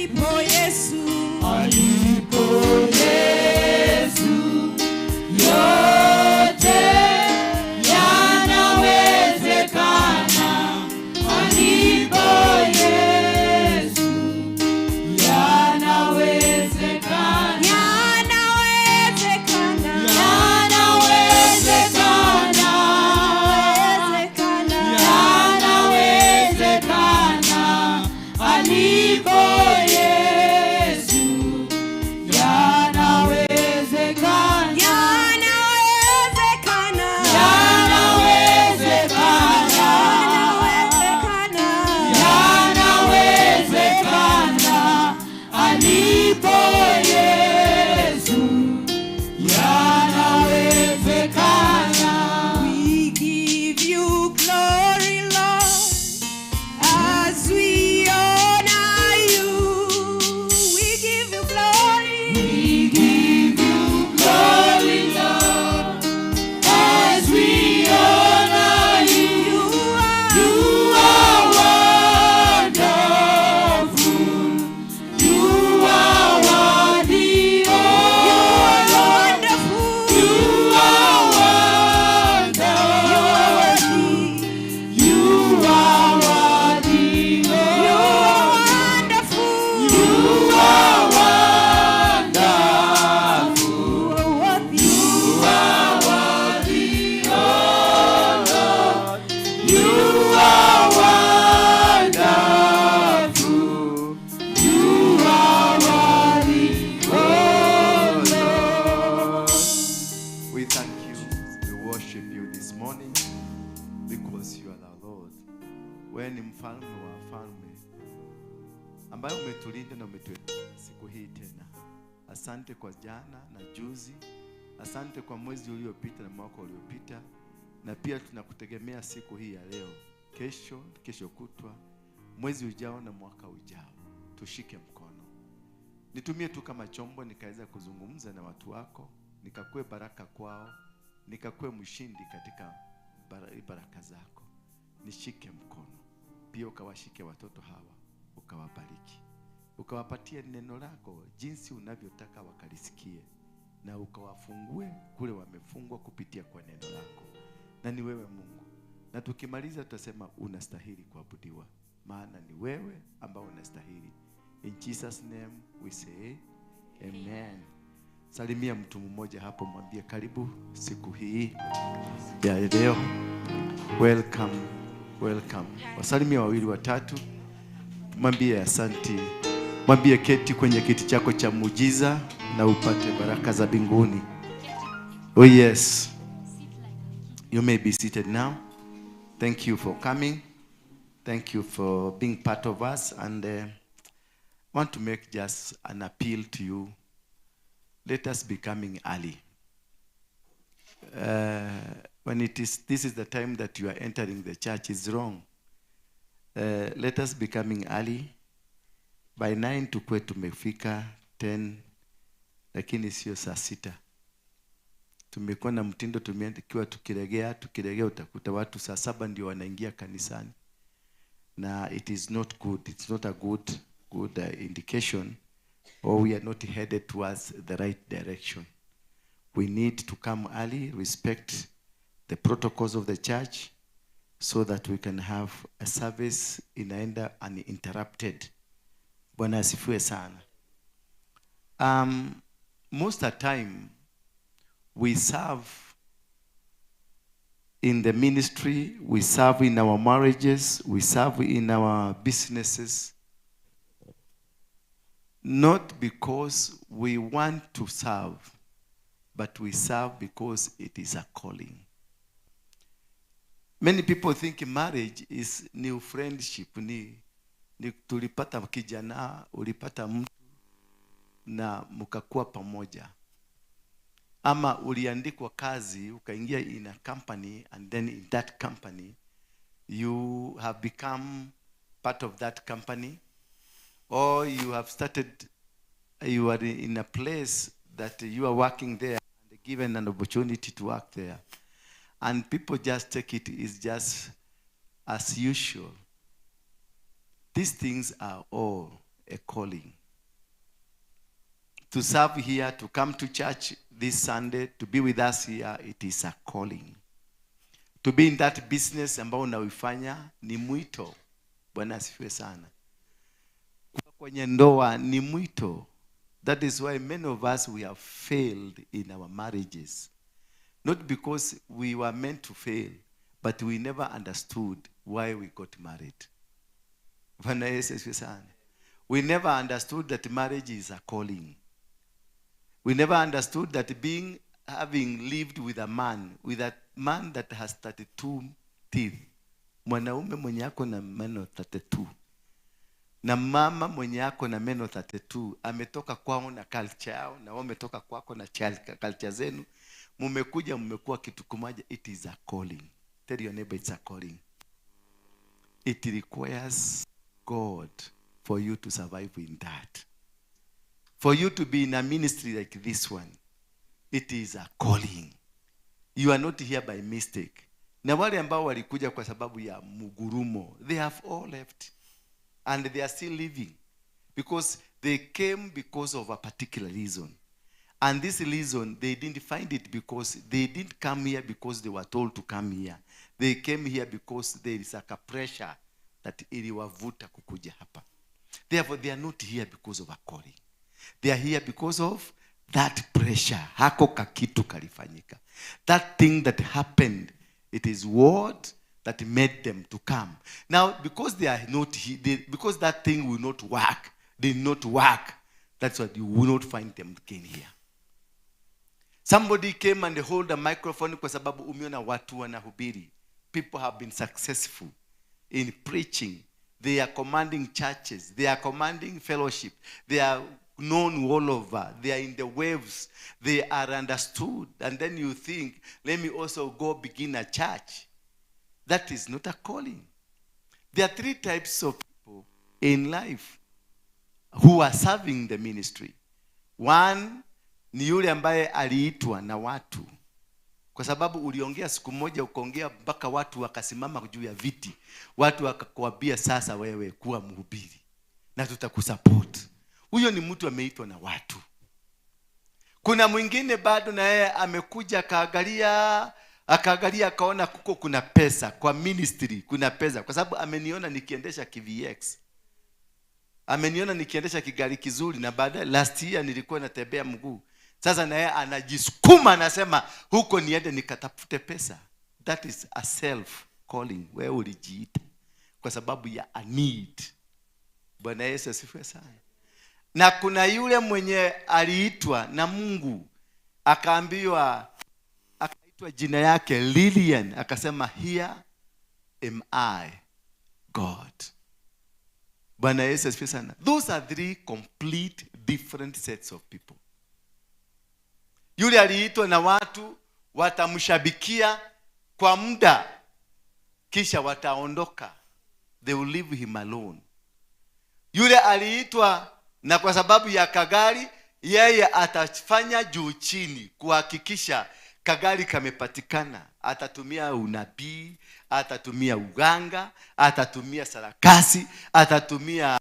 Alipo Yesu. Alipo Yesu, yote yanawezekana. Alipo Yesu, yanawezekana. Yanawezekana. Yanawezekana. Yanawezekana. Yanawezekana. Alipo Yesu, yanawezekana. Yanawezekana. Yanawezekana. Yanawezekana. Yanawezekana. Alipo Yesu, yanawezekana. We give you glory, Lord, as we honor you. We give you glory. We give you glory, Lord, as we honor you. You are, You are wonderful. You are worthy, you oh are Lord. Wonderful. You are You are wonderful. Worthy. You are worthy, You oh are wonderful. You are wonderful. You are worthy. You are worthy, oh Lord. You are wonderful. You are worthy, oh Lord. We thank you. We worship you this morning because you are our Lord. Wewe ni mfalme wa wafalme ambaye umetulinda na umetuweka siku hii tena. Asante kwa jana na juzi, asante kwa mwezi uliopita na mwaka uliopita, na pia tunakutegemea siku hii ya leo, kesho, kesho kutwa, mwezi ujao na mwaka ujao. Tushike mkono. Nitumie tu kama chombo nikaweza kuzungumza na watu wako, nikakuwe baraka kwao, nikakuwe mshindi katika baraka zako. Nishike mkono pia, ukawashike watoto hawa, ukawabariki, ukawapatie neno lako jinsi unavyotaka wakalisikie, na ukawafungue kule wamefungwa kupitia kwa neno lako, na ni wewe Mungu. Na tukimaliza tutasema unastahili kuabudiwa, maana ni wewe ambao unastahili. In Jesus' name we say amen. Salimia mtu mmoja hapo, mwambie karibu siku hii ya leo. Welcome, welcome. Wasalimia wawili watatu, mwambie asanti, mwambie keti kwenye kiti chako cha muujiza na upate baraka za mbinguni. Oh yes, you may be seated now. Thank you for coming. Thank you for being part of us, and want to make just an appeal to you. Let us be coming early. When it is, this is the time that you are entering the church, is wrong. Let us be coming early. By 9 tukue tumefika, 10, lakini sio saa sita. Tumekuwa na mtindo tukiwa tukiregea tukiregea, utakuta watu saa saba ndio wanaingia kanisani, na it is not good. It's not a good indication, or we are not headed towards the right direction. We need to come early, respect the protocols of the church, so that we can have a service inaenda uninterrupted. Bwana asifiwe sana. Most of the time we serve in the ministry, we serve in our marriages, we serve in our businesses, not because we want to serve, but we serve because it is a calling. Many people think marriage is new friendship, ni tulipata kijana, ulipata mtu na mkakuwa pamoja, ama uliandikwa kazi ukaingia in a company, and then in that company you have become part of that company, or you have started, you are in a place that you are working there and given an opportunity to work there, and people just take it is just as usual. These things are all a calling. To serve here, to come to church this Sunday, to be with us here, it is a calling. To be in that business ambao unaoifanya ni mwito. Bwana asifiwe sana. Kuwa kwenye ndoa ni mwito. That is why many of us, we have failed in our marriages. Not because we were meant to fail, but we never understood why we got married. Bwana Yesu asifiwe sana. We never understood that marriage is a calling. We never understood that being having lived with a man that has 32 teeth, mwanaume mwenye ako na meno 32 na mama mwenye ako na meno 32, ametoka kwao na culture yao na wewe umetoka kwako na culture zenu, mumekuja mmekuwa kitu kimoja. It is a calling. Tell your neighbor, it's a calling. It requires God for you to survive in that. For you to be in a ministry like this one, it is a calling. You are not here by mistake. Na wale ambao walikuja kwa sababu ya mugurumo, they have all left and they are still living because they came because of a particular reason. And this reason, they didn't find it because they didn't come here because they were told to come here. They came here because there is a pressure that iliwavuta kukuja hapa. Therefore, they are not here because of a calling. They are here because of that pressure. Hako kakitu kalifanyika. That thing that happened, it is what that made them to come. Now, because they are not here, because that thing will not work, did not work, that's why you will not find them again here. Somebody came and hold a microphone kwa sababu umeona watu wanahubiri. People have been successful in preaching. They are commanding churches. They are commanding fellowship. They are known all over. They are in the waves. They are understood. And then you think, "Let me also go begin a church." That is not a calling. There are three types of people in life who are serving the ministry. One ni yule ambaye aliitwa na watu, kwa sababu uliongea siku moja, ukaongea mpaka watu wakasimama juu ya viti, watu wakakuambia, "Sasa wewe kuwa mhubiri na tutakusupport." Huyo ni mtu ameitwa na watu. Kuna mwingine bado na yeye amekuja, akaangalia, akaangalia, akaona kuko kuna pesa kwa ministry, kuna pesa kwa sababu ameniona nikiendesha KVX, ameniona nikiendesha kigari kizuri, na baadaye last year nilikuwa natembea mguu. Sasa na yeye anajisukuma, anasema huko niende nikatafute pesa. That is a self calling. Wewe ulijiita kwa sababu ya a need. Bwana Yesu asifiwe sana. Na kuna yule mwenye aliitwa na Mungu, akaambiwa, akaitwa jina yake Lilian, akasema, "Here am I, God." Bwana Yesu asifiwe sana. Those are three complete different sets of people. Yule aliitwa na watu watamshabikia kwa muda, kisha wataondoka. They will leave him alone. Yule aliitwa na kwa sababu ya kagari, yeye atafanya juu chini kuhakikisha kagari kamepatikana. Atatumia unabii, atatumia uganga, atatumia sarakasi, atatumia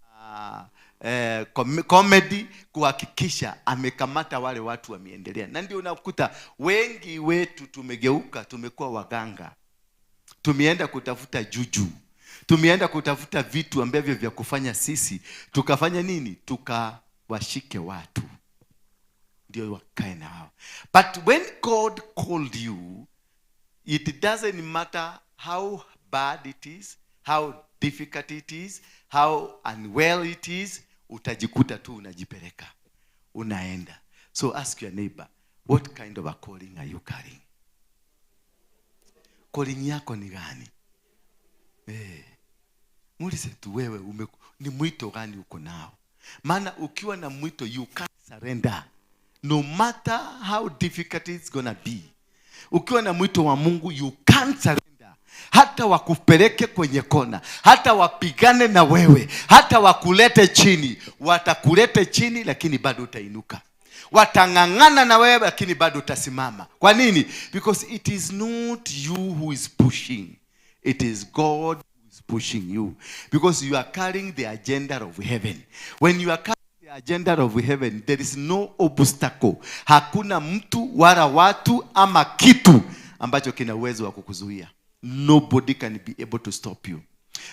comedy kuhakikisha amekamata wale watu wameendelea. Na ndio unakuta wengi wetu tumegeuka, tumekuwa waganga, tumeenda kutafuta juju, tumeenda kutafuta vitu ambavyo vya kufanya sisi tukafanya nini, tukawashike watu ndio wakae na hao. But when God called you, it doesn't matter how bad it is, how difficult it is, how unwell it is, utajikuta tu unajipeleka, unaenda. So ask your neighbor, what kind of a calling are you carrying? Calling yako ni gani? Muulize tu wewe ni mwito gani uko nao? Maana ukiwa na mwito, you can't surrender no matter how difficult it's gonna be. Ukiwa na mwito wa Mungu, you can't surrender. Hata wakupeleke kwenye kona, hata wapigane na wewe, hata wakulete chini, watakulete chini, lakini bado utainuka. Watang'ang'ana na wewe, lakini bado utasimama. Kwa nini? Because it is not you who is pushing, it is God who is pushing you, because you are carrying the agenda of heaven. When you are carrying the agenda of heaven, there is no obstacle. Hakuna mtu wala watu ama kitu ambacho kina uwezo wa kukuzuia. Nobody can be able to stop you.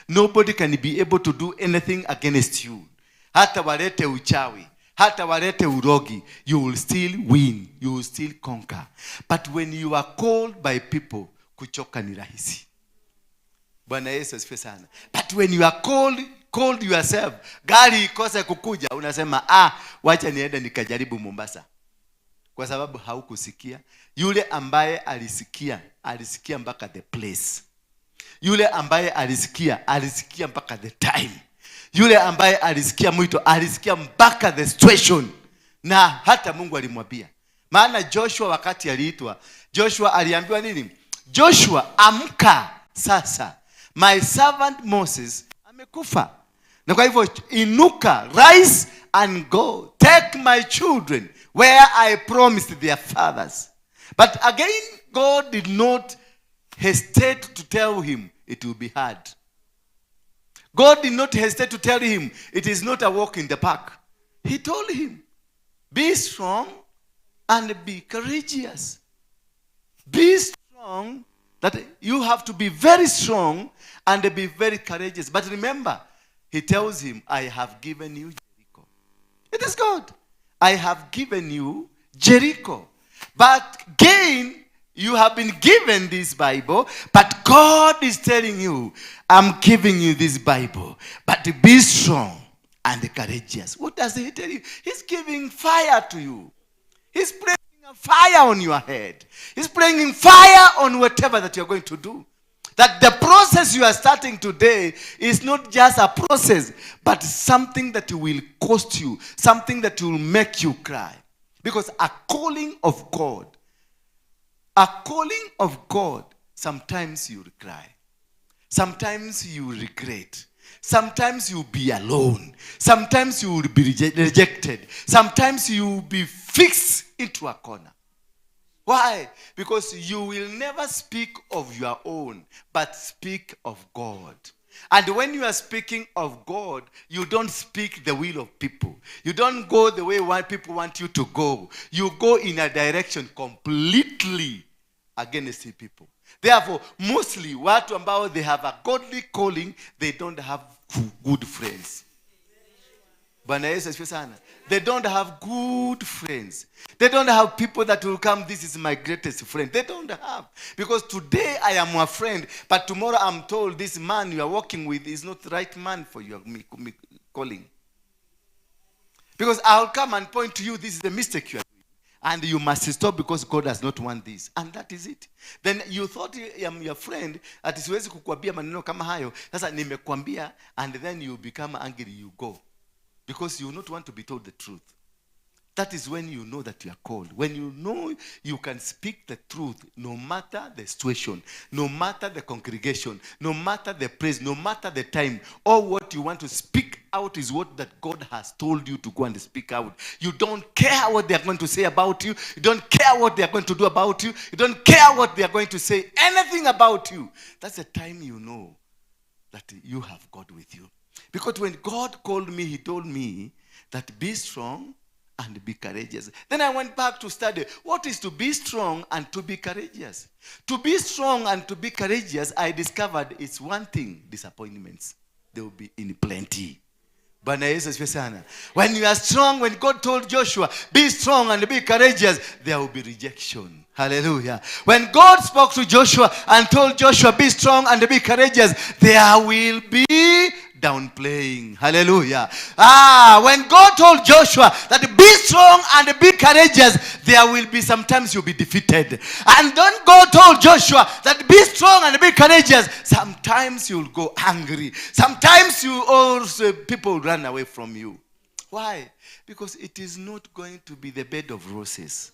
Nobody can be able to do anything against you. Hata walete uchawi, hata walete urogi, you will still win, you will still conquer. But when you are called by people, kuchoka ni rahisi. Bwana Yesu asifiwe sana. But when you are called yourself, gari ikose kukuja, unasema, "Ah, wacha niende nikajaribu Mombasa," kwa sababu haukusikia. Yule ambaye alisikia, alisikia mpaka the place. Yule ambaye alisikia, alisikia mpaka the time. Yule ambaye alisikia mwito, alisikia mpaka the situation. Na hata Mungu alimwambia. Maana Joshua wakati aliitwa, Joshua aliambiwa nini? "Joshua, amka sasa, my servant Moses amekufa, na kwa hivyo inuka, rise and go, take my children where I promised their fathers." But again, God did not hesitate to tell him it will be hard. God did not hesitate to tell him it is not a walk in the park. He told him, "Be strong and be courageous." Be strong, that you have to be very strong and be very courageous. But remember, he tells him, "I have given you Jericho." It is God. "I have given you Jericho." But again, you have been given this Bible, but God is telling you, "I'm giving you this Bible, but be strong and courageous." What does he tell you? He's giving fire to you. He's bringing a fire on your head. He's bringing fire on whatever that you're going to do. That the process you are starting today is not just a process, but something that will cost you, something that will make you cry. Because a calling of God, a calling of God, sometimes you will cry. Sometimes you regret. Sometimes you'll be alone. Sometimes you will be rejected. Sometimes you will be fixed into a corner. Why? Because you will never speak of your own, but speak of God. And when you are speaking of God, you don't speak the will of people. You don't go the way people want you to go. You go in a direction completely against the people. Therefore, mostly watu ambao they have a godly calling, they don't have good friends. Bwana Yesu asifiwe sana. They don't have good friends. They don't have people that will come, "This is my greatest friend." They don't have. Because today I am a friend, but tomorrow I'm told this man you are working with is not the right man for your me calling. Because I'll come and point to you, this is the mistake you are doing. And you must stop because God does not want this. And that is it. Then you thought I am your friend, ati siwezi kukuambia maneno kama hayo. Sasa nimekuambia, and then you become angry, you go. Because you not want to be told the truth. That is when you know that you are called. When you know you can speak the truth no matter the situation, no matter the congregation, no matter the place, no matter the time. All what you want to speak out is what that God has told you to go and speak out. You don't care what they are going to say about you. You don't care what they are going to do about you. You don't care what they are going to say, anything about you. That's the time you know that you have God with you. Because when God called me, he told me that be strong and be courageous. Then I went back to study what is to be strong and to be courageous. To be strong and to be courageous, I discovered it's one thing: disappointments. They will be in plenty. Bwana Yesu asifiwe sana. When you are strong, when God told Joshua, "Be strong and be courageous," there will be rejection. Hallelujah. When God spoke to Joshua and told Joshua, "Be strong and be courageous," there will be downplaying. Hallelujah. Ah, when God told Joshua that be strong and be courageous, there will be sometimes you'll be defeated. And then God told Joshua that be strong and be courageous, sometimes you'll go angry. Sometimes you also people run away from you. Why? Because it is not going to be the bed of roses.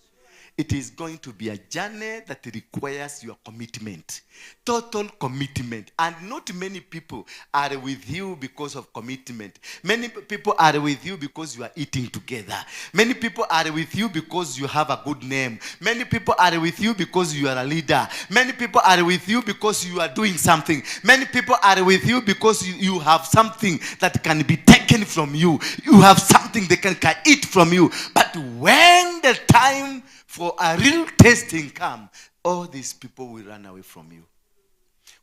It is going to be a journey that requires your commitment, total commitment. And not many people are with you because of commitment. Many people are with you because you are eating together. Many people are with you because you have a good name. Many people are with you because you are a leader. Many people are with you because you are doing something. Many people are with you because you have something that can be taken from you. You have something they can eat from you. But when the time for a real testing come, all these people will run away from you.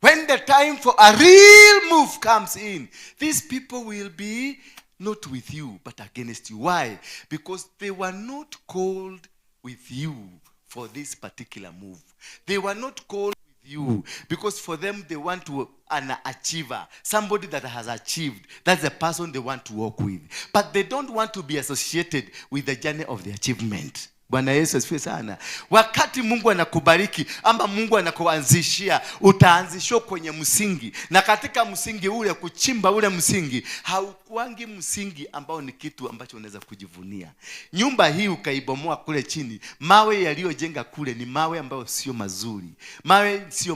When the time for a real move comes in, these people will be not with you, but against you. Why? Because they were not called with you for this particular move. They were not called with you because for them they want to an achiever, somebody that has achieved. That's the person they want to work with. But they don't want to be associated with the journey of the achievement. Bwana Yesu asifiwe sana. Wakati Mungu anakubariki ama Mungu anakuanzishia, utaanzishwa kwenye msingi, na katika msingi ule, kuchimba ule msingi, haukuangi msingi ambao ni kitu ambacho unaweza kujivunia. Nyumba hii ukaibomoa kule chini, mawe yaliyojenga kule ni mawe ambayo sio mazuri, mawe sio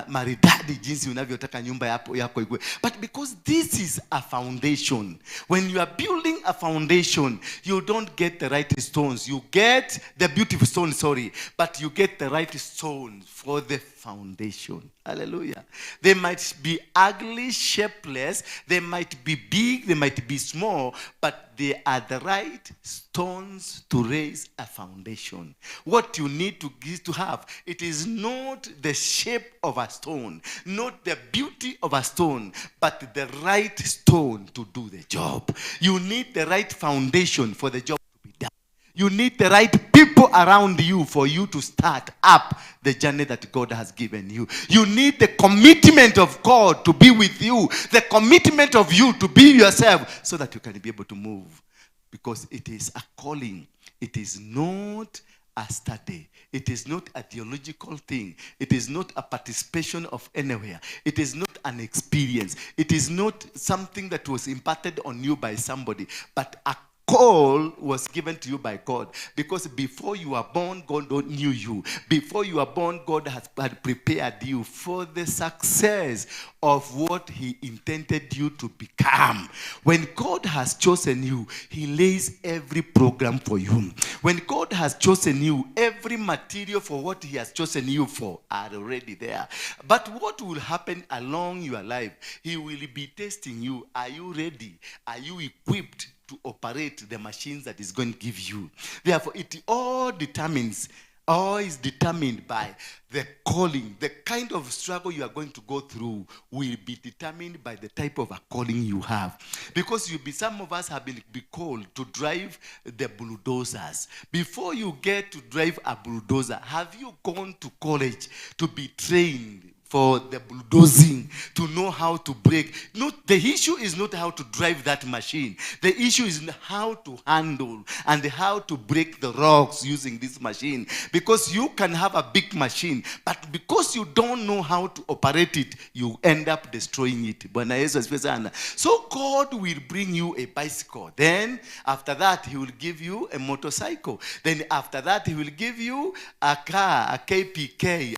maridadi jinsi unavyotaka nyumba yako ikuwe. But because this is a foundation, when you are building a foundation, you don't get the right stones. You get the beautiful stone, sorry, but you get the right stones for the foundation. Hallelujah. They might be ugly, shapeless, they might be big, they might be small, but they are the right stones to raise a foundation. What you need to give to have, it is not the shape of a stone, not the beauty of a stone, but the right stone to do the job. You need the right foundation for the job to be done. You need the right people around you for you to start up the journey that God has given you. You need the commitment of God to be with you, the commitment of you to be yourself so that you can be able to move. Because it is a calling. It is not a study. It is not a theological thing. It is not a participation of anywhere. It is not an experience. It is not something that was imparted on you by somebody, but a call was given to you by God. Because before you were born, God knew you. Before you were born, God had prepared you for the success of what he intended you to become. When God has chosen you, he lays every program for you. When God has chosen you, every material for what he has chosen you for are already there. But what will happen along your life, he will be testing you. Are you ready? Are you equipped to operate the machines that is going to give you? Therefore, it all determines, all is determined by the calling. The kind of struggle you are going to go through will be determined by the type of a calling you have. Because some of us have been called to drive the bulldozers. Before you get to drive a bulldozer, have you gone to college to be trained for the bulldozing, to know how to break? Not, the issue is not how to drive that machine. The issue is how to handle and how to break the rocks using this machine. Because you can have a big machine, but because you don't know how to operate it, you end up destroying it. Bwana Yesu asifiwe sana. So God will bring you a bicycle. Then after that, he will give you a motorcycle. Then after that, he will give you a car, a KPK,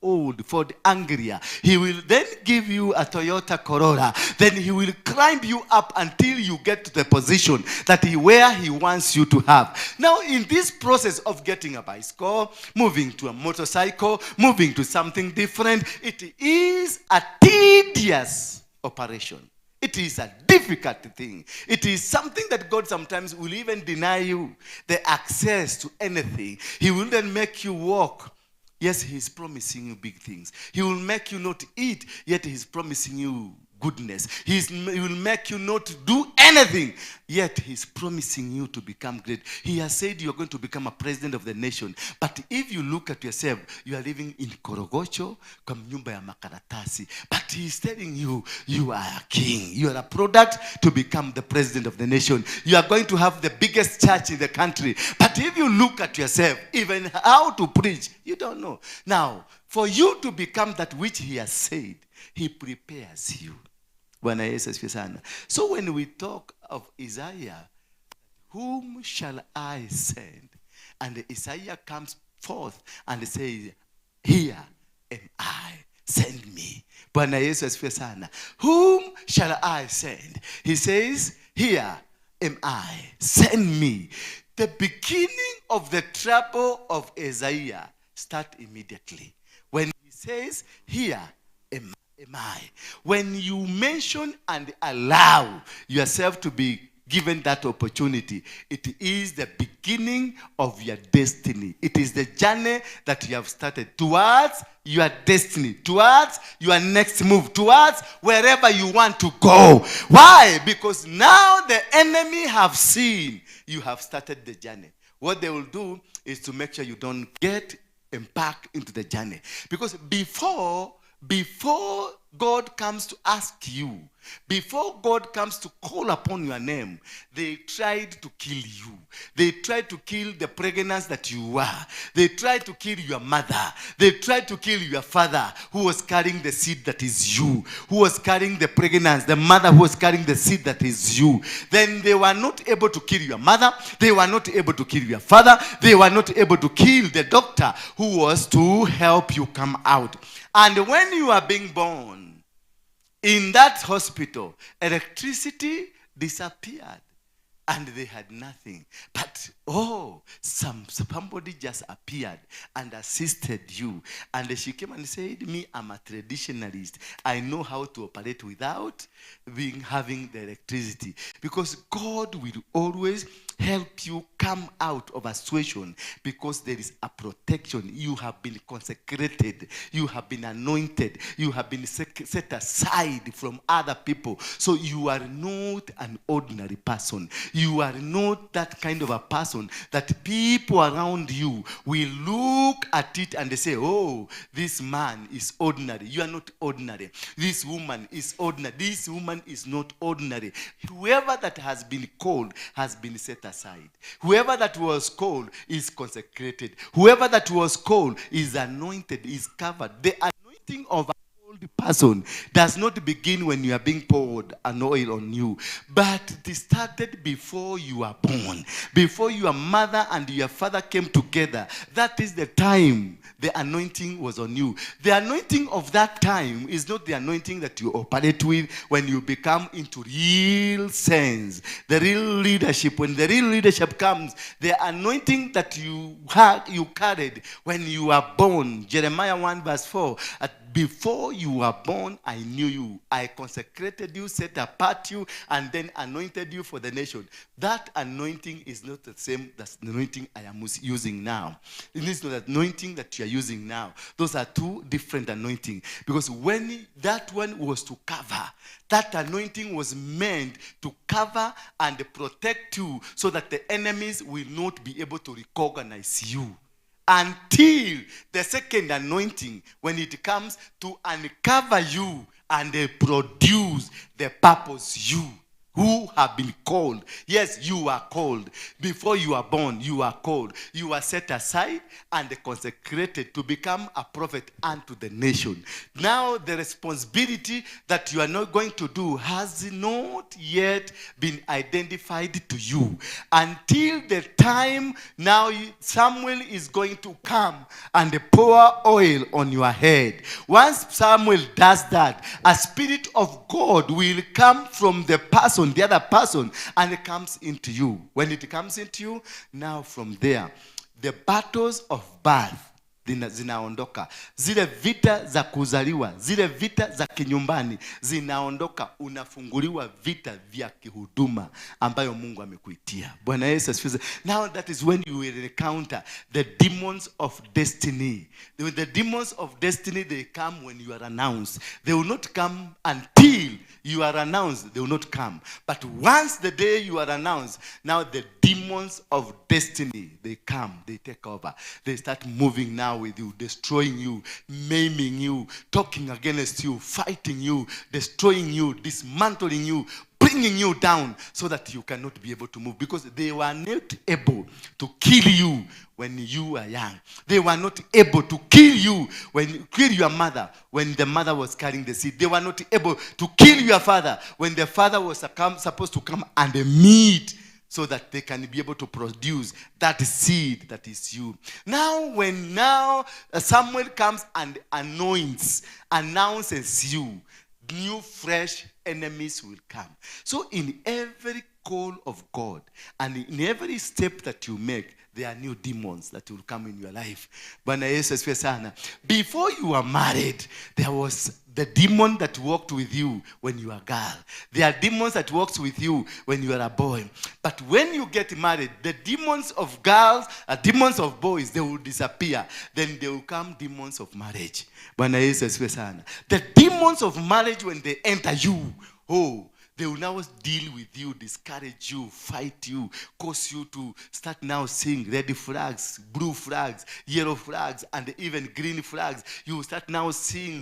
old Ford Anglia. He will then give you a Toyota Corolla. Then he will climb you up until you get to the position that where he wants you to have. Now, in this process of getting a bicycle, moving to a motorcycle, moving to something different, it is a tedious operation. It is a difficult thing. It is something that God sometimes will even deny you the access to anything. He will then make you walk. Yes, he's promising you big things. He will make you not eat, yet he's promising you goodness. He will make you not do anything, yet he's promising you to become great. He has said you're going to become a president of the nation. But if you look at yourself, you are living in Korogocho, kwa nyumba ya makaratasi. But he's telling you, you are a king. You are a product to become the president of the nation. You are going to have the biggest church in the country. But if you look at yourself, even how to preach, you don't know. Now, for you to become that which he has said, he prepares you. Bwana Yesu asifiwe sana. So when we talk of Isaiah, whom shall I send? And Isaiah comes forth and says, "Here am I, send me." Bwana Yesu asifiwe sana. "Whom shall I send?" He says, "Here am I, send me." The beginning of the trouble of Isaiah start immediately when he says, "Here am I." When you mention and allow yourself to be given that opportunity, it is the beginning of your destiny. It is the journey that you have started towards your destiny, towards your next move, towards wherever you want to go. Why? Because now the enemy have seen you have started the journey. What they will do is to make sure you don't get embarked into the journey. Because before God comes to ask you, before God comes to call upon your name, they tried to kill you. They tried to kill the pregnancy that you are. They tried to kill your mother. They tried to kill your father who was carrying the seed that is you, who was carrying the pregnancy, the mother who was carrying the seed that is you. Then they were not able to kill your mother. They were not able to kill your father. They were not able to kill the doctor who was to help you come out. And when you are being born, in that hospital, electricity disappeared and they had nothing. But oh, somebody just appeared and assisted you. And she came and said, "Me, I'm a traditionalist. I know how to operate without having the electricity." Because God will always help you come out of a situation, because there is a protection. You have been consecrated. You have been anointed. You have been set aside from other people. So you are not an ordinary person. You are not that kind of a person that people around you will look at it and they say, "Oh, this man is ordinary." You are not ordinary. This woman is ordinary. This woman is not ordinary. Whoever that has been called has been set aside. Whoever that was called is consecrated. Whoever that was called is anointed, is covered. The anointing of an old person does not begin when you are being poured an oil on you, but it started before you are born. Before your mother and your father came together, that is the time the anointing was on you. The anointing of that time is not the anointing that you operate with when you become into real sense, the real leadership. When the real leadership comes, the anointing that you had, you carried when you were born. Jeremiah 1 verse 4, "Before you were born, I knew you. I consecrated you, set apart you, and then anointed you for the nation." That anointing is not the same as the anointing I am using now. It is not the anointing that you are using now. Those are two different anointings. Because when that one was to cover, that anointing was meant to cover and protect you so that the enemies will not be able to recognize you. Until the second anointing, when it comes to uncover you and they produce the purpose you who have been called. Yes, you are called. Before you are born, you are called. You are set aside and consecrated to become a prophet unto the nation. Now, the responsibility that you are not going to do has not yet been identified to you. Until the time now Samuel is going to come and pour oil on your head. Once Samuel does that, a spirit of God will come from the person, the other person, and it comes into you. When it comes into you, now from there, the battles of birth zinaondoka. Zile vita za kuzaliwa, zile vita za kinyumbani zinaondoka. Unafunguliwa vita vya kihuduma ambayo Mungu amekuitia. Bwana Yesu asifiwe. Now that is when you will encounter the demons of destiny. The demons of destiny, they come when you are announced. They will not come until you are announced. They will not come. But once the day you are announced, now the demons of destiny, they come, they take over. They start moving now with you, destroying you, maiming you, talking against you, fighting you, destroying you, dismantling you, bringing you down so that you cannot be able to move, because they were not able to kill you when you were young. They were not able to kill you when kill your mother when the mother was carrying the seed. They were not able to kill your father when the father was supposed to come and meet so that they can be able to produce that seed that is you. Now, when now Samuel comes and anoints, announces you, new fresh enemies will come. So in every call of God and in every step that you make, there are new demons that will come in your life. Bwana Yesu asifiwe sana. Before you were married, there was the demon that walked with you when you are a girl. There are demons that walked with you when you are a boy. But when you get married, the demons of girls, demons of boys, they will disappear. Then there will come demons of marriage. Bwana Yesu asifiwe sana. The demons of marriage, when they enter you, oh, they will now deal with you, discourage you, fight you, cause you to start now seeing red flags, blue flags, yellow flags, and even green flags. You will start now seeing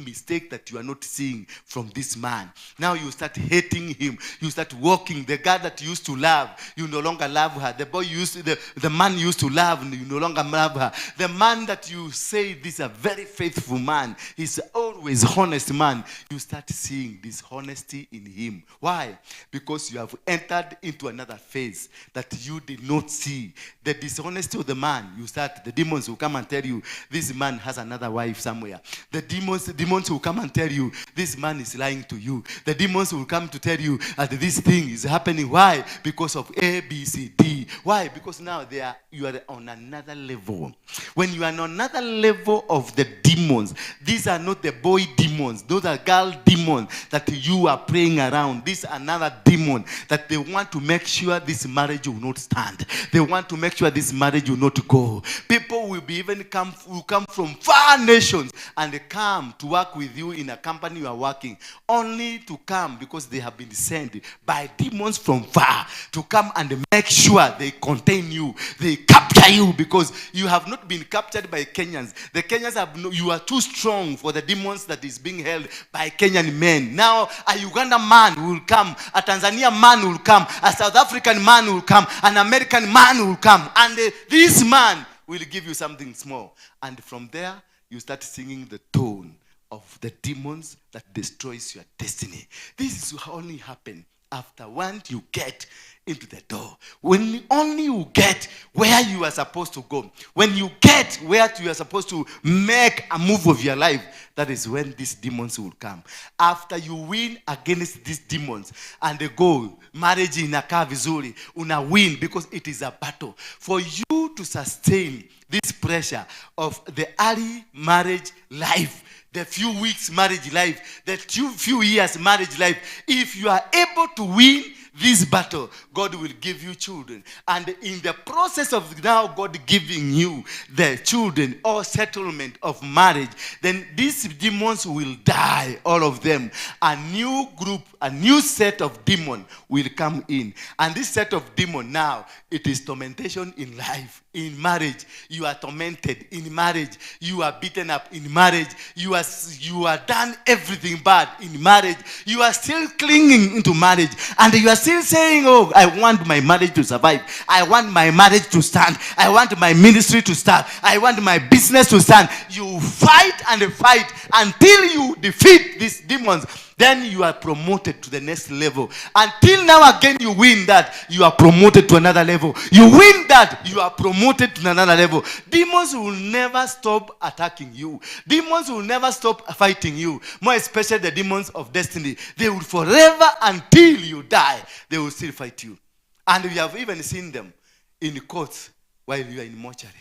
mistake that you are not seeing from this man. Now you start hating him. You start walking. The girl that you used to love, you no longer love her. The boy you used to, the man you used to love, you no longer love her. The man that you say, this is a very faithful man, he's always honest man. You start seeing dishonesty in him. Why? Because you have entered into another phase that you did not see. The dishonesty of the man, you start, the demons will come and tell you, this man has another wife somewhere. The demons will come and tell you, this man is lying to you. The demons will come to tell you that this thing is happening. Why? Because of A, B, C, D. Why? Because now you are on another level. When you are on another level of the demons, these are not the boy demons. Those are girl demons that you are praying around. This another demon that they want to make sure this marriage will not stand. They want to make sure this marriage will not go. People will be even come will come from far nations and they come to work with you in a company you are working, only to come because they have been sent by demons from far to come and make sure they contain you, they capture you, because you have not been captured by Kenyans. The Kenyans have no, you are too strong for the demons that is being held by Kenyan men. Now a Uganda man will come, a Tanzania man will come, a South African man will come, an American man will come, and this man will give you something small. And from there, you start singing the tone of the demons that destroys your destiny. This is only happen after once you get into the door. When only you get where you are supposed to go, when you get where you are supposed to make a move of your life, that is when these demons will come. After you win against these demons and they go, marriage inakaa vizuri, una win, because it is a battle. For you to sustain this pressure of the early marriage life, the few weeks marriage life, the few years marriage life, if you are able to win this battle, God will give you children. And in the process of now God giving you the children or settlement of marriage, then these demons will die, all of them. A new group, a new set of demons will come in. And this set of demons now, it is tormentation in life. In marriage, you are tormented. In marriage, you are beaten up. In marriage, you are done everything bad. In marriage, you are still clinging into marriage. And you are still saying, oh, I want my marriage to survive. I want my marriage to stand. I want my ministry to start. I want my business to stand. You fight and fight until you defeat these demons. Then you are promoted to the next level. Until now again you win that, you are promoted to another level. You win that, you are promoted to another level. Demons will never stop attacking you. Demons will never stop fighting you. More especially the demons of destiny. They will forever, until you die, they will still fight you. And we have even seen them in courts while you are in mortuary.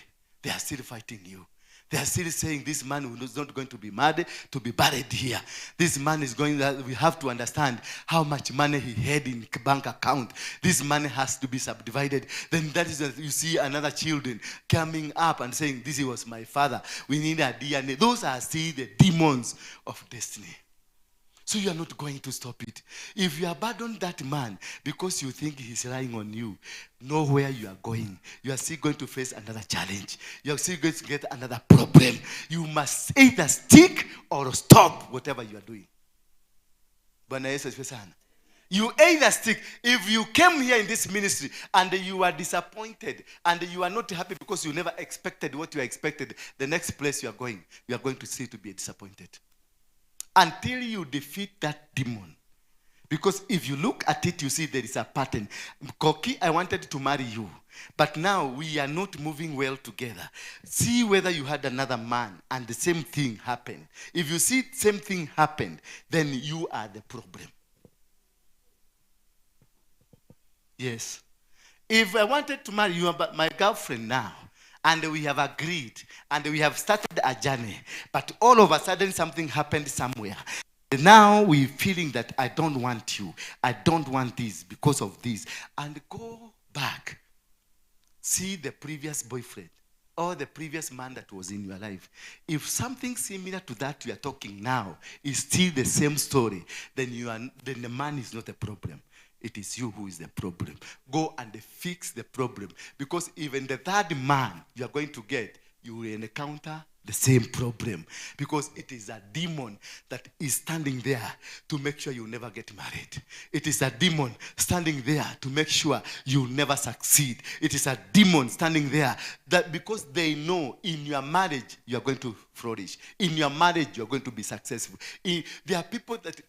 They are still fighting you. They are still saying this man is not going to be mad to be buried here. This man is going, we have to understand how much money he had in bank account. This money has to be subdivided. Then that is, you see another children coming up and saying, this was my father. We need a DNA. Those are still the demons of destiny. So you are not going to stop it. If you abandon that man because you think he's lying on you, know where you are going. You are still going to face another challenge. You are still going to get another problem. You must either stick or stop whatever you are doing. Bwana Yesu asifiwe sana. You either stick. If you came here in this ministry and you are disappointed and you are not happy because you never expected what you expected, the next place you are going to see to be disappointed. Until you defeat that demon. Because if you look at it, you see there is a pattern. Koki, I wanted to marry you, but now we are not moving well together. See whether you had another man and the same thing happened. If you see same thing happened, then you are the problem. Yes. If I wanted to marry you, but my girlfriend now, and we have agreed, and we have started a journey, but all of a sudden something happened somewhere. Now we're feeling that I don't want you, I don't want this because of this. And go back, see the previous boyfriend or the previous man that was in your life. If something similar to that you are talking now is still the same story, then the man is not a problem. It is you who is the problem. Go and fix the problem. Because even the third man you are going to get, you will encounter the same problem. Because it is a demon that is standing there to make sure you never get married. It is a demon standing there to make sure you never succeed. It is a demon standing there that because they know in your marriage you are going to flourish. In your marriage you are going to be successful. There are people that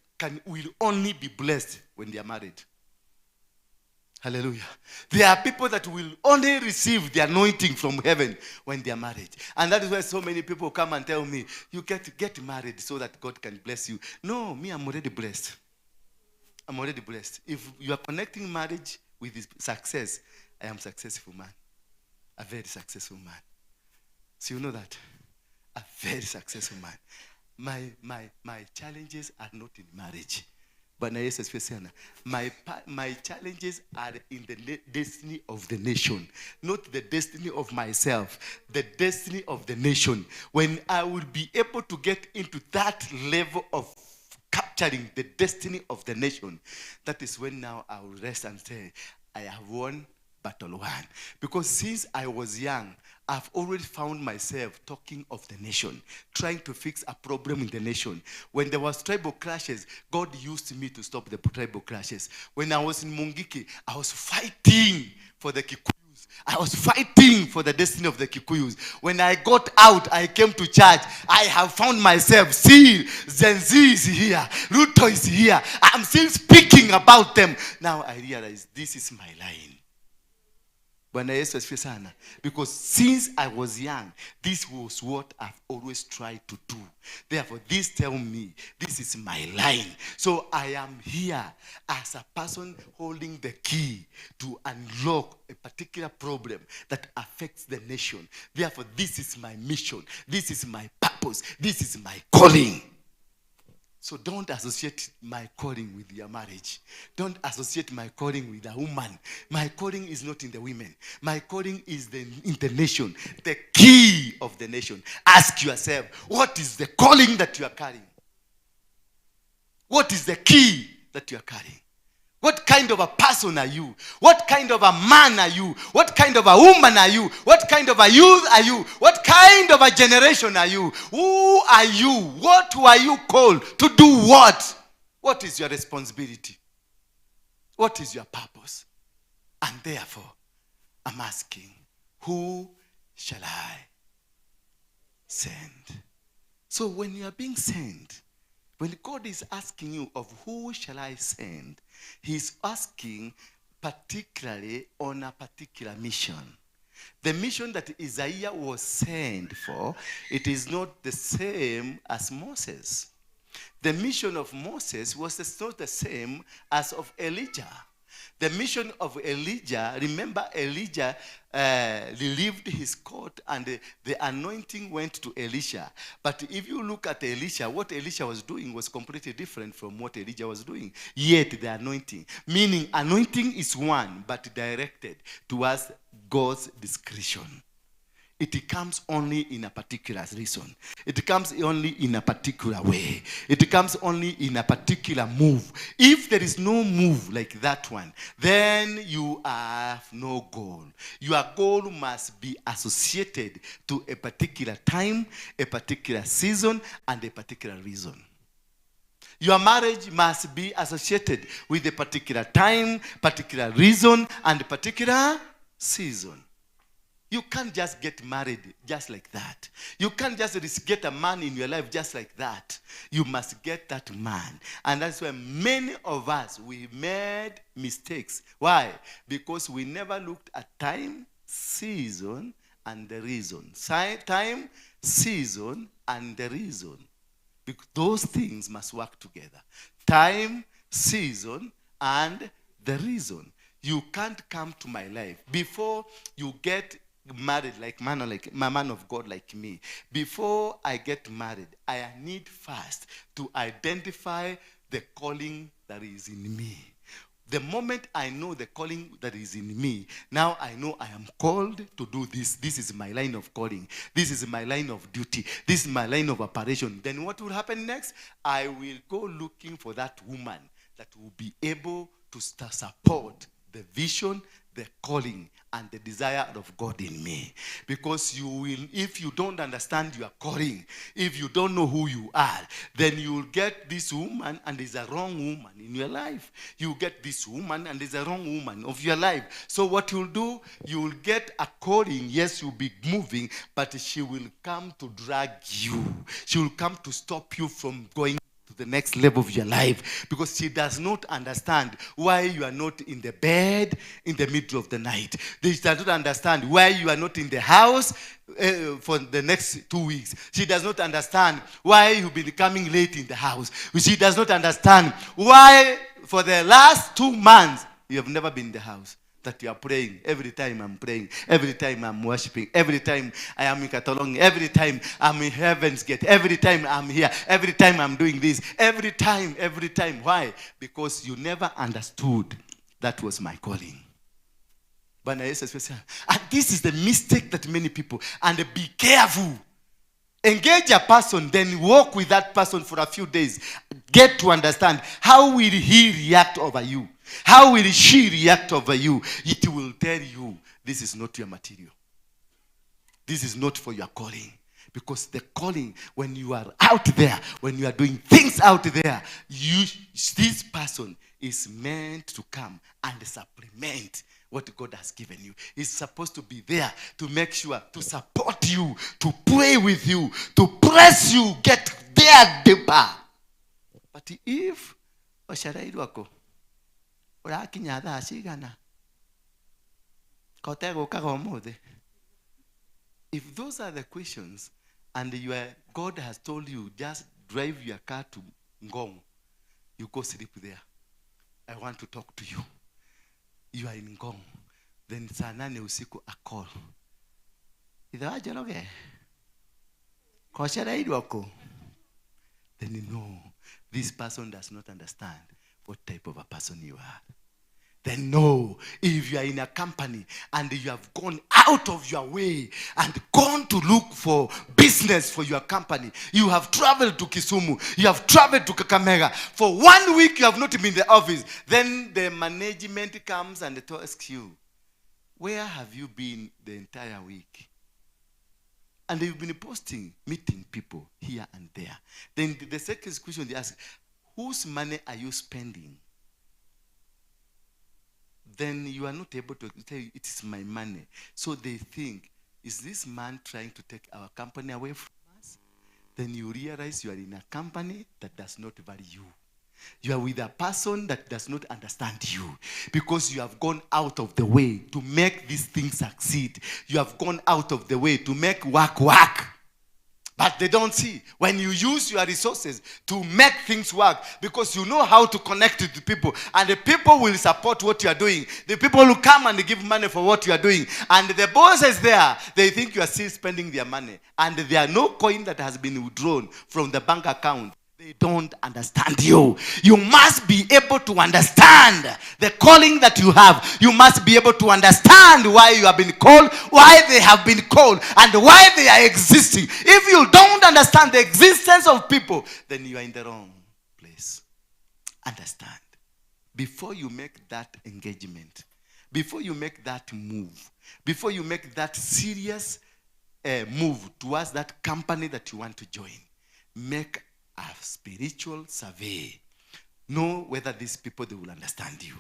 will only be blessed when they are married. Hallelujah. There are people that will only receive the anointing from heaven when they are married. And that is why so many people come and tell me, you get married so that God can bless you. No, me, I'm already blessed. I'm already blessed. If you are connecting marriage with this success, I am a successful man. A very successful man. So you know that. A very successful man. My challenges are not in marriage. But my challenges are in the destiny of the nation, not the destiny of myself, the destiny of the nation. When I will be able to get into that level of capturing the destiny of the nation, that is when now I will rest and say, I have won battle one. Because since I was young, I've already found myself talking of the nation, trying to fix a problem in the nation. When there was tribal clashes, God used me to stop the tribal clashes. When I was in Mungiki, I was fighting for the Kikuyus. I was fighting for the destiny of the Kikuyus. When I got out, I came to church. I have found myself. See, Zenzi is here. Ruto is here. I'm still speaking about them. Now I realize this is my line. Because since I was young, this was what I've always tried to do. Therefore, this tell me, this is my line. So I am here as a person holding the key to unlock a particular problem that affects the nation. Therefore, this is my mission. This is my purpose. This is my calling. So don't associate my calling with your marriage. Don't associate my calling with a woman. My calling is not in the women. My calling is in the nation, the key of the nation. Ask yourself, what is the calling that you are carrying? What is the key that you are carrying? What kind of a person are you? What kind of a man are you? What kind of a woman are you? What kind of a youth are you? What kind of a generation are you? Who are you? What were you called to do what? What is your responsibility? What is your purpose? And therefore, I'm asking, who shall I send? So when you are being sent, when God is asking you of who shall I send, he's asking particularly on a particular mission. The mission that Isaiah was sent for, it is not the same as Moses. The mission of Moses was not the same as of Elijah. The mission of Elijah, remember Elijah relieved his court and the anointing went to Elisha. But if you look at Elisha, what Elisha was doing was completely different from what Elijah was doing. Yet the anointing, meaning anointing is one, but directed towards God's discretion. It comes only in a particular reason. It comes only in a particular way. It comes only in a particular move. If there is no move like that one, then you have no goal. Your goal must be associated to a particular time, a particular season, and a particular reason. Your marriage must be associated with a particular time, particular reason, and a particular season. You can't just get married just like that. You can't just get a man in your life just like that. You must get that man. And that's why many of us, we made mistakes. Why? Because we never looked at time, season, and the reason. Time, season, and the reason. Because those things must work together. Time, season, and the reason. You can't come to my life before you get married, like man, like my man of God like me. Before I get married, I need first to identify the calling that is in me. The moment I know the calling that is in me, now I know I am called to do this. This is my line of calling. This is my line of duty. This is my line of operation. Then what will happen next? I will go looking for that woman that will be able to support the vision, the calling, and the desire of God in me. Because you will, if you don't understand your calling, if you don't know who you are, then you will get this woman and there's a wrong woman in your life. You get this woman and there's a wrong woman of your life. So what you'll do, you will get a calling. Yes, you'll be moving, but she will come to drag you. She will come to stop you from going to the next level of your life, because she does not understand why you are not in the bed in the middle of the night. She does not understand why you are not in the house for the next 2 weeks. She does not understand why you've been coming late in the house. She does not understand why for the last 2 months you have never been in the house. That you are praying. Every time I'm praying, every time I'm worshiping, every time I am in Katolong, every time I'm in Heaven's Gate, every time I'm here, every time I'm doing this, every time, every time. Why? Because you never understood that was my calling. And this is the mistake that many people, and be careful. Engage a person, then walk with that person for a few days. Get to understand, how will he react over you? How will she react over you? It will tell you, this is not your material. This is not for your calling. Because the calling, when you are out there, when you are doing things out there, this person is meant to come and supplement what God has given you. It's supposed to be there to make sure, to support you, to pray with you, to press you, get there deeper. But if oshareirwako urakinya thaa cigana kotegũkaga ũmũthĩ, if those are the questions and God has told you just drive your car to Ngong, you go sleep there. I want to talk to you. You are in Ngong. Then saa nane usiku a call. Ithe wa Njoroge, kocereirwo. Then you know this person does not understand what type of a person you are. Then know, if you are in a company and you have gone out of your way and gone to look for business for your company, you have traveled to Kisumu, you have traveled to Kakamega. For 1 week you have not been in the office. Then the management comes and asks you, where have you been the entire week? And they've been posting, meeting people here and there. Then the second question they ask, whose money are you spending? Then you are not able to tell it is my money. So they think, is this man trying to take our company away from us? Then you realize you are in a company that does not value you. You are with a person that does not understand you, because you have gone out of the way to make this thing succeed. You have gone out of the way to make work work. But they don't see. When you use your resources to make things work, because you know how to connect with the people, and the people will support what you are doing. The people will come and give money for what you are doing. And the bosses there, they think you are still spending their money. And there are no coin that has been withdrawn from the bank account. They don't understand you. You must be able to understand the calling that you have. You must be able to understand why you have been called, why they have been called, and why they are existing. If you don't understand the existence of people, then you are in the wrong place. Understand. Before you make that engagement, before you make that move, before you make that serious move towards that company that you want to join, make a spiritual survey. Know whether these people, they will understand you.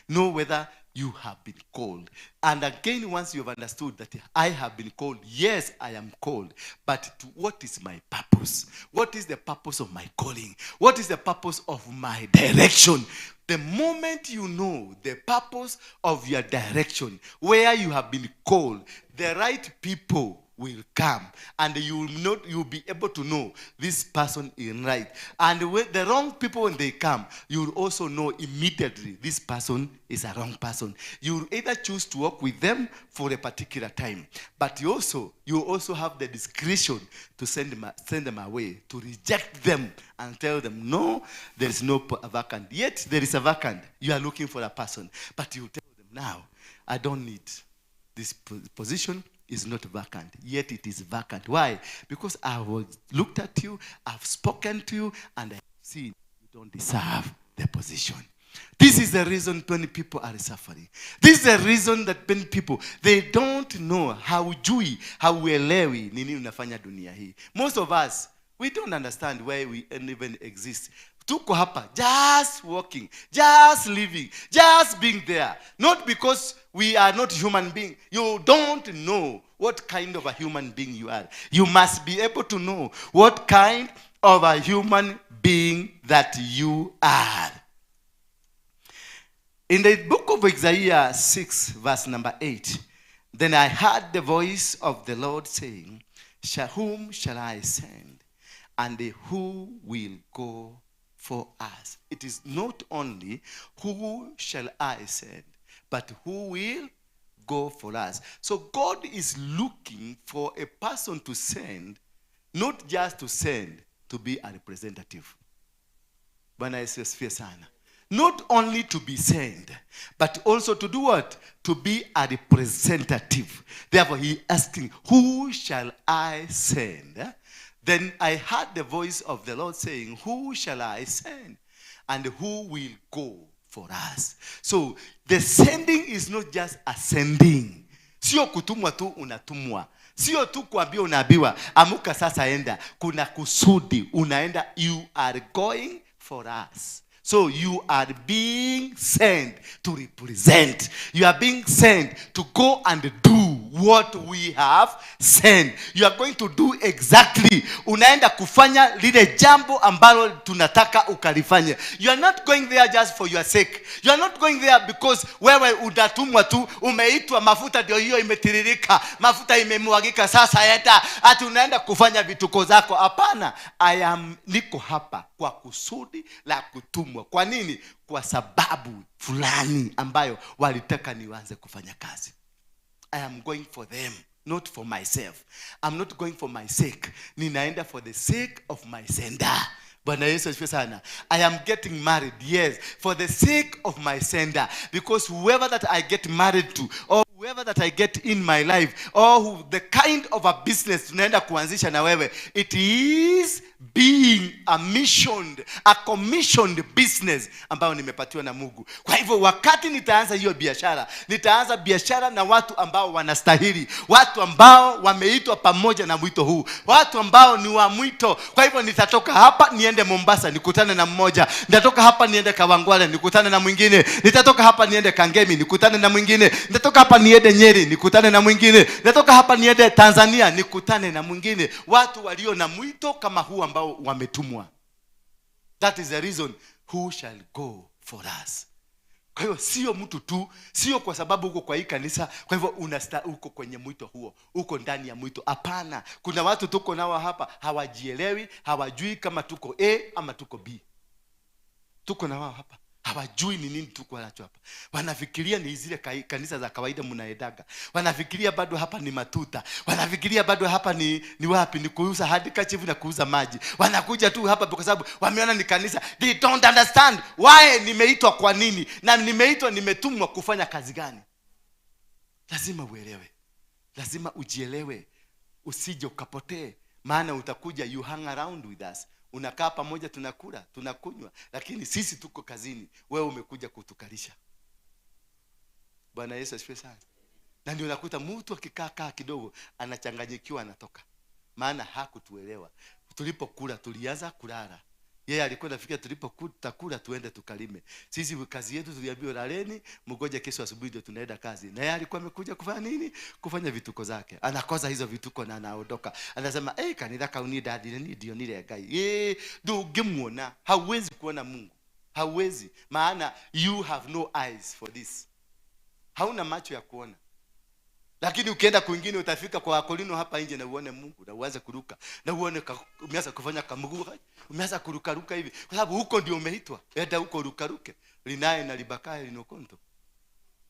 Know whether you have been called. And again, once you have understood that I have been called, yes, I am called, but to what is my purpose? What is the purpose of my calling? What is the purpose of my direction? The moment you know the purpose of your direction, where you have been called, the right people will come, and you will not, you'll be able to know this person is right. And when the wrong people, when they come, you will also know immediately this person is a wrong person. You will either choose to work with them for a particular time, but you also have the discretion to send them away, to reject them and tell them, no, there is no vacant. Yet there is a vacant. You are looking for a person, but you tell them now, I don't need this position. Is not vacant, yet it is vacant. Why? Because I was looked at you, I've spoken to you, and I've seen you don't deserve the position. This is the reason many people are suffering. This is the reason that many people, they don't know, haujui, hauelewi nini unafanya dunia hii. Most of us, we don't understand why we even exist. Tuko hapa, just walking, just living, just being there. Not because we are not human beings. You don't know what kind of a human being you are. You must be able to know what kind of a human being that you are. In the book of Isaiah 6, verse number 8, then I heard the voice of the Lord saying, whom shall I send? And who will go for us? It is not only who shall I send, but who will go for us. So God is looking for a person to send, not just to send, to be a representative. Bwana Yesu asifiwe sana. Not only to be sent, but also to do what? To be a representative. Therefore, he asking, who shall I send? Then I heard the voice of the Lord saying, who shall I send? And who will go for us? So the sending is not just ascending. Sio kutumwa tu unatumwa. Sio tu kuambiwa unaambiwa, amuka sasa enda. Kuna kusudi, unaenda, you are going for us. So you are being sent to represent. You are being sent to go and do what we have sent. You are going to do exactly. Unaenda kufanya lile jambo ambalo tunataka ukalifanye. You are not going there just for your sake. You are not going there because wewe utatumwa tu, umeitwa, mafuta ndio hiyo imetiririka, mafuta imemwagika, sasa enda. Ati unaenda kufanya vituko zako. Hapana, niko hapa kwa kusudi la kutumwa. Kwa nini? Kwa sababu fulani ambayo walitaka nianze kufanya kazi. I am going for them, not for myself. I'm not going for my sake. Ninaenda for the sake of my sender. Bwana Yesu asifiwe sana. I am getting married, yes, for the sake of my sender. Because whoever that I get married to, or whoever that I get in my life, or who, the kind of a business tunaenda kuanzisha na wewe, it is being a missioned, a commissioned business ambayo nimepatiwa na Mungu. Kwa hivyo wakati nitaanza hiyo biashara, nitaanza biashara na watu ambao wanastahili, watu ambao wameitwa pamoja na mwito huu, watu ambao ni wa mwito. Kwa hivyo nitatoka hapa niende Mombasa nikutane na mmoja, nitatoka hapa niende Kawangware nikutane na mwingine, nitatoka hapa niende Kangemi nikutane na mwingine, nitatoka hapa niende Nyeri nikutane na mwingine, nitatoka hapa niende Tanzania nikutane na mwingine. Watu walio na mwito kama huu ambao wametumwa. That is the reason who shall go for us. Kwa hiyo sio mtu tu, sio kwa sababu uko kwa hii kanisa, kwa hivyo uko kwenye mwito huo, uko ndani ya mwito. Hapana, kuna watu tuko nao hapa hawajielewi, hawajui kama tuko A ama tuko B. Tuko na wao hapa, hawajui ni nini tuko nacho hapa. Wanafikiria ni zile kanisa za kawaida mnaendaga. Wanafikiria bado hapa ni matuta. Wanafikiria bado hapa ni wapi, ni kuuza handkerchief na kuuza maji. Wanakuja tu hapa kwa sababu wameona ni kanisa. They don't understand why nimeitwa, kwa nini, na nimeitwa, nimetumwa kufanya kazi gani. Lazima uelewe. Lazima ujielewe. Usije ukapotee, maana utakuja, you hang around with us. Unakaa pamoja, tunakula, tunakunywa, lakini sisi tuko kazini, wewe umekuja kutukalisha. Bwana Yesu asifiwe sana. Na ndio unakuta mtu akikaa kaa kidogo anachanganyikiwa, anatoka. Maana hakutuelewa. Tulipokula tulianza kulala. Yeye alikuwa anafikiria tulipokuta tuende tukalime. Sisi kazi yetu tuliambiwa laleni, mgoje kesho asubuhi ndio tunaenda kazi. Na yeye alikuwa amekuja kufanya nini? Kufanya vituko zake. Anakosa hizo vituko na anaondoka. Anasema, "Eh, kanitha kau ni ndathire ni ndionire Ngai." Eh, ndũngĩmuona, hauwezi kuona Mungu. Hauwezi, maana you have no eyes for this. Hauna macho ya kuona. Lakini ukienda kwingine utafika kwa Wakorino hapa nje na uone Mungu na uanze kuruka na uone umeanza kufanya kamguu, umeanza kurukaruka hivi, kwa sababu huko ndio umeitwa. Enda huko rukaruke, linaye na libakaye linokonto.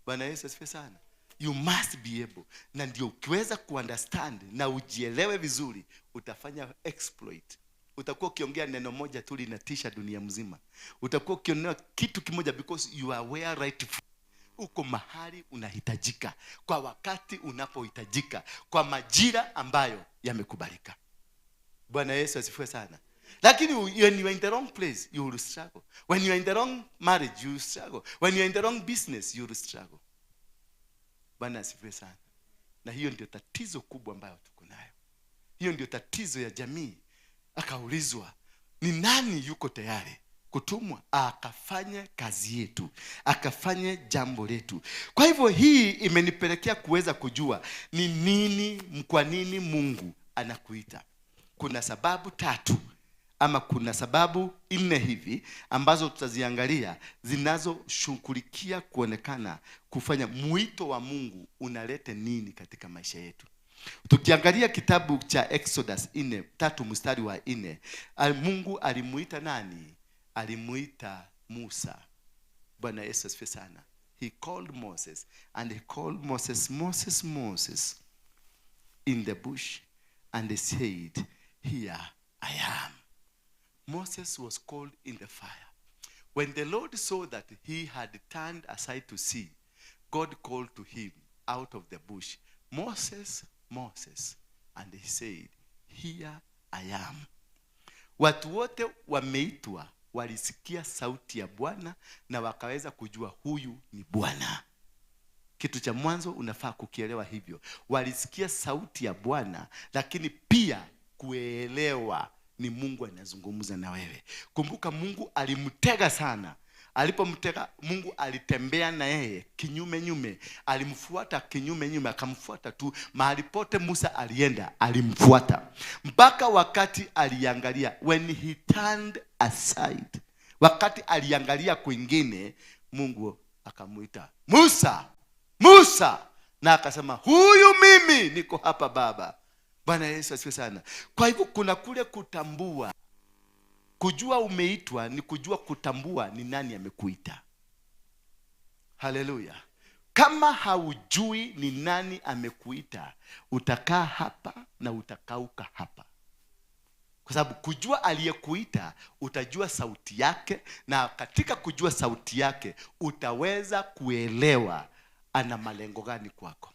Bwana Yesu asifiwe sana. You must be able, na ndio ukiweza kuunderstand na ujielewe vizuri, utafanya exploit. Utakuwa ukiongea neno moja tu linatisha dunia mzima. Utakuwa ukionea kitu kimoja because you are where right. Uko mahali unahitajika kwa wakati unapohitajika, kwa majira ambayo yamekubalika. Bwana Yesu asifiwe sana. Lakini when you are in the wrong place, you will struggle. When you are in the wrong marriage, you will struggle. When you are in the wrong business, you will struggle. Bwana asifiwe sana. Na hiyo ndio tatizo kubwa ambayo tuko nayo. Hiyo ndio tatizo ya jamii. Akaulizwa, ni nani yuko tayari kutumwa akafanye kazi yetu, akafanye jambo letu? Kwa hivyo hii imenipelekea kuweza kujua ni nini, kwa nini Mungu anakuita. Kuna sababu tatu ama kuna sababu nne hivi ambazo tutaziangalia zinazoshughulikia kuonekana kufanya mwito wa Mungu unalete nini katika maisha yetu. Tukiangalia kitabu cha Exodus 4:3 mstari wa 4, Mungu alimuita nani? Alimuita Musa. Bwana Yesu asifiwe sana. He called Moses, and he called Moses, Moses, Moses in the bush, and he said, "Here I am." Moses was called in the fire. When the Lord saw that he had turned aside to see, God called to him out of the bush, "Moses, Moses." And he said, "Here I am." Watu wote wameitwa walisikia sauti ya Bwana na wakaweza kujua huyu ni Bwana. Kitu cha mwanzo unafaa kukielewa hivyo. Walisikia sauti ya Bwana, lakini pia kuelewa ni Mungu anazungumza na wewe. Kumbuka Mungu alimtega sana. Alipomtega, Mungu alitembea na yeye kinyume nyume, alimfuata kinyume nyume, akamfuata tu mahali pote Musa alienda, alimfuata mpaka wakati aliangalia, when he turned aside, wakati aliangalia kwingine, Mungu akamuita Musa, Musa, na akasema, "Huyu mimi niko hapa Baba." Bwana Yesu asifiwe sana. Kwa hivyo kuna kule kutambua. Kujua umeitwa ni kujua kutambua ni nani amekuita. Haleluya. Kama haujui ni nani amekuita, utakaa hapa na utakauka hapa. Kwa sababu kujua aliyekuita, utajua sauti yake, na katika kujua sauti yake utaweza kuelewa ana malengo gani kwako.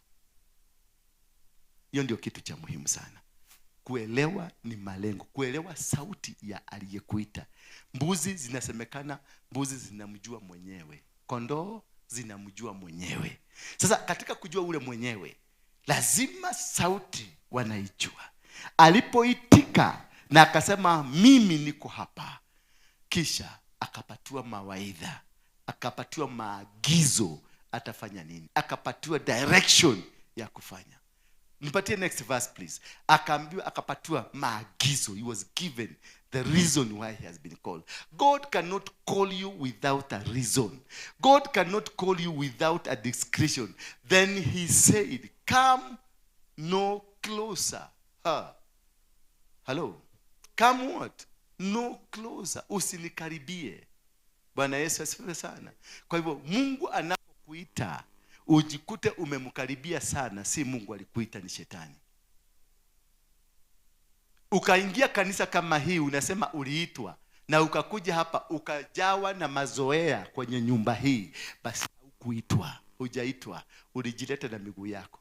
Hiyo ndio kitu cha muhimu sana. Kuelewa ni malengo, kuelewa sauti ya aliyekuita. Mbuzi zinasemekana, mbuzi zinamjua mwenyewe, kondoo zinamjua mwenyewe. Sasa katika kujua ule mwenyewe, lazima sauti wanaijua. Alipoitika na akasema mimi niko hapa, kisha akapatiwa mawaidha, akapatiwa maagizo atafanya nini, akapatiwa direction ya kufanya. Nipatie next verse please. Akaambiwa, akapatiwa maagizo. He was given the reason why he has been called. God cannot call you without a reason. God cannot call you without a discretion. Then he said, "Come no closer." Huh. Hello. Come what? No closer. Usinikaribie. Bwana Yesu asifiwe sana. Kwa hivyo Mungu anapokuita ujikute umemkaribia sana, si Mungu alikuita, ni shetani. Ukaingia kanisa kama hii, unasema uliitwa, na ukakuja hapa ukajawa na mazoea kwenye nyumba hii, basi hukuitwa, hujaitwa, ulijileta na miguu yako.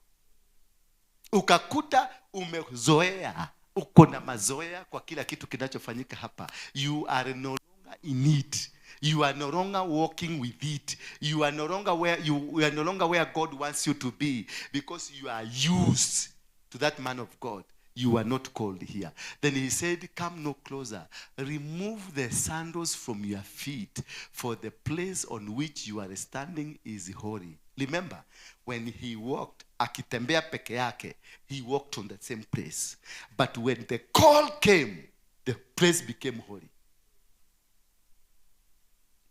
Ukakuta umezoea, uko na mazoea kwa kila kitu kinachofanyika hapa. You are no longer in it. You are no longer walking with it. You are no longer where you are no longer where God wants you to be, because you are used to that man of God. You are not called here. Then he said, come no closer. Remove the sandals from your feet, for the place on which you are standing is holy. Remember, when he walked, akitembea peke yake, he walked on the same place. But when the call came, the place became holy.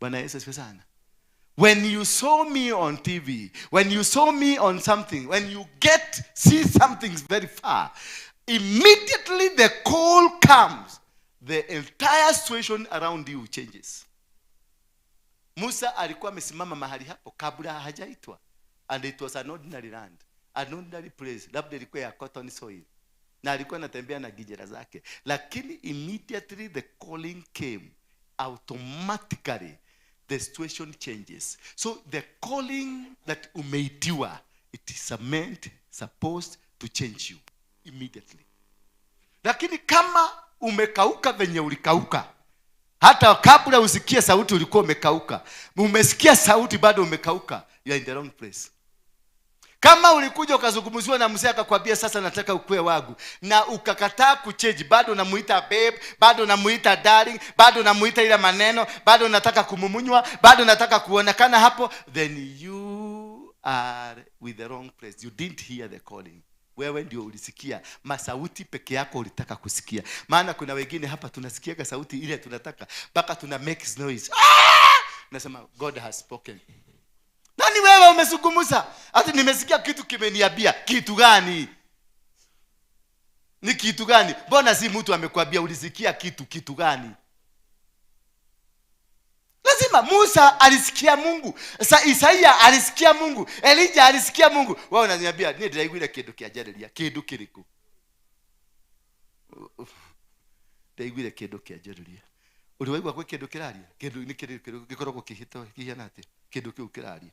Bwana Yesu asifiwe sana. When you saw me on TV, when you saw me on something, when you see something very far, immediately the call comes, the entire situation around you changes. Musa alikuwa amesimama mahali hapo kabla hajaitwa, and it was an ordinary land, an ordinary place, labda ilikuwa ya cotton soil, na alikuwa anatembea na gijera zake, lakini immediately the calling came, automatically the situation changes. So the calling that umeitiwa, it is meant, supposed to change you immediately. Lakini kama umekauka venye ulikauka, hata kabla usikie sauti ulikuwa umekauka, umesikia sauti bado umekauka, you are in the wrong place. Kama ulikuja ukazungumziwa na mzee akakwambia sasa nataka ukue wangu, na ukakataa kuchange, bado namuita babe, bado namuita darling, bado namuita ile maneno, bado nataka kumumunywa, bado nataka kuonekana hapo, then you are with the wrong place. You didn't hear the calling. Wewe ndio ulisikia masauti peke yako ulitaka kusikia. Maana kuna wengine hapa tunasikiaga sauti ile tunataka mpaka tuna make noise. Nasema God has spoken. Nani wewe umezungumza? Ati nimesikia kitu kimeniambia. Kitu gani? Ni kitu gani? Mbona si mtu amekwambia ulisikia kitu, kitu gani? Lazima Musa alisikia Mungu. Isaia alisikia Mungu. Elijah alisikia Mungu. Wewe unaniambia ni ndiraiguire kindu kianjariria. Kindu kiriku? Ndaiguire kindu kianjariria. Uri waigua kwi kindu kiraria? Kindu ni kindu gikoragwo kihito kihiana atia? Kindu kiu kiraria.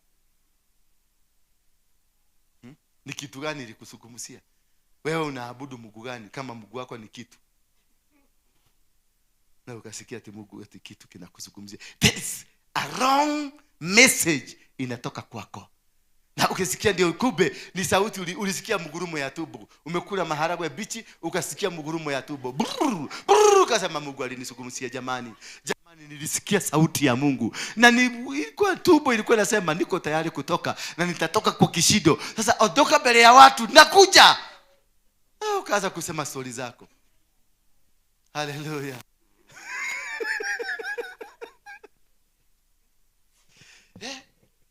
Ni kitu gani ilikuzungumzia? Wewe unaabudu Mungu gani kama Mungu wako ni kitu? Na ukasikia ati Mungu ati kitu kinakuzungumzia. That is a wrong message inatoka kwako. Na ukisikia ndio kumbe ni sauti ulisikia mgurumo ya tumbo. Umekula maharagwe bichi ukasikia mgurumo ya tumbo. Brrr, brrr, ukasema Mungu alinizungumzia jamani. Jamani nilisikia sauti ya Mungu. Na ilikuwa tumbo ilikuwa inasema niko tayari kutoka na nitatoka kwa kishindo. Sasa ondoka mbele ya watu nakuja. Na ukaanza kusema stori zako. Hallelujah.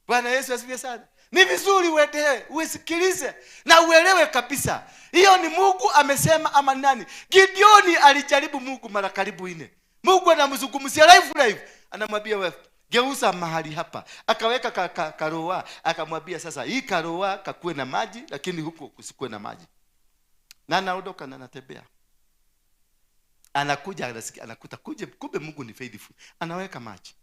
Bwana Yesu asifiwe sana. Ni vizuri uendelee, usikilize na uelewe kabisa. Hiyo ni Mungu amesema ama nani? Gideoni alijaribu Mungu mara karibu 4. Mungu anamzungumzia live live. Anamwambia wewe geuza mahali hapa. Akaweka karoa, akamwambia sasa hii karoa kakue na maji lakini huko kusikue na maji. Na anaondoka na anatembea. Anakuja anasikia, anakuta kuje kumbe Mungu ni faithful. Anaweka maji.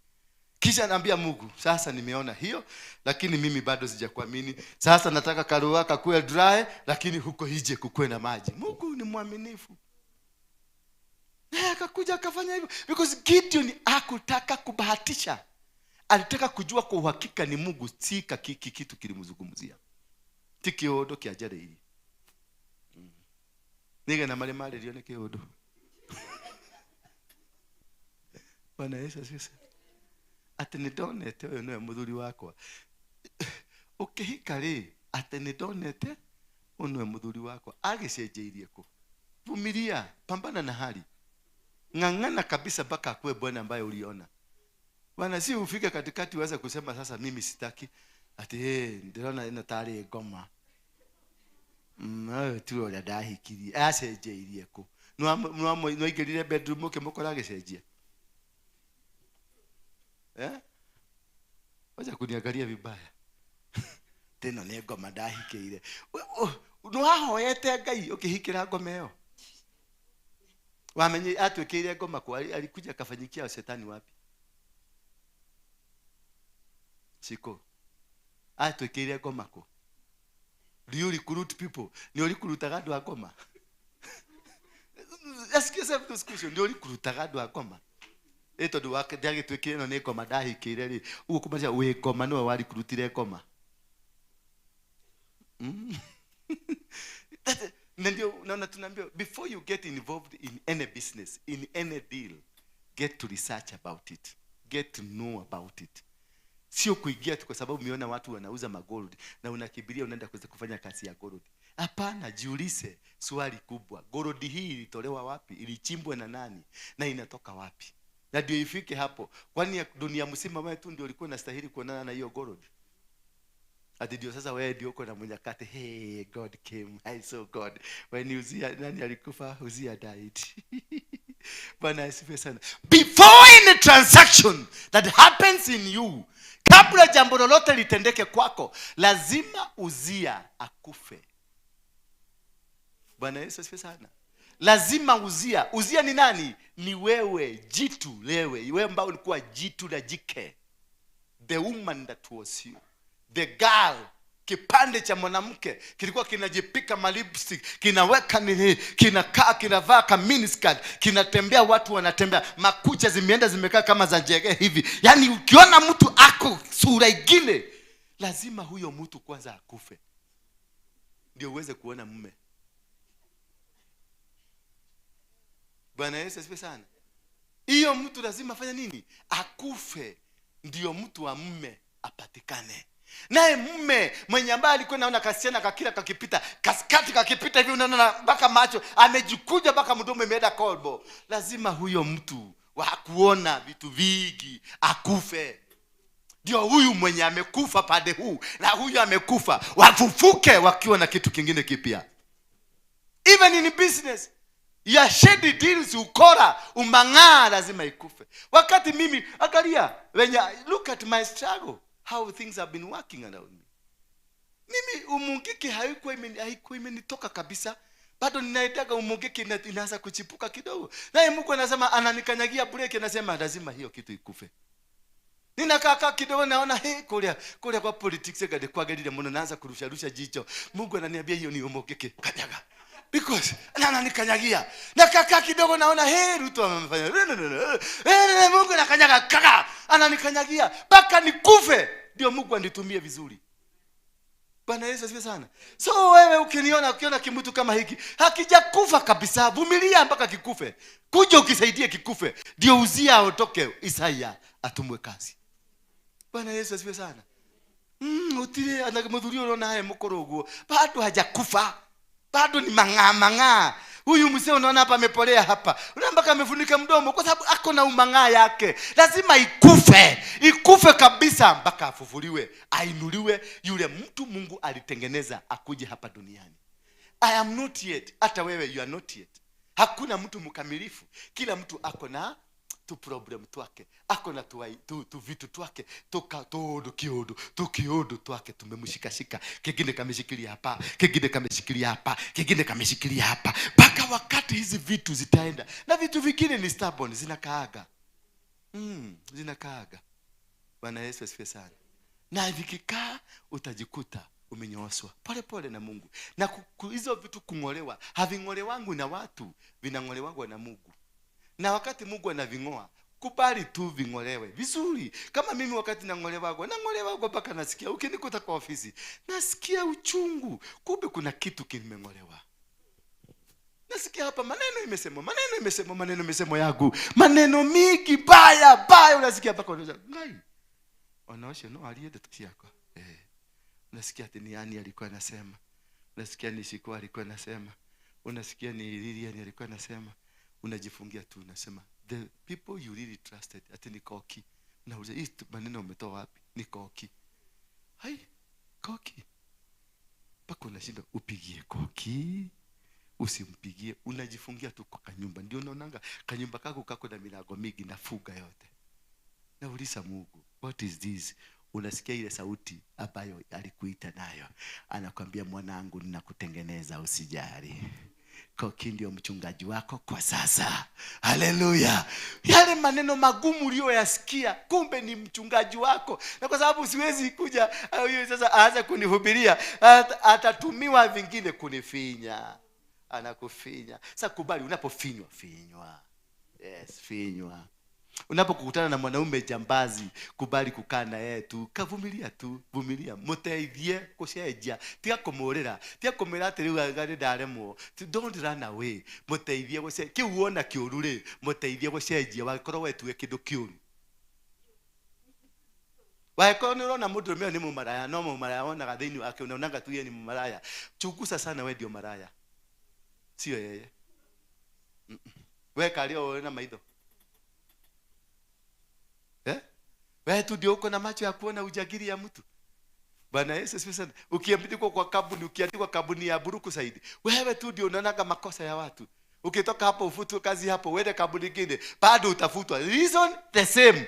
Kisha anaambia Mungu, sasa nimeona hiyo lakini mimi bado sijakuamini. Sasa nataka karoa kakue dry lakini huko hije kukue na maji. Mungu ni mwaminifu. Na akakuja akafanya hivyo because Gideon hakutaka kubahatisha. Alitaka kujua kwa uhakika ni Mungu, si kitu kilimzungumzia. Ti kiodo kiajare hili. Niga na mali mali lione kiodo. Bwana Yesu asifiwe. Ati nindonete uyu niwe muthuri wakwa. Ukihika ri ati nindonete uyu niwe muthuri wakwa. Agicenjeirie ku? Vumilia, pambana na hali. Ng'ang'ana kabisa mpaka akuwe bwana ambaye uliona. Bwana si ufike katikati uanze kusema sasa mimi sitaki. Ati ndirona ino tari ngoma. Tu uria ndahikirie, acenjeirie ku? Nwaingirire bedroom ukimukora agicenjia. Wacha kuniangalia vibaya. Tena ni ngoma ndahikire. Nwahoete Ngai ukihikira ngoma iyo. Wamenye atwikire ngoma kwa alikuja akafanyikia shetani wapi? Siko. Atwikire ngoma ko. Do you recruit people? Ni ulikurutaga andu a ngoma? Ask yourself this question. Ni ulikurutaga andu a ngoma? Tondu wake ndiagĩtuĩkire ĩno nĩ ngoma ndahikĩire rĩ, ũguo kũmaanisha wĩ ngoma nĩwe warikurutire ngoma. Na ndio naona tunaambiwa before you get involved in any business, in any deal, get to research about it, get to know about it. Sio kuingia tu kwa sababu umeona watu wanauza magold na unakimbilia unaenda kuweza kufanya kazi ya gold. Hapana, jiulize swali kubwa, gold hii ilitolewa wapi? Ilichimbwa na nani? Na inatoka wapi? Na ndio ifike hapo. Kwani dunia mzima wewe tu ndio ulikuwa unastahili kuonana na hiyo gold? Ati ndio sasa wewe ndio uko na mnyakati, hey, God came, I saw God. When Uzia, nani alikufa? Uzia died. Bwana asifiwe sana. Before any transaction that happens in you, kabla jambo lolote litendeke kwako, lazima Uzia akufe. Bwana Yesu asifiwe sana. Lazima Uzia. Uzia ni nani? Ni wewe, jitu lewe, wewe ambao ulikuwa jitu la jike. The woman that was you. The girl, kipande cha mwanamke kilikuwa kinajipika malipstick, kinaweka nini, kinakaa, kinavaa ka miniskirt, kinatembea, watu wanatembea, makucha zimeenda zimekaa kama za jege hivi. Yaani ukiona mtu ako sura ingine, lazima huyo mtu kwanza akufe ndio uweze kuona mume. Bwana Yesu asifiwe sana. Hiyo mtu lazima afanye nini? Akufe ndio mtu wa mume apatikane. Naye mume mwenye ambaye alikuwa naona kasichana kakila kakipita, kaskati kakipita hivi, unaona mpaka macho amejikuja mpaka mdomo imeenda kolbo. Lazima huyo mtu wa kuona vitu vingi akufe. Ndio huyu mwenye amekufa pande huu na huyu amekufa wafufuke wakiwa na kitu kingine kipya. Even in business, ya shady deals, ukora, umang'aa lazima ikufe. Wakati mimi angalia, when look at my struggle, how things have been working around me. Mimi umungiki haikuwa imenitoka kabisa. Bado ninaitaka umungiki inaanza kuchipuka kidogo. Naye Mungu anasema ananikanyagia break, anasema lazima hiyo kitu ikufe. Ninakaa kidogo naona hey, kulia kwa politics gade kwa gadi muno, naanza kurusha rusha jicho. Mungu ananiambia hiyo ni umungiki, kanyaga. Because ananikanyagia. Nakakaa kidogo naona hey, Ruto amefanya. Mungu anakanyaga kaka, ananikanyagia mpaka nikufe ndio Mungu anitumie vizuri. Bwana Yesu asifiwe sana. So wewe ukiniona, ukiona kimtu kama hiki hakijakufa kabisa, vumilia mpaka kikufe. Kuja ukisaidie kikufe ndio Uzia aotoke, Isaya atumwe kazi. Bwana Yesu asifiwe sana. Utire anamudhurio unaona haya mkorogo bado hajakufa. Bado ni mang'aa mang'aa. Huyu mzee unaona hapa amepolea hapa. Unaona mpaka amefunika mdomo kwa sababu ako na umang'aa yake. Lazima ikufe. Ikufe kabisa mpaka afufuliwe, ainuliwe yule mtu Mungu alitengeneza akuje hapa duniani. I am not yet. Hata wewe you are not yet. Hakuna mtu mkamilifu. Kila mtu ako na tu problem twake, ako na tu vitu twake, tukiodu twake tumemshikashika, kingine kameshikilia hapa, kingine kameshikilia hapa, kingine kameshikilia hapa, mpaka wakati hizi vitu zitaenda. Na vitu vingine ni stubborn, zinakaaga. Zinakaaga. Bwana Yesu asifiwe sana. Na vikikaa utajikuta umenyooswa pole pole na Mungu. Na hizo vitu kung'olewa, having'olewangu na watu, vinang'olewangwa na Mungu. Na wakati Mungu anaving'oa, kubali tu ving'olewe vizuri. Kama mimi wakati nang'olewagwa mpaka nasikia, ukinikuta kwa ofisi, nasikia uchungu. Kumbe kuna kitu kimeng'olewa. Nasikia hapa maneno imesemwa, maneno imesemwa, maneno imesemwa yangu. Maneno mingi baya baya, unasikia mpaka unasema, ngai. Wanaosha no alienda tusiako. Unasikia ati ni yani alikuwa anasema. Unasikia ni Shiko alikuwa anasema. Unasikia ni Lilian alikuwa anasema. Unajifungia tu, unasema the people you really trusted ati ni Koki. Unauliza hii maneno umetoa wapi? Ni Koki. Hai, Koki. Mpaka unashinda upigie Koki, usimpigie, unajifungia tu kwa kanyumba. Ndio unaonanga kanyumba kako kako na milango mingi na fuga yote. Nauliza Mungu, what is this? Unasikia ile sauti ambayo alikuita nayo. Anakuambia mwanangu, ninakutengeneza usijali. Koki ndio mchungaji wako kwa sasa. Haleluya. Yale maneno magumu uliyoyasikia, kumbe ni mchungaji wako. Na kwa sababu siwezi kuja huyu sasa aanze kunihubiria, atatumiwa vingine kunifinya. Anakufinya. Sasa kubali unapofinywa, finywa. Yes, finywa. Unapokutana na mwanaume jambazi, kubali kukaa na yeye tu, kavumilia tu, vumilia, muteithie kucenjia, tiga kumurira, tiga kumwira ati riu anga ni ndaremwo. Don't run away, muteithie gucenjia. Kiu wona kiuru ri, muteithie gucenjia, wakorwo wetue kindu kiuru. Wakorwo ni urona mundu ni mumaraya, no mumaraya wonaga thiini wake, unaonaga tu yeye ni mumaraya. Chunguza sana, we ndio maraya, sio yeye. We karia na maitho. Wewe tu ndio uko na macho ya kuona ujagiri ya mtu. Bwana Yesu asifiwe sana. Ukiandikwa kwa kampuni, ukiandikwa kampuni ya Brookside, wewe tu ndio unaonaga makosa ya watu. Ukitoka hapo ufutwe kazi hapo, uende kampuni nyingine, bado utafutwa. Reason the same.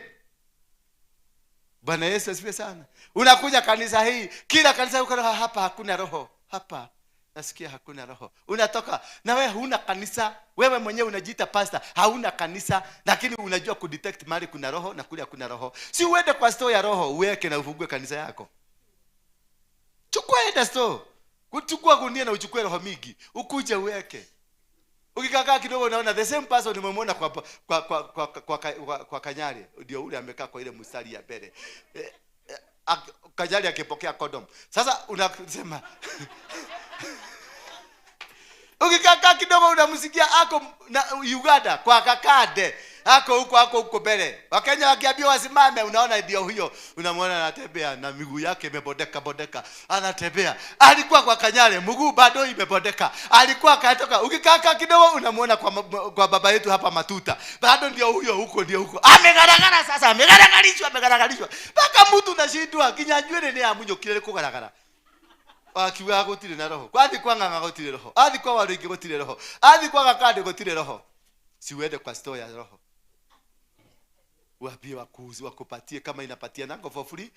Bwana Yesu asifiwe sana. Unakuja kanisa hii, kila kanisa uko hapa hakuna roho, hapa nasikia hakuna roho. Unatoka na wewe huna kanisa, wewe mwenyewe unajiita pastor, hauna kanisa, lakini unajua kudetect mahali kuna roho na kule hakuna roho. Si uende kwa store ya roho uweke na ufungue kanisa yako. Chukua enda store. Kuchukua gunia na uchukue roho mingi, ukuje uweke. Ukikaa kidogo unaona the same person umemwona kwa Kanyari, ndio ule amekaa kwa ile mstari ya mbele. Kanyari akipokea condom. Sasa unasema ukikaa kidogo unamsikia ako na Uganda kwa Kakade, ako huko mbele. Wakenya wakiambiwa wasimame, unaona ndio huyo, unamwona anatembea na miguu yake imebodeka bodeka, anatembea. Alikuwa kwa Kanyare, mguu bado imebodeka. Alikuwa katoka. Ukikaa kidogo unamwona kwa baba yetu hapa Matuta, bado ndio huyo, huko ndio huko. Amegaragara sasa, amegaragarishwa, amegaragarishwa. Mpaka mtu unashindwa kinyanywele ni amunyukire kugaragara. Akiuga gutire na roho, kwathi kwa ng'ang'a gutire roho, athi kwa waringi gutire roho, athi kwa Gakande gutire roho. Si uende kwa store ya roho, waambie wakuuzie, wakupatie kama inapatia nango for free,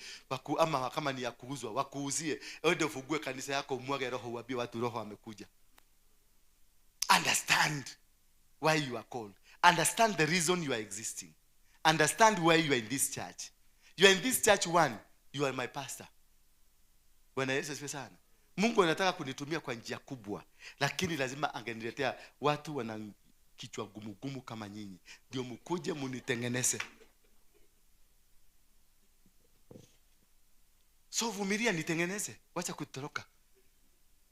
ama kama ni ya kuuzwa wakuuzie. Uende ufungue kanisa yako, umwage roho, uambie watu roho amekuja. Understand why you are called. Understand the reason you are existing. Understand why you are in this church. You are in this church, one, you are my pastor. Bwana Yesu asifiwe sana. Mungu anataka kunitumia kwa njia kubwa, lakini lazima angeniletea watu wana kichwa gumu gumu kama nyinyi, ndio mkuje munitengeneze. So vumilia, nitengeneze, wacha kutoroka.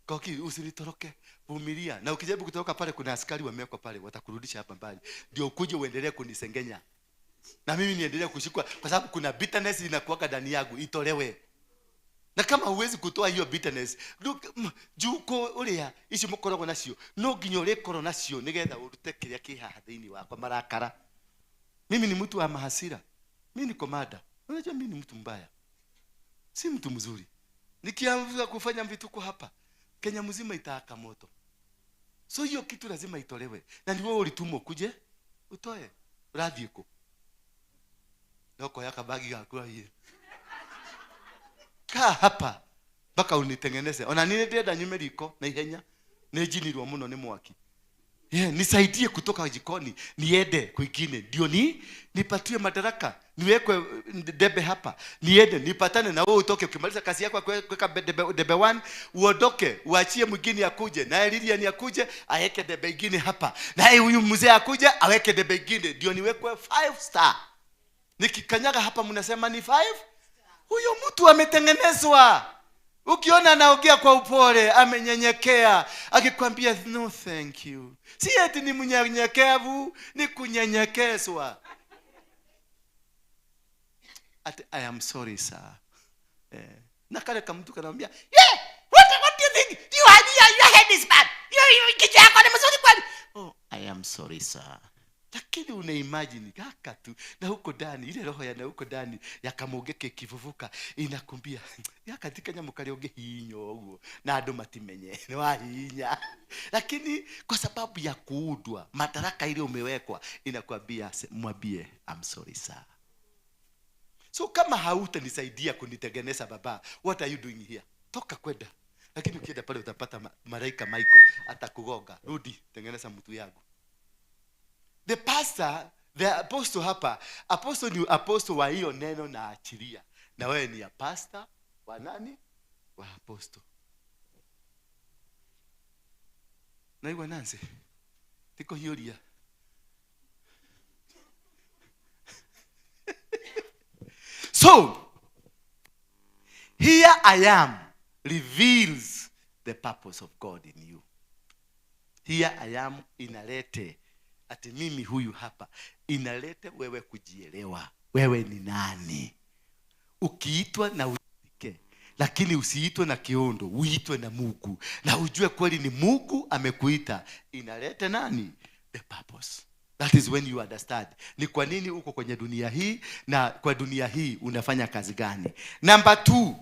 Koki, usinitoroke, vumilia. Na ukijaribu kutoroka pale kuna askari wamewekwa pale, watakurudisha hapa mbali. Ndio ukuje uendelee kunisengenya. Na mimi niendelee kushikwa kwa sababu kuna bitterness inakuwa ndani yangu, itolewe. Na kama huwezi kutoa hiyo bitterness, juko uria ici mukoragwo nacio, no nginya urikorwo nacio nigetha urute kiria ki haha thiini wakwa marakara. Mimi ni mtu wa mahasira. Mimi ni komanda. Unajua mimi ni mtu mbaya. Si mtu mzuri. Nikianza kufanya vituko hapa, Kenya mzima itaaka moto. So hiyo kitu lazima itolewe. Na ni wewe ulitumwa kuje utoe. Urathie ku. Ndoko yakabagi gakwa hiyo. Kaa hapa mpaka unitengeneze. Ona nini ndenda nyume riko na ihenya, njinirwo muno ni mwaki. Yeah, nisaidie kutoka jikoni niende kwingine, ndio ni nipatie madaraka, niwekwe debe hapa, niende nipatane na wewe utoke. Ukimaliza kazi yako kuweka debe 1, uondoke, uachie mwingine akuje, naye Lilian akuje aweke debe ingine hapa, naye huyu mzee akuje aweke debe ingine, ndio niwekwe 5 star. Nikikanyaga hapa mnasema ni 5. Huyo mtu ametengenezwa. Ukiona anaongea kwa upole, amenyenyekea, akikwambia no thank you. Si eti ni mnyenyekevu, ni kunyenyekezwa. Ati I am sorry sir. Na kale kama mtu kanamwambia, "Yeah, what do you think? Do you have your head is bad. You kichwa yako ni mzuri kwani?" Oh, I am sorry sir. Lakini una imagine kaka tu na huko ndani ile roho ya na huko ndani yakamugeke kivuvuka inakumbia yakatika nyamu kari ungihinya uguo na andu matimenye ni wahinya, lakini kwa sababu ya kuudwa madaraka ile umewekwa inakwambia mwambie I'm sorry sir. So kama hautanisaidia kunitengeneza baba, what are you doing here? Toka kwenda. Lakini ukienda pale utapata malaika Michael atakugonga. Rudi tengeneza mtu yangu. The pastor, the apostle hapa, apostle ni apostle wa hiyo neno na achilia. Na wewe ni ya pastor wa nani? Wa apostle. Na iwa nansi. Tiko hiyoria. So here I am reveals the purpose of God in you. Here I am inalete ati mimi huyu hapa, inalete wewe kujielewa wewe ni nani. Ukiitwa na uitike, lakini usiitwe na kiondo, uitwe na Mungu na ujue kweli ni Mungu amekuita. Inalete nani? The purpose. That is when you understand ni kwa nini uko kwenye dunia hii na kwa dunia hii unafanya kazi gani. Number 2,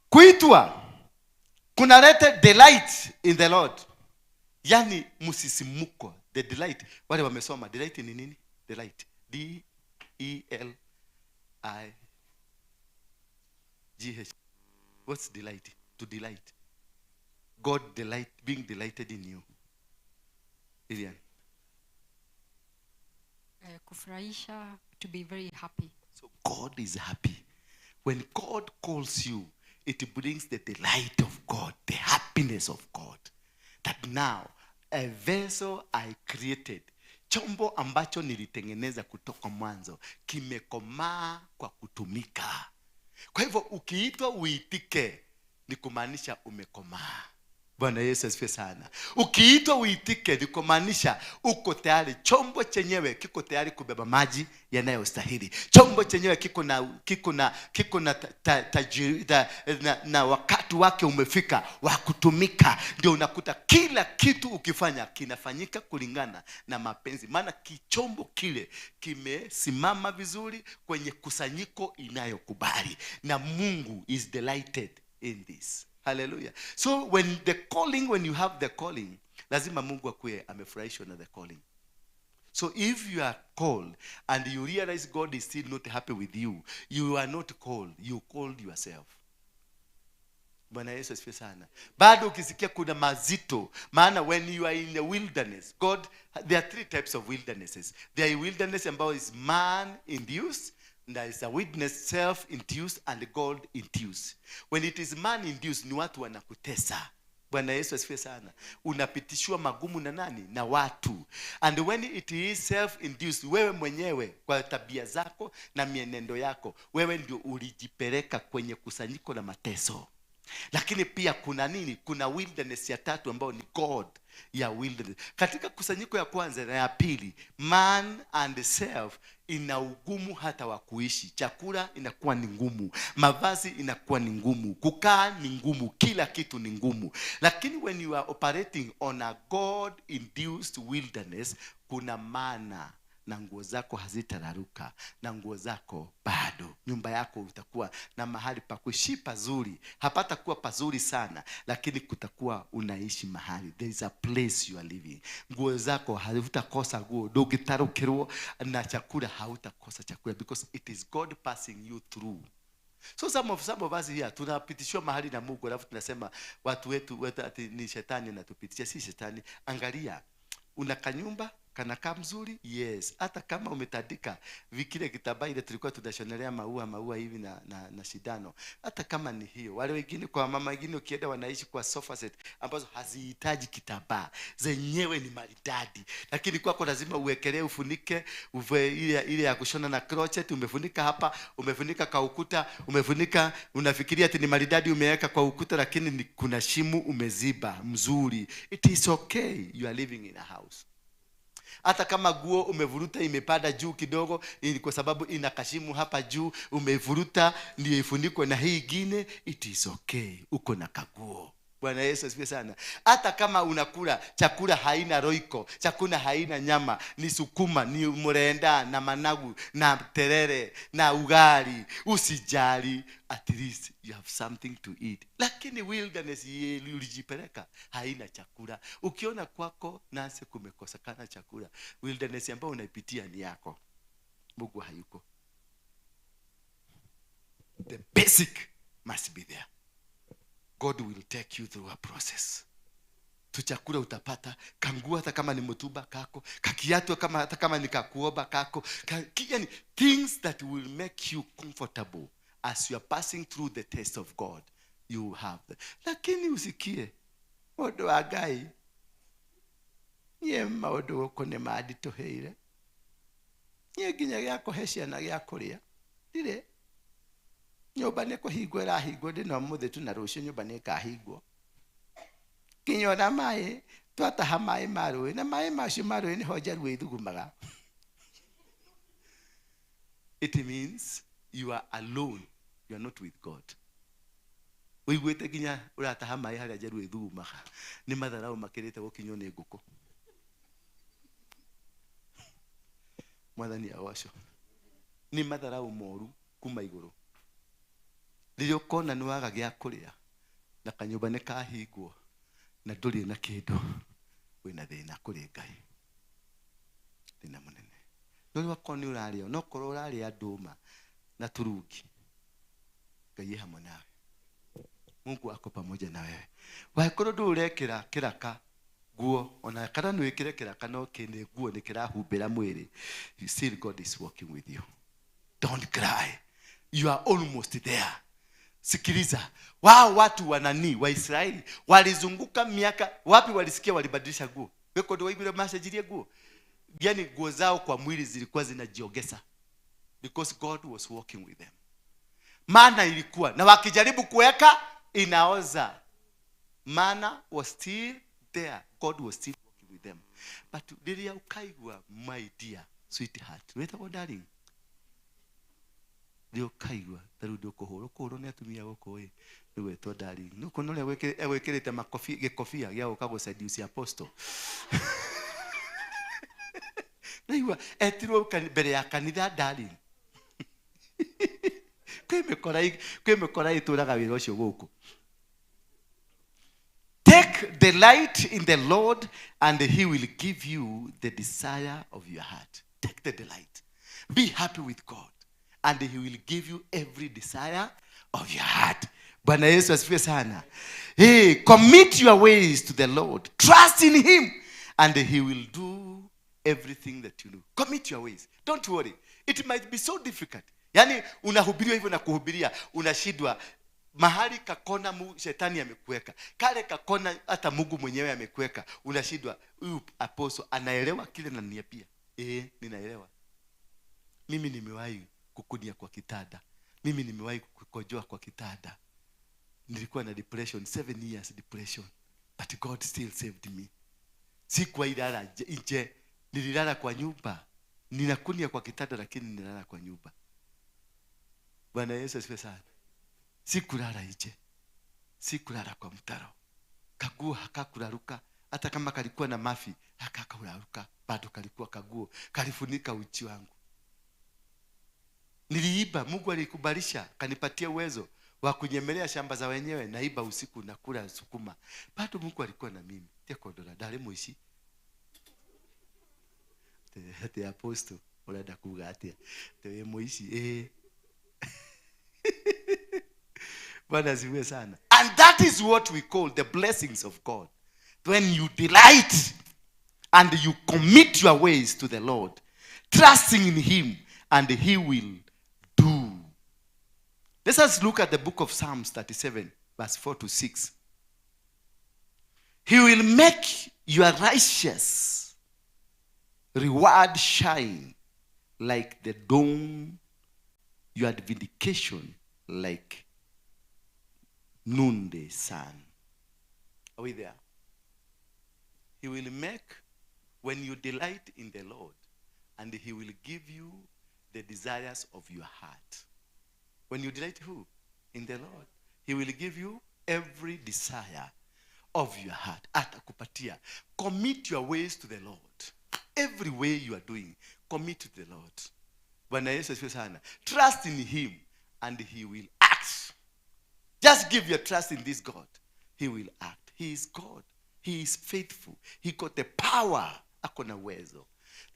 kuitwa kunaleta delight in the Lord, yani msisimuko. The delight, wale wamesoma delight ni nini? Delight, D E L I G H. What's delight? To delight. God delight, being delighted in you. Ilian. Kufurahisha, to be very happy. So God is happy. When God calls you, it brings the delight of God, the happiness of God. That now, a vessel I created, chombo ambacho nilitengeneza kutoka mwanzo, kimekomaa kwa kutumika. Kwa hivyo ukiitwa uitike, ni kumaanisha umekomaa. Bwana Yesu asifiwe sana. Ukiitwa uitike ni kumaanisha uko tayari. Chombo chenyewe kiko tayari kubeba maji yanayostahili. Chombo chenyewe kiko na wakati wake umefika wa kutumika. Ndio unakuta kila kitu ukifanya kinafanyika kulingana na mapenzi. Maana kichombo kile kimesimama vizuri kwenye kusanyiko inayokubali, na Mungu is delighted in this. Hallelujah. So when the calling, when you have the calling, lazima Mungu akuwe amefurahishwa na the calling. So if you are called and you realize God is still not happy with you, you are not called, you called yourself. Bwana Yesu asifiwe sana. Bado ukisikia kuna mazito, maana when you are in the wilderness, God, there are three types of wildernesses. There are wilderness ambayo is man induced, there is a witness self-induced and God-induced. When it is man-induced, ni watu wanakutesa. Bwana Yesu asifiwe sana. Unapitishwa magumu na nani? Na watu. And when it is self-induced, wewe mwenyewe kwa tabia zako na mienendo yako, wewe ndio ulijipeleka kwenye kusanyiko la mateso. Lakini pia kuna nini? Kuna wilderness ya tatu ambayo ni God ya wilderness. Katika kusanyiko ya kwanza na ya pili, man and self ina ugumu hata wa kuishi. Chakula inakuwa ni ngumu, mavazi inakuwa ni ngumu, kukaa ni ngumu, kila kitu ni ngumu. Lakini when you are operating on a God induced wilderness, kuna mana na nguo zako hazitararuka, na nguo zako bado, nyumba yako utakuwa na mahali pa kuishi pazuri. Hapatakuwa pazuri sana, lakini kutakuwa unaishi mahali. There is a place you are living. Nguo zako hautakosa nguo, ndũngĩtarũkĩrwo, na chakula hautakosa chakula, because it is God passing you through. So some of us here tunapitishwa mahali na Mungu, alafu tunasema watu wetu ati ni shetani anatupitisha. Si shetani. Angalia, una kanyumba kanakaa mzuri, yes. Hata kama umetandika vikile kitambaa ile tulikuwa tunashonelea maua hivi na shindano, hata kama ni hiyo. Wale wengine, kwa mama wengine ukienda wanaishi kwa sofa set ambazo hazihitaji kitambaa, zenyewe ni maridadi, lakini kwako lazima uwekelee, ufunike, uve ile ya kushona na crochet, umefunika hapa, umefunika kwa ukuta, umefunika, unafikiria ati ni maridadi umeweka kwa ukuta, lakini ni kuna shimu umeziba mzuri. It is okay, you are living in a house. Hata kama guo umevuruta imepanda juu kidogo, kwa sababu ina kashimu hapa juu, umevuruta ndio ifunikwe na hii ingine, it is okay, uko na kaguo. Bwana Yesu asifiwe sana. Hata kama unakula chakula haina roiko, chakula haina nyama, ni sukuma, ni mrenda na managu na terere na ugali, usijali, at least you have something to eat. Lakini wilderness ulijipeleka haina chakula. Ukiona kwako nasi kumekosekana chakula, wilderness ambayo unaipitia ni yako. Mungu hayuko. The basic must be there. God will take you through a process. Tuchakula utapata, kangua hata kama ni mtuba kako, kakiatu kama hata kama ni kakuoba kako, yani things that will make you comfortable as you are passing through the test of God, you have. Lakini usikie, mundu wa Ngai. Niĩ maũndũ gũkũ nĩ manditũhĩire. Niĩ nginya gĩa kũhe ciana gĩa kũrĩa ndirĩ. Nyũmba nĩ kũhingwo ĩrahingwo, ndĩna ũmũthĩ tu na rũciũ nyũmba nĩ ĩkahingwo. Nginya ona maĩ twataha maĩ ma rũĩ, na maĩ macio ma rũĩ nĩho njaruo ithugumaga. It means you are alone, you are not with God. Ũiguĩte nginya ũrataha maĩ harĩa njaruo ithugumaga, nĩ matharau makĩrĩte gũkinywo nĩ ngũkũ. Mwathani agocwo. Nĩ matharau moru kuma igũrũ. Rĩrĩa ũkona nĩ waga gĩa kũrĩa na kanyũmba nĩ kahingwo na ndũrĩ na kĩndũ, wĩna thĩna kũrĩ Ngai, thĩna mũnene. No rĩu akorwo nĩ ũrarĩa, no korwo ũrarĩa ndũma na turungi, Ngai e hamwe nawe. Mungu ako pamoja na wewe. Wakorwo ndũrĩ ũrekĩra kĩraka nguo, ona kana nĩ wĩkĩre kĩraka no kĩnĩ nguo nĩ kĩrahumbĩra mwĩrĩ, still God is working with you. Don't cry. You are almost there. Sikiliza, wao watu wa nani wa Israeli walizunguka miaka wapi? Walisikia walibadilisha nguo. Weko ndio waigure masajirie nguo. Yani nguo zao kwa mwili zilikuwa zinajiongeza because God was working with them. Mana ilikuwa na wakijaribu kuweka inaoza. Mana was still there. God was still working with them. But rĩrĩa ukaigua, my dear sweetheart, wĩtagwo darling, rĩrĩa ũkaigua ta rĩu ndũkũhũrwo kũhũrwo nĩ atumia gũkũ ĩ, rĩu wetwo darling. Nĩ ũkuona ũrĩa egwĩkĩrĩte gĩkobia gĩa gũka gũseduce apostle. Naigua etirwo mbere ya kanitha darling. Kwĩ mĩkora ĩtũraga wĩra ũcio gũkũ. Take delight in the Lord and he will give you the desire of your heart. Take the delight. Be happy with God and he will give you every desire of your heart. Bwana Yesu asifiwe sana. Hey, commit your ways to the Lord. Trust in him and he will do everything that you do. Commit your ways. Don't worry. It might be so difficult. Yani unahubiriwa hivyo na kuhubiria, unashindwa. Mahali kakona shetani amekuweka. Kale kakona hata Mungu mwenyewe amekuweka. Unashindwa. Huyu apostle anaelewa kile ananiambia. Ninaelewa. Mimi nimewahi kukunia kwa kitanda. Mimi nimewahi kukojoa kwa kitanda. Nilikuwa na depression, 7 years depression. But God still saved me. Sikuwahi lala nje. Nililala kwa nyumba. Ninakunia kwa kitanda lakini nililala kwa nyumba. Bwana Yesu asifiwe sana. Sikulala nje. Sikulala kwa mtaro. Kaguo hakakuraruka. Hata kama kalikuwa na mafi, hakakuraruka. Bado kalikuwa kaguo. Kalifunika uchi wangu. Niliiba, Mungu alikubalisha, kanipatia uwezo wa kunyemelea shamba za wenyewe, naiba usiku na kula sukuma. Bado Mungu alikuwa na mimi. Tia kondora ndari muici. Te apostle urenda kuga atia? Te we muici Bwana asifiwe sana. And that is what we call the blessings of God. When you delight and you commit your ways to the Lord, trusting in him, and he will do. Let us look at the book of Psalms 37, verse 4 to 6. He will make your righteous reward shine like the dawn, your vindication like noonday sun. Are we there? He will make, when you delight in the Lord, and he will give you the desires of your heart. When you delight who? In the Lord. He will give you every desire of your heart. Atakupatia. Commit your ways to the Lord. Every way you are doing, commit to the Lord. Bwana Yesu asifiwe sana. Trust in him and he will act. Just give your trust in this God. He will act. He is God. He is faithful. He got the power. Ako na uwezo.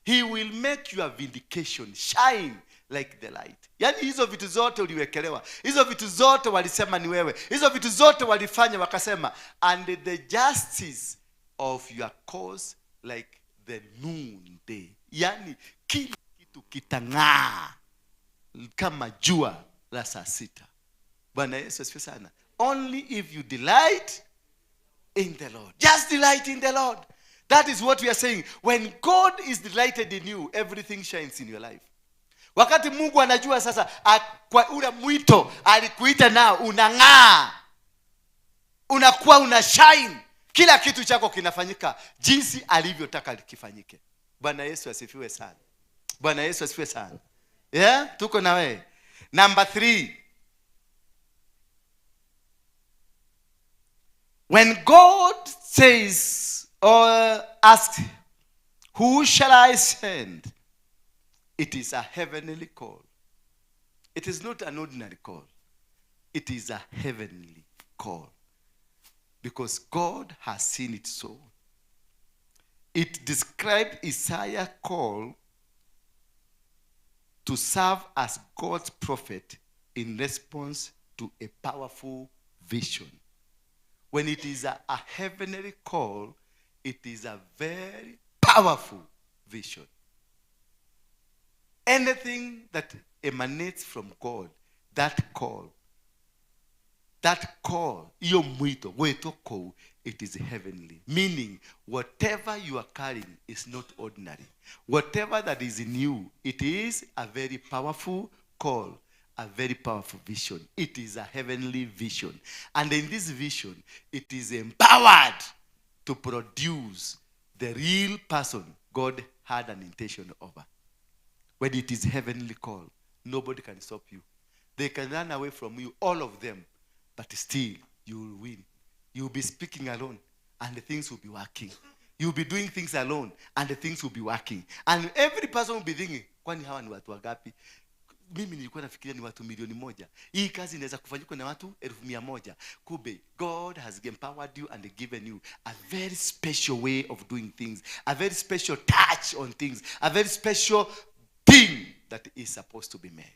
He will make your vindication shine like the light. Yani hizo vitu zote uliwekelewa. Hizo vitu zote walisema ni wewe. Hizo vitu zote walifanya wakasema. And the justice of your cause like the noonday. Yani kila kitu kitang'aa kama jua la saa sita. Bwana Yesu asifiwe sana. Only if you delight in the Lord. Just delight in the Lord. That is what we are saying. When God is delighted in you, everything shines in your life. Wakati Mungu anajua sasa kwa ule mwito alikuita nao, unang'aa, unakuwa una shine, kila kitu chako kinafanyika jinsi alivyotaka kifanyike. Bwana Yesu asifiwe sana. Bwana Yesu asifiwe sana. Yeah, tuko na wewe. Number 3. When God says or asks, who shall I send? It is a heavenly call. It is not an ordinary call. It is a heavenly call. Because God has seen it so. It described Isaiah's call to serve as God's prophet in response to a powerful vision. When it is a heavenly call, it is a very powerful vision. Anything that emanates from God, that call, iyo mwito, wito kou, it is heavenly. Meaning, whatever you are carrying is not ordinary. Whatever that is in you, it is a very powerful call, a very powerful vision. It is a heavenly vision. And in this vision, it is empowered to produce the real person God had an intention over. When it is heavenly call, nobody can stop you. They can run away from you, all of them, but still you will win. You will be speaking alone, and the things will be working. You will be doing things alone, and the things will be working. And every person will be thinking, kwani hawa ni watu wangapi? Mimi nilikuwa nafikiria ni watu 1,000,000. Hii kazi inaweza kufanyika na watu 100,000. Kumbe God has empowered you and given you a very special way of doing things, a very special touch on things, a very special thing that is supposed to be made.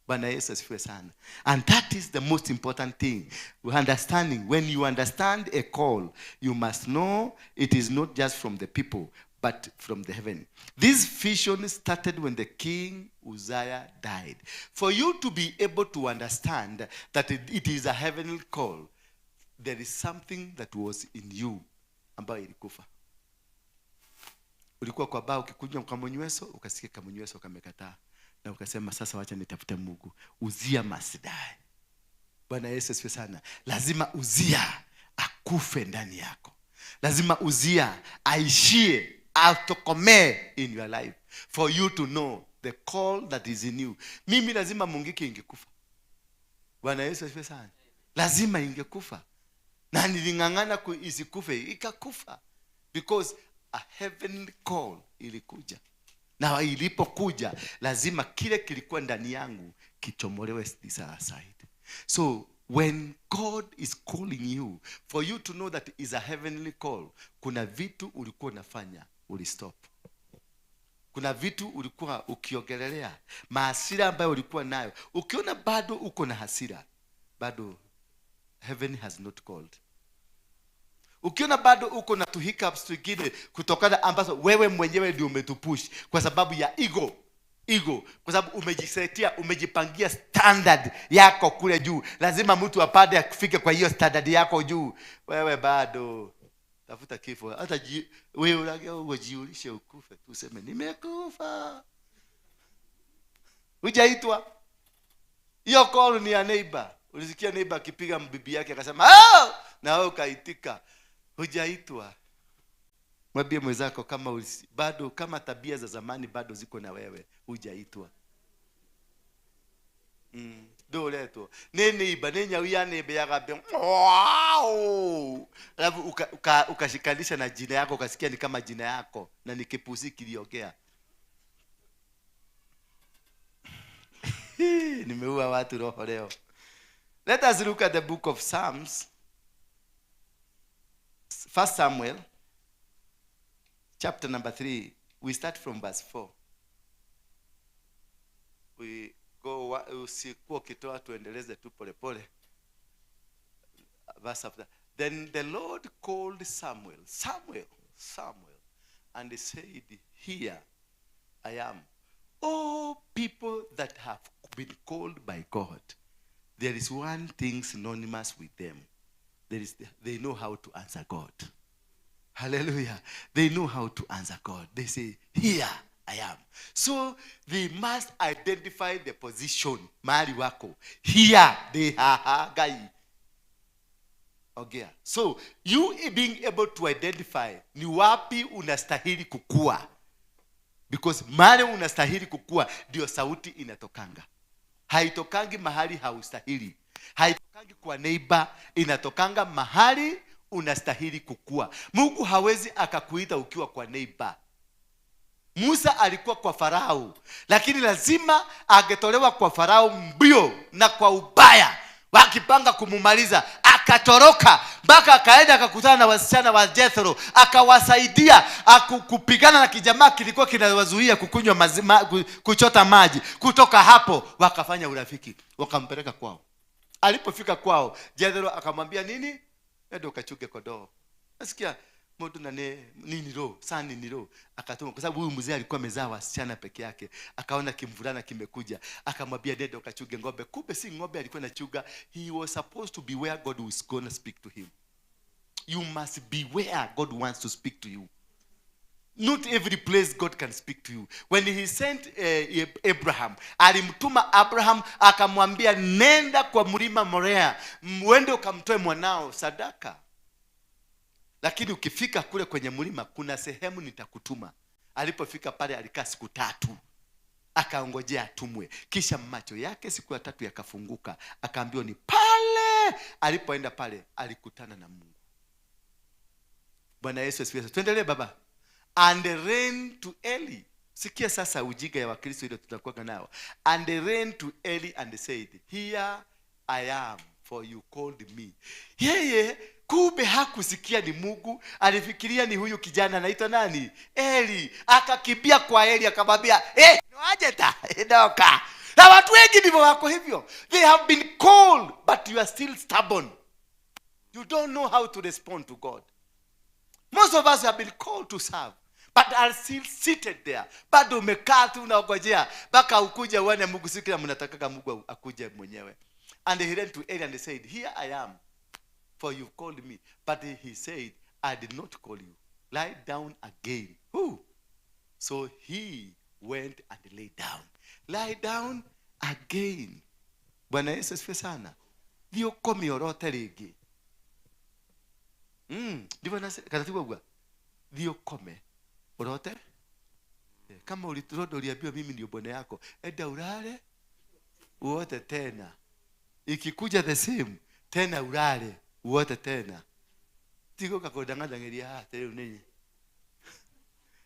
Bwana Yesu asifiwe sana. And that is the most important thing. Understanding. When you understand a call, you must know it is not just from the people, but from the heaven. This vision started when the king Uzziah died. For you to be able to understand that it is a heavenly call, there is something that was in you ambayo ilikufa. Ulikuwa kwa baa ukikunywa kamunyweso, ukasikia kamunyweso kamekataa, na ukasema sasa wacha nitafute Mungu. Uzia must die. Bwana Yesu asifiwe sana. Lazima Uzia akufe ndani yako. Lazima Uzia aishie, atokomee in your life, for you to know the call that is in you. Mimi lazima Mungiki ingekufa. Bwana Yesu asifiwe sana. Lazima ingekufa. Na niling'ang'ana isikufe, ikakufa. Because a heavenly call ilikuja. Na ilipokuja, lazima kile kilikuwa ndani yangu kichomolewe this other side. So when God is calling you, for you to know that is a heavenly call, kuna vitu ulikuwa unafanya, ulistop. Kuna vitu ulikuwa ukiongelelea, mahasira ambayo ulikuwa nayo. Ukiona bado uko na hasira, bado heaven has not called. Ukiona bado uko na tu hiccups twingine kutokana ambazo wewe mwenyewe ndio umetupush kwa sababu ya ego. Ego, kwa sababu umejisetia, umejipangia standard yako kule juu. Lazima mtu apande afike kwa hiyo standard yako juu. Wewe bado tafuta kifo. Hata wewe ujiulishe ukufe, useme nimekufa. Hujaitwa. Hiyo call ni ya neighbor. Ulisikia neighbor akipiga bibi yake akasema, "Ah!" Na wewe ukaitika. Hujaitwa. Mwambie mwenzako kama bado, kama tabia za zamani bado ziko na wewe, hujaitwa. Doleto. Nene iba nenya uyane beyaga. Wow! Alafu ukashikanisha na jina yako, ukasikia ni kama jina yako na ni kipusi kiliongea. Nimeua watu roho leo. Let us look at the book of Psalms. 1 Samuel chapter number 3. We start from verse 4. We go, usikuwa ukitoa tuendeleze tu pole pole. Verse after. Then the Lord called Samuel, Samuel, Samuel, and he said, "Here I am." Oh, people that have been called by God, there is one thing synonymous with them. They know how to answer God. Hallelujah. They know how to answer God. They say, "Here I am." So they must identify the position. Mahali wako. Here they are. Ngai. Ongea. So you being able to identify ni wapi unastahili kukua. Because mahali unastahili kukua ndio sauti inatokanga. Haitokangi mahali haustahili. Haitokangi kwa neighbor, inatokanga mahali unastahili kukua. Mungu hawezi akakuita ukiwa kwa neighbor. Musa alikuwa kwa Farao, lakini lazima angetolewa kwa Farao mbio na kwa ubaya, wakipanga kumumaliza, akatoroka mpaka akaenda akakutana na wasichana wa Jethro, akawasaidia kupigana na kijamaa kilikuwa kinawazuia kukunywa kuchota maji. Kutoka hapo wakafanya urafiki, wakampeleka kwao. Alipofika kwao, Jethro akamwambia nini? "Enda ukachunge kondoo." Nasikia mtu na nini ro sani ni ro akatuma, kwa sababu huyu mzee alikuwa amezaa wasichana peke yake. Akaona kimvulana kimekuja, akamwambia, "Nenda ukachunge ng'ombe." Kumbe si ng'ombe alikuwa anachunga. He was supposed to be where God was gonna speak to him. You must be where God wants to speak to you. Not every place God can speak to you. When he sent Abraham, alimtuma Abraham akamwambia, "Nenda kwa mlima Moria, mwende ukamtoe mwanao sadaka. Lakini ukifika kule kwenye mlima kuna sehemu nitakutuma." Alipofika pale alikaa siku 3, akaongojea atumwe. Kisha macho yake siku ya 3 yakafunguka, akaambiwa ni pale. Alipoenda pale alikutana na Mungu. Bwana Yesu asifiwe. Tuendelee baba. And ran to Eli. Sikia sasa ujinga ya Wakristo ile tutakuwa nao. And ran to Eli and said, "Here I am, for you called me." Yeye kumbe hakusikia ni Mungu, alifikiria ni huyu kijana anaitwa nani? Eli. Akakimbia kwa Eli akamwambia, "Noajeta, ndoka." Na watu wengi ndivyo wako hivyo. They have been called but you are still stubborn. You don't know how to respond to God. Most of us have been called to serve, but are still seated there. Bado umekaa tu unaongojea mpaka ukuje uone Mungu. Si kila mnatakaga Mungu akuje mwenyewe. And he ran to Eli and said, "Here I am, for you called me." But he said, "I did not call you. Lie down again." Who? So he went and lay down. Lie down again. Bwana Yesu asifiwe sana. Thiĩ ũkome ũrote rĩngĩ. Ndivyo kana tiguo ũguo? Thiĩ ũkome ũrote. Kama ulirudi uliambiwa mimi ndio bwana yako, enda ulale uote tena. Ikikuja the same tena ulale uote tena. Tigo kakudanganyang'eria haha rĩu nini?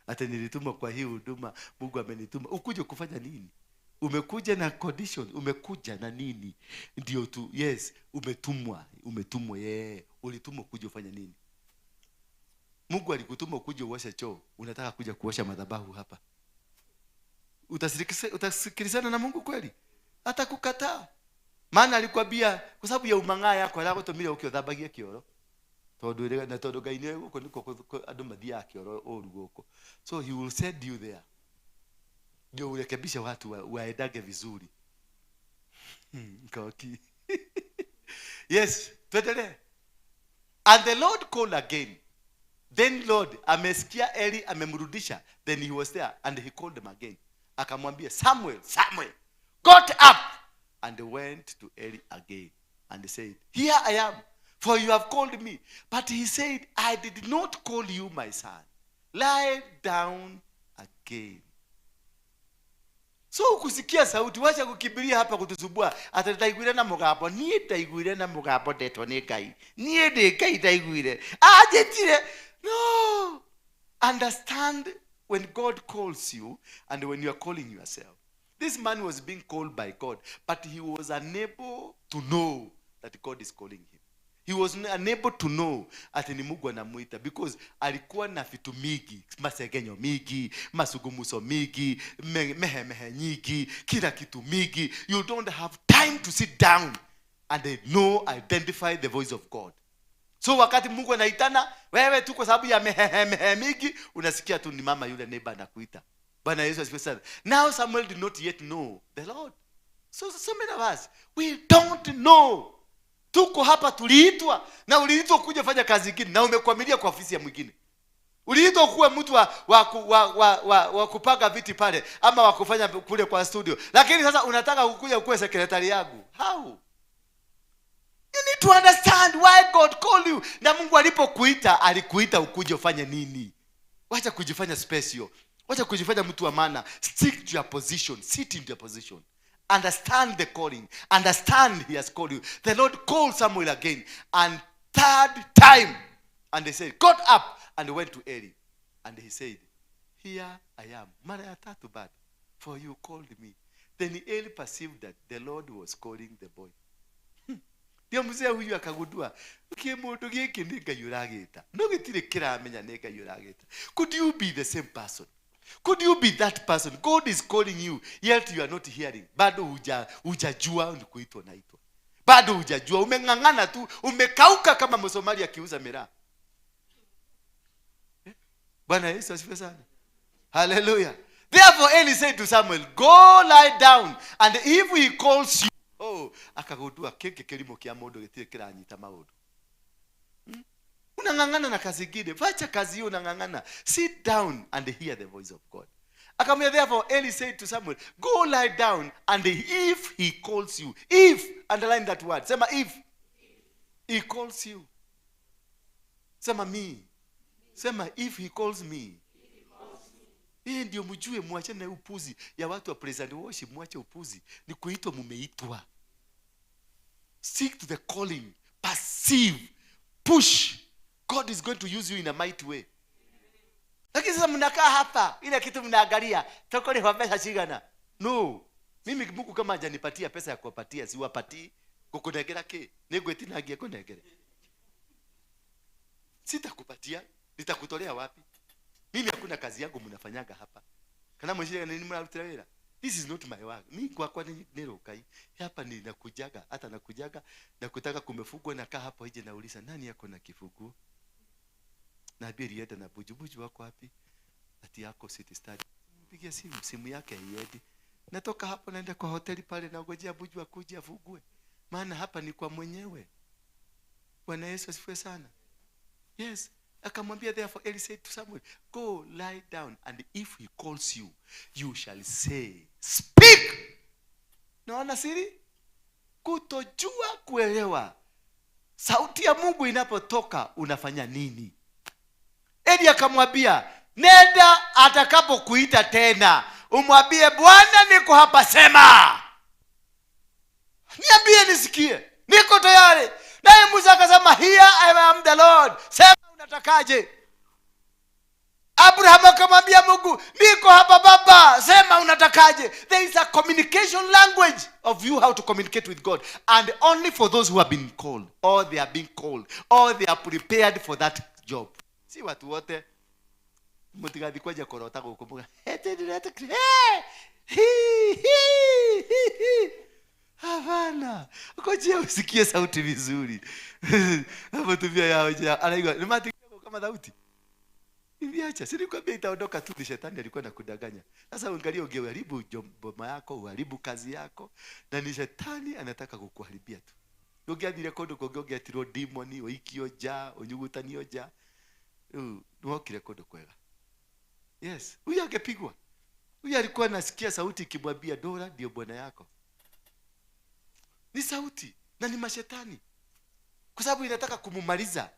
Ati nilitumwa kwa hii huduma, Mungu amenituma. Ukuje kufanya nini? Umekuja na condition, umekuja na nini? Ndio tu, yes, umetumwa, umetumwa, yeah. Ulitumwa kuja ufanye nini? Mungu alikutuma ukuje uoshe choo, unataka kuja kuosha madhabahu hapa. Utasikilizana na Mungu kweli? Atakukataa. Maana alikwambia kwa sababu ya umang'aa yako aragutumire ukiothambagia kioro. Tondu ire na tondu Ngai niwe guku niko andu mathiaga kioro ũru gũkũ. So he will send you there. Ndio urekebishe watu waendage vizuri. Koki. Yes, tuendelee. And the Lord called again. Then Lord amesikia Eli amemrudisha. Then he was there and he called him again. Akamwambia, "Samuel, Samuel." Got up and went to Eli again and said, "Here I am, for you have called me." But he said, "I did not call you, my son. Lie down again." So ukusikia sauti, wacha kukimbilia hapa kutusumbua. Ati ndaiguire na mugambo, niĩ ndaiguire na mugambo ndetwo nĩ Ngai. Niĩ ndĩ Ngai ndaiguire. Anjĩtire. No. Understand when God calls you and when you are calling yourself. This man was being called by God, but he was unable to know that God is calling him. He was unable to know ati ni Mungu anamuita because alikuwa na vitu mingi, masegenyo mingi, masugumuso mingi, mehemehe nyingi, kila kitu mingi. You don't have time to sit down and know, identify the voice of God. So wakati Mungu anaitana, wewe tu kwa sababu ya mehemehe mingi, unasikia tu ni mama yule neighbor anakuita. Bwana Yesu asifiwe sana. Now Samuel did not yet know the Lord. So many of us, we don't know. Tuko hapa tuliitwa, na uliitwa kuja fanya kazi nyingine, na umekwamilia kwa ofisi ya mwingine. Uliitwa kuwa mtu wa kupanga viti pale ama wa kufanya kule kwa studio, lakini sasa unataka kukuja kuwa sekretari yangu. How? You need to understand why God called you. Na Mungu alipokuita, alikuita ukuje ufanye nini? Wacha kujifanya special. Wacha kujifanya mtu wa maana. Stick to your position. Sit in your position. Understand the calling. Understand he has called you. The Lord called Samuel again. And third time. And they said, got up and went to Eli. And he said, here I am. Mara ya tatu bado. For you called me. Then Eli perceived that the Lord was calling the boy. Ndio mzee huyu akagundua kimundu giki ni Ngai uragita. No gitire kiramenya ni Ngai uragita. Could you be the same person? Could you be that person? God is calling you, yet you are not hearing. Bado hujajua ni kuitwa naitwa. Bado hujajua, umeng'ang'ana tu, umekauka kama Msomali akiuza miraa. Bwana Yesu asifiwe sana. Hallelujah. Therefore Eli said to Samuel, go lie down, and if he calls you. Oh, akagundua kiki kilimo kia mundu gitire kiranyita maundu. Unang'ang'ana na kazi ingine. Wacha kazi hiyo unang'ang'ana. Sit down and hear the voice of God. Akamwambia, therefore Eli said to Samuel, go lie down, and if he calls you, if, underline that word. Sema if. He calls you. Sema me. Sema if he calls me. Hii ndio mjue, muachane na upuzi ya watu wa praise and worship, muache upuzi. Ni kuitwa mumeitwa. Stick to the calling. Perceive. Push. God is going to use you in a mighty way. Lakini sasa mnakaa hapa, ile kitu mnaangalia, tukolihwa pesa cigana. No. Mimi Mungu kama hajanipatia pesa ya kuwapatia, siwapatii. Kukunengera ki? Nĩngwĩtinagia kũnengere. Sitakupatia, nitakutolea wapi? Mimi hakuna kazi yangu mnafanyaga hapa. Kana mwishire nini mnarutira wĩra? This is not my work. Mimi kwa ni rokai. Hapa ninakujaga, hata nakujaga na kutaka kumefungwa na kaa hapo nje nauliza nani yako na kifunguo? Na biri na buju buju wako wapi? Ati yako City Stadium. Mpigia simu, simu yake haiendi. Natoka hapo naenda kwa hoteli pale na ngojea buju akuje afungue. Maana hapa ni kwa mwenyewe. Bwana Yesu asifiwe sana. Yes. Akamwambia, therefore Eli said to Samuel, go lie down, and if he calls you, you shall say, speak. Naona siri? Kutojua kuelewa. Sauti ya Mungu inapotoka unafanya nini? Eli akamwambia, nenda atakapokuita tena, umwambie Bwana niko hapa, sema. Niambie nisikie. Niko tayari. Naye Musa akasema, here I am the Lord. Sema unatakaje? Abraham akamwambia Mungu, niko hapa baba, sema unatakaje? There is a communication language of you how to communicate with God, and only for those who have been called, or they are being called, or they are prepared for that job. Si watu wote mutigathi kwaja korota gukumbuka. Hapana. Ngojea usikie sauti vizuri. Hapo tubia yao anaigwa ni mati kama sauti. Hivi si nilikwambia itaondoka tu, ni shetani alikuwa anakudanganya. Sasa angalia, ungeharibu boma yako, uharibu kazi yako, na ni shetani anataka kukuharibia tu. Ungeathire kundu kungi, ungeatirwo demoni, uikio nja, unyugutanio nja. Niwokire kundu kwega. Yes, huyu angepigwa. Huyu alikuwa anasikia sauti ikimwambia Dora ndio bwana yako. Ni sauti na ni mashetani. Kwa sababu inataka kumumaliza.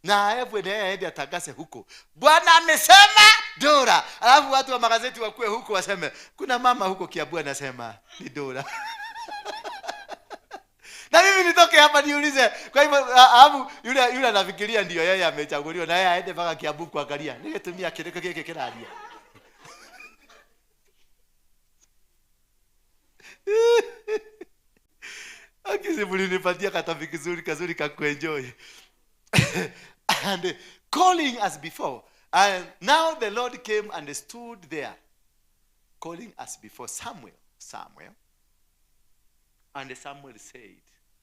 Na aevwe na yeye aende atangase huko. Bwana amesema Dora. Alafu watu wa magazeti wakue huko waseme kuna mama huko Kiambu anasema ni Dora. Na mimi nitoke hapa niulize. Kwa hivyo alafu yule anafikiria ndio yeye amechaguliwa na yeye aende mpaka Kiambu kuangalia. Ningetumia kireko kike kiraria. Akizimulinipatia katabi kizuri kazuri ka kuenjoy. And calling as before. And now the Lord came and stood there, calling as before, Samuel, Samuel. And Samuel said,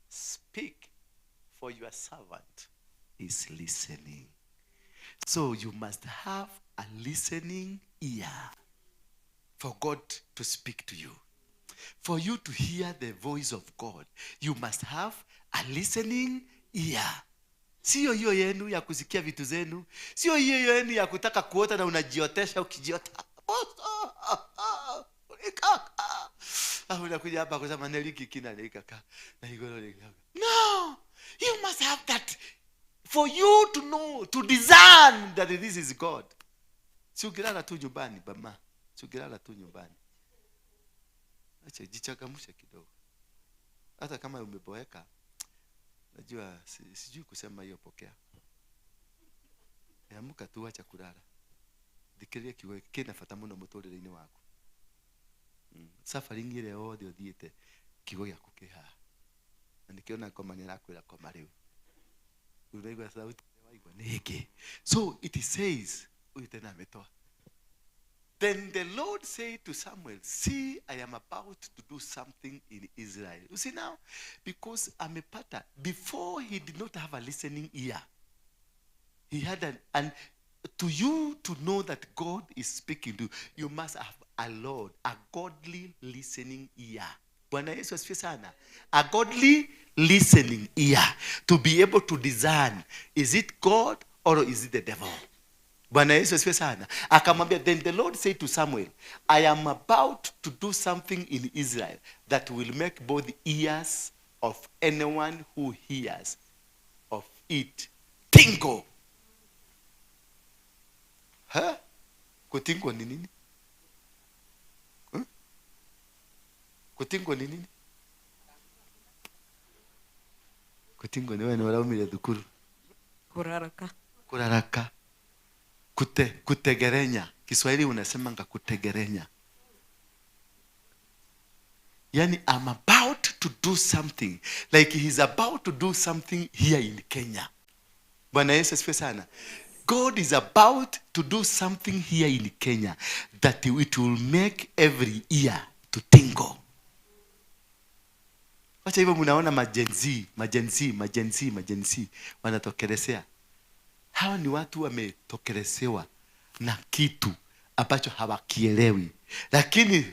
speak, for your servant is listening. So you must have a listening ear for God to speak to you. For you to hear the voice of God, you must have a listening ear. Sio hiyo yenu ya kusikia vitu zenu, sio hiyo yenu ya kutaka kuota na unajiotesha ukijiota. Unakuja hapa kusema neliki kina nelikaka na igoro likaka. No, you must have that for you to know, to discern that this is God. Si ukilala tu nyumbani bama, si ukilala tu nyumbani. Acha jichangamshe kidogo. Hata kama umeboeka, najua sijui kusema hiyo, pokea. Amka tu, acha kulala. Thikiria kiugo kina bata muno muturire-ini waku. Suffering ĩrĩa yothe ũthiĩte, kiugo gĩaku kĩ haha. Na nĩkĩo na ngoma nĩ arakwĩra koma rĩu. Ũraigua sauti waigua nĩ ĩngĩ. So it says, huyu tena ametoa. Then the Lord said to Samuel, see, I am about to do something in Israel. You see now, because amepata, before he did not have a listening ear. He had an, and to you to know that God is speaking to you, you must have a Lord, a godly listening ear. Bwana Yesu asifiwe sana. A godly listening ear to be able to discern, is it God or is it the devil? Bwana Yesu asifiwe sana. Akamwambia, then the Lord said to Samuel, I am about to do something in Israel that will make both ears of anyone who hears of it tingle. Huh? Kutingo ni nini? Huh? Kutingo ni nini? Kutingo ni wewe uraumire thukuru. Kuraraka. Kuraraka. Kutegerenya. Kiswahili unasemanga kutegerenya. Yani I'm about to do something. Like he's about to do something here in Kenya. Bwana Yesu asifiwe sana. God is about to do something here in Kenya that it will make every ear to tingle. Wacha hivyo mnaona majenzi, majenzi, majenzi, majenzi wanatokelezea. Hawa ni watu wametokelezwa na kitu ambacho hawakielewi. Lakini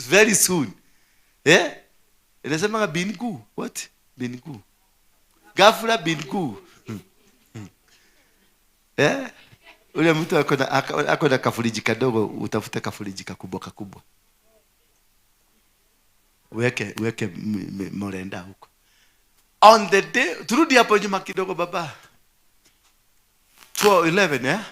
very soon, inasema bingu, what? Bingu. Ghafla bingu. Ule mtu ako na kafuriji kadogo, utafute kafuriji kakubwa kakubwa. Weke morenda huko. On the day, turudi hapo nyuma kidogo baba. 12:11,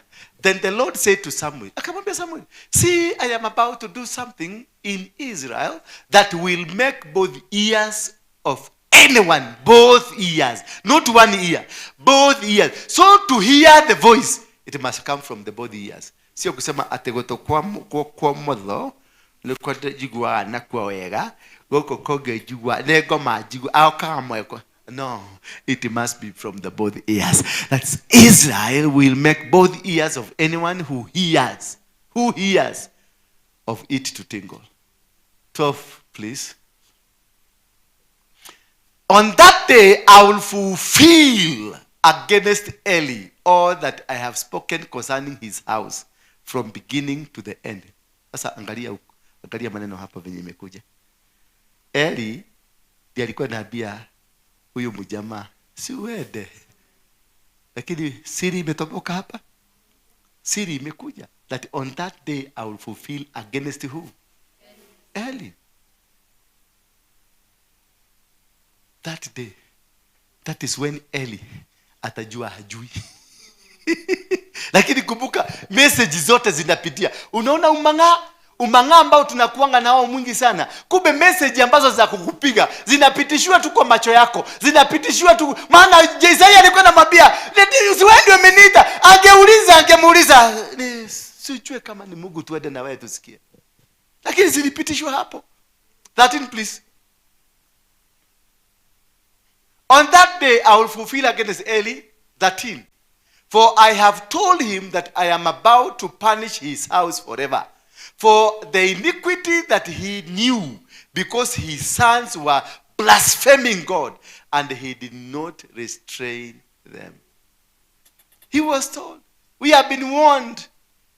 Then the Lord said to Samuel, akamwambia Samuel, see, I am about to do something in Israel that will make both ears of anyone, both ears, not one ear, both ears. So to hear the voice, it must come from the both ears. Sio kusema ategoto kwa motho, niko njiguaga na kwa wega, goko konge njigua, ne ngoma njigua, au kama mweko. No, it must be from the both ears. That's Israel will make both ears of anyone who hears of it to tingle. 12, please. On that day, I will fulfill against Eli all that I have spoken concerning his house from beginning to the end. Sasa angalia huku, angalia maneno hapa venye imekuja. Eli ndiye alikuwa anaambia huyu mjamaa, si uende. Lakini siri imetoboka hapa. Siri imekuja that on that day I will fulfill against who? Eli. That day, that is when Eli atajua hajui. Lakini kumbuka message zote zinapitia. Unaona umang'aa ambao tunakuanga nao mwingi sana. Kumbe message ambazo za kukupiga zinapitishwa tu kwa macho yako, zinapitishwa tu. Maana Isaiah alikuwa anamwambia, si wewe ndio umeniita. Angeuliza, angemuuliza, sijue kama ni Mungu, tuende na wewe tusikie. Lakini zilipitishwa hapo. 13 please. On that day I will fulfill against Eli. 13. For I have told him that I am about to punish his house forever for the iniquity that he knew, because his sons were blaspheming God, and he did not restrain them. He was told. We have been warned.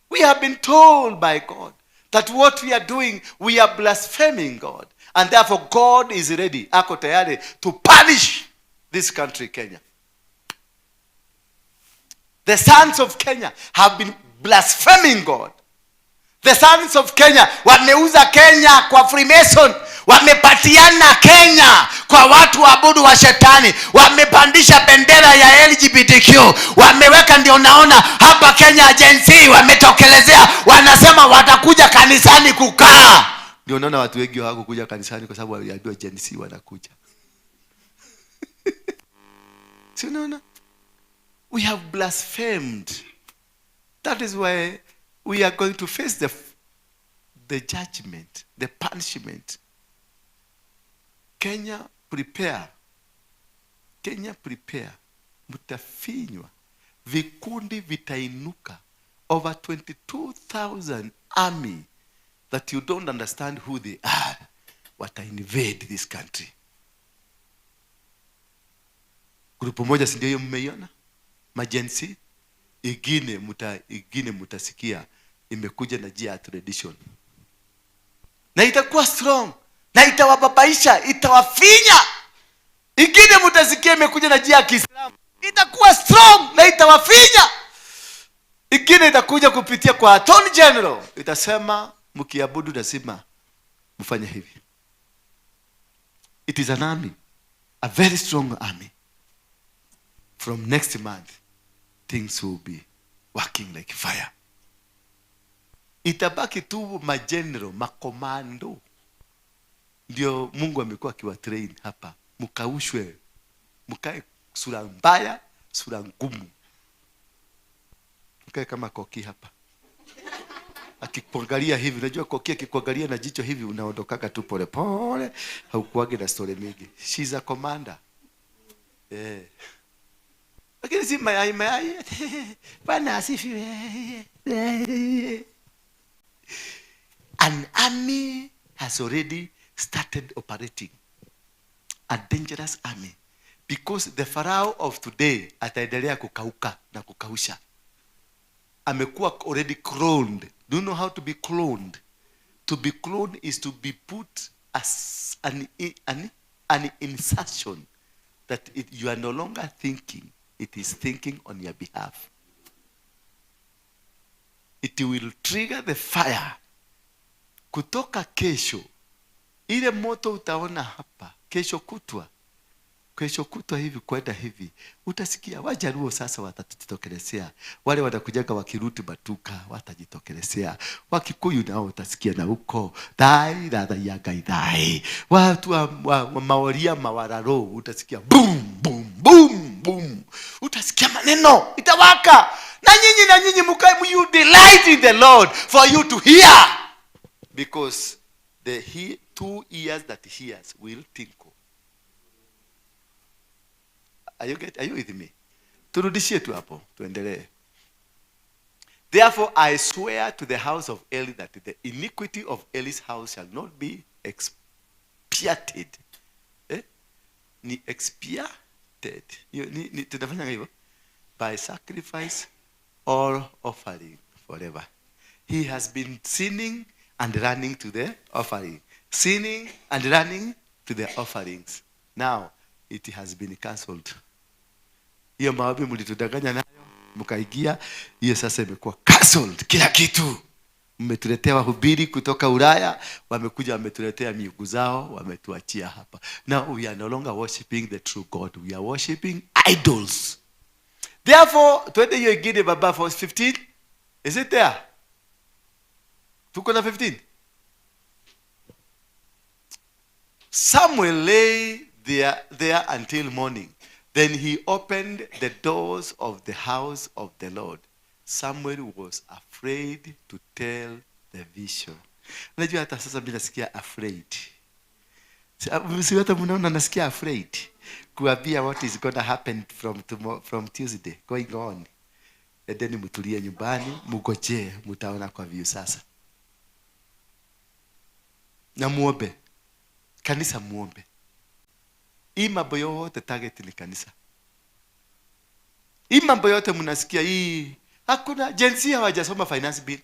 We have been told by God that what we are doing, we are blaspheming God. And therefore God is ready, ako tayari, to punish this country, Kenya. The sons of Kenya have been blaspheming God. The sons of Kenya wameuza Kenya kwa Freemason, wamepatiana Kenya kwa watu waabudu wa shetani, wamepandisha bendera ya LGBTQ, wameweka. Ndio naona hapa Kenya Gen Z wametokelezea, wanasema watakuja kanisani kukaa. Ndio naona watu wengi hawakukuja kanisani kwa sababu waliambiwa Gen Z wanakuja. Si unaona? We have blasphemed. That is why we are going to face the judgment, the punishment. Kenya, prepare. Kenya, prepare. Mtafinywa. Vikundi vitainuka. Over 22,000 army that you don't understand who they are wata invade this country. Grupu moja, si ndio hiyo mmeiona? Ma-Gen Z. Ingine mutasikia imekuja na njia ya tradition. Na itakuwa strong na itawababaisha, itawafinya. Ingine mutasikia imekuja na njia ya Kiislamu, itakuwa strong na itawafinya. Ingine itakuja kupitia kwa Attorney General, itasema mkiabudu lazima mfanye hivi. It is an army, a very strong army. From next month things will be working like fire. Itabaki tu mageneral, makomando ndio Mungu amekuwa akiwatrain hapa, mkaushwe, mkae sura mbaya, sura ngumu, mkae kama koki hapa akikuangalia hivi. Unajua koki akikuangalia na jicho hivi unaondokaga tu pole pole, haukuagi na story mingi. She's a commander. Lakini si mayai mayai. Bwana asifiwe. An army has already started operating. A dangerous army. Because the Pharaoh of today ataendelea kukauka na kukausha. Amekuwa already cloned. Do you know how to be cloned? To be cloned is to be put as an insertion that you are no longer thinking. It is thinking on your behalf. It will trigger the fire. Kutoka kesho, ile moto utaona hapa, kesho kutwa hivi kwenda hivi, utasikia Wajaluo sasa watajitokelezea. Wale watakujaga wakiruti matuka watajitokelezea. Wakikuyu nao utasikia na huko thai ratha ya Ngai thai. Watu wa Maoria Mawararo utasikia boom boom boom boom. Utasikia maneno itawaka. Na nyinyi mkae, you delight in the Lord for you to hear, because the two ears that hears will tinkle. Are you with me? Turudishie tu hapo, tuendelee. Therefore I swear to the house of Eli that the iniquity of Eli's house shall not be expiated. Eh? Ni expiated. Ni tunafanya hivyo? By sacrifice or offering forever. He has been sinning and running to the offering. Sinning and running to the offerings. Now it has been cancelled. Hiyo maombi mlitudanganya nayo mkaingia, hiyo sasa imekuwa cancelled. Kila kitu mmetuletea wahubiri kutoka Ulaya, wamekuja wametuletea miungu zao, wametuachia hapa. Now we are no longer worshiping the true God, we are worshiping idols. Therefore, twende hiyo ingine baba, verse 15. Is it there? Tuko na 15. Samuel lay there until morning. Then he opened the doors of the house of the Lord. Samuel was afraid to tell the vision. Unajua hata sasa mimi nasikia afraid. Si hata mnaona nasikia afraid kuambia what is going to happen from tomorrow, from Tuesday going on. Endeni mtulie nyumbani, mngojee, mtaona kwa view sasa. Na muombe. Kanisa muombe. Hii mambo yote target ni kanisa. Hii mambo yote mnasikia hii, hakuna Gen Z hawajasoma finance bill.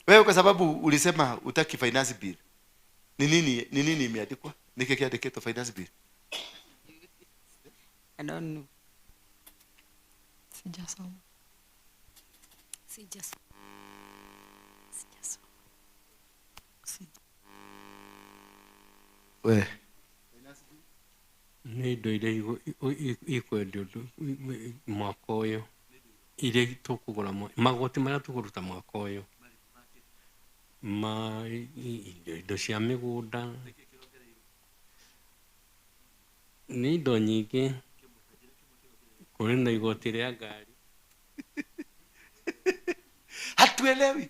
Wewe kwa sababu ulisema utaki finance bill. Ni nini imeandikwa? Niki kiandikitwo finance bill? I don't know. Sijasoma. Sijasoma. Sijasoma. We. Nĩ indo iria ikwendio mwaka ũyũ, iria tũkũgũra, magoti marĩa tũkũruta mwaka ũyũ, ma indo cia mĩgũnda, nĩ indo nyingĩ. Kũrĩ na igoti rĩa ngari. Hatuelewi.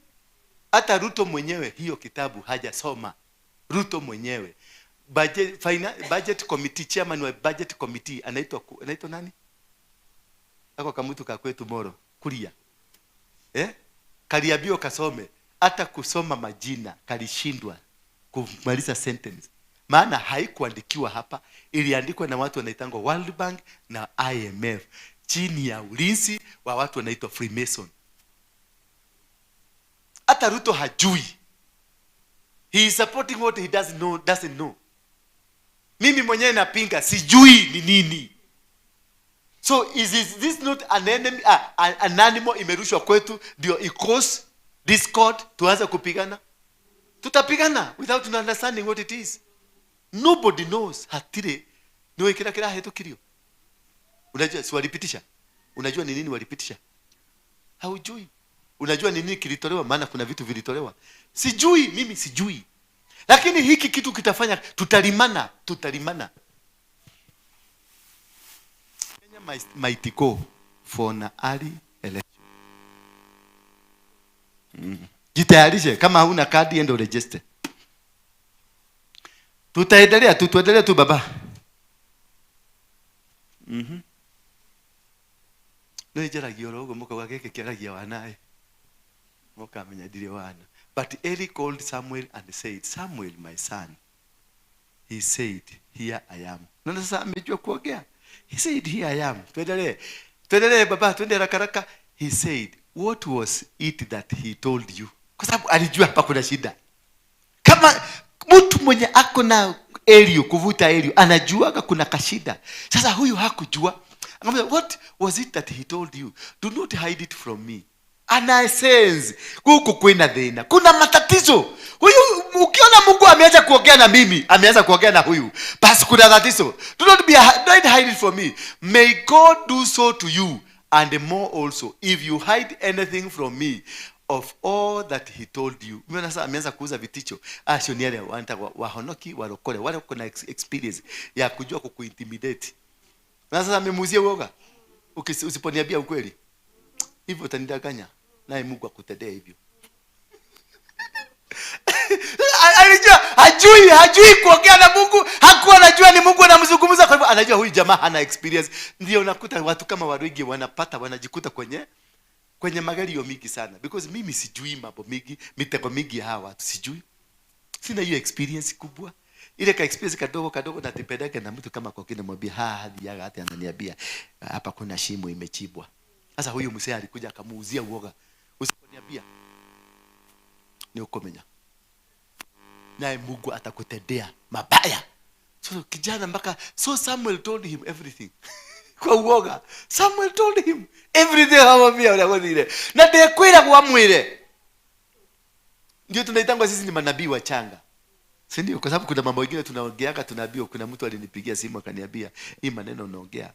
Hata Ruto mwenyewe hiyo kitabu hajasoma. Ruto mwenyewe. Budget committee, chairman wa budget committee anaitwa nani? Ako kamutu ka kwetu Moro, Kuria. Kaliambiwa kasome. Hata kusoma majina kalishindwa kumaliza sentence. Maana haikuandikiwa hapa, iliandikwa na watu wanaitangwa World Bank na IMF chini ya ulinzi wa watu wanaitwa Freemason. Hata Ruto hajui. He is supporting what he doesn't know, doesn't know. Mimi mwenyewe napinga, sijui ni nini. So is this not an enemy, an animal imerushwa kwetu ndio i cause discord, tuanze kupigana? Tutapigana without understanding what it is. Nobody knows. Hatire niwe kila kila hetukirio. Unajua si walipitisha? Unajua ni nini walipitisha? Haujui. Unajua ni nini kilitolewa? Maana kuna vitu vilitolewa. Sijui, mimi sijui. Lakini hiki kitu kitafanya tutalimana, tutalimana. Kenya might go for an early election. Jitayarishe, kama huna kadi enda uregister. Tutaendelea tu, tuendelee tu baba. No njaragia oro ũguo mũkauga gĩkĩ kĩaragia wana ĩ. Mũkamenya ndirĩ wana. But Eli called Samuel and said, Samuel, my son. He said, here I am. Naona sasa amejua kuongea. He said, here I am. Tuendelee. Tuendelee baba, tuende haraka haraka. He said, what was it that he told you? Kwa sababu alijua hapa kuna shida. Kama mtu mwenye ako na elio, kuvuta elio, anajuaga kuna kashida. Sasa huyu hakujua. Akamwambia, what was it that he told you? Do not hide it from me. Ana sense huku kwina thina, kuna matatizo. Huyu ukiona Mungu ameanza kuongea na mimi, ameanza kuongea na huyu, basi kuna tatizo. Do not be, don't hide it from me. May God do so to you and more also if you hide anything from me of all that he told you. Umeona sasa ameanza kuuza viticho. Sio ni wale wanataka wahonoki warokole, wale wako na experience ya kujua kukuintimidate. Na sasa amemuuzia uoga. Usiponiambia ukweli, hivyo utanidanganya, naye Mungu akutendee hivyo. Alijua hajui kuongea na Mungu, hakuwa anajua ni Mungu anamzungumza, kwa hivyo anajua huyu jamaa hana experience. Ndio unakuta watu kama Waruigi wanajikuta kwenye magario mingi sana, because mimi sijui mambo mingi, mitego mingi ya hawa watu sijui. Sina hiyo experience kubwa. Ile ka experience kadogo kadogo na tipendeke na mtu kama kwa kina mwambia, ha hadi yaga hata ananiambia hapa kuna shimo imechibwa. Sasa huyu mzee alikuja akamuuzia uoga. Usiponiambia ni ukomenya, naye Mungu atakutendea mabaya. So kijana mpaka, so Samuel told him everything. Kwa uoga Samuel told him everything, akamwambia unagodire. Na ndekwira kwa mwire. Ndio tunaitangwa sisi ni manabii wachanga. Si ndio? Kwa sababu kuna mambo mengine tunaongeaga, tunaambiwa. Kuna mtu alinipigia simu akaniambia, hii maneno unaongea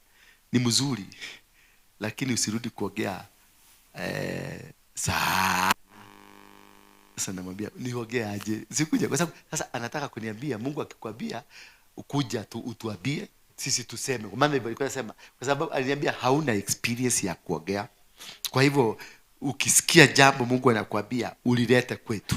ni mzuri, lakini usirudi kuongea sana. Sasa namwambia niongee aje? Sikuja kwa sababu sasa anataka kuniambia Mungu akikwambia ukuja tu utuambie sisi tuseme. Kwa maana alikuwa anasema, kwa sababu aliniambia hauna experience ya kuongea. Kwa hivyo ukisikia jambo Mungu anakuambia ulilete kwetu.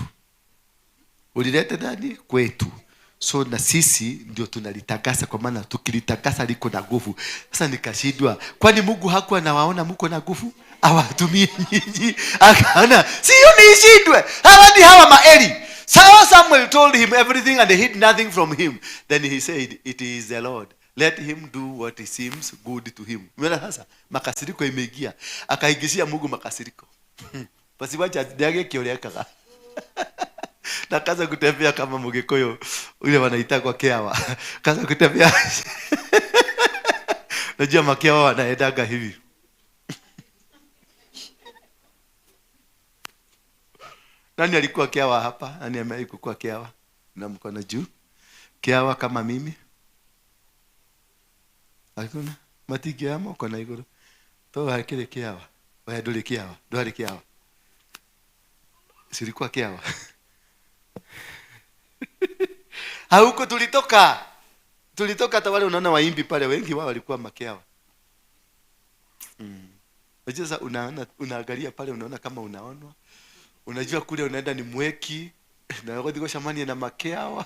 Ulilete nani? Kwetu. So na sisi ndio tunalitakasa, kwa maana tukilitakasa liko na nguvu. Sasa nikashindwa, kwani Mungu hakuwa anawaona mko na nguvu? Awatumie nyinyi. Akaona sio nishindwe. Hawa ni hawa maeli. So Samuel told him everything and he hid nothing from him. Then he said, it is the Lord. Let him do what seems good to him. Umeona sasa makasiriko imeingia. Akaigishia Mungu makasiriko. Basi wacha ndiage kiolekaga. Na kaza kutembea kama Mgikuyu ule wanaita kwa keawa. Kaza kutembea. Najua makeawa wanaendaga hivi. Nani alikuwa kiawa hapa? Nani amewahi kukua kiawa? Na mkono juu. Kiawa kama mimi? Hakuna. Matiki yamo kona iguru. To hakire kiawa. Wewe nduri kiawa. Ndwari kiawa. Silikuwa kiawa. Hauko tulitoka. Tulitoka hata wale unaona waimbi pale wengi wao walikuwa makiawa. Unajua sasa unaangalia pale unaona kama unaonwa. Unajua kule unaenda ni mweki na wako shamani na makiawa.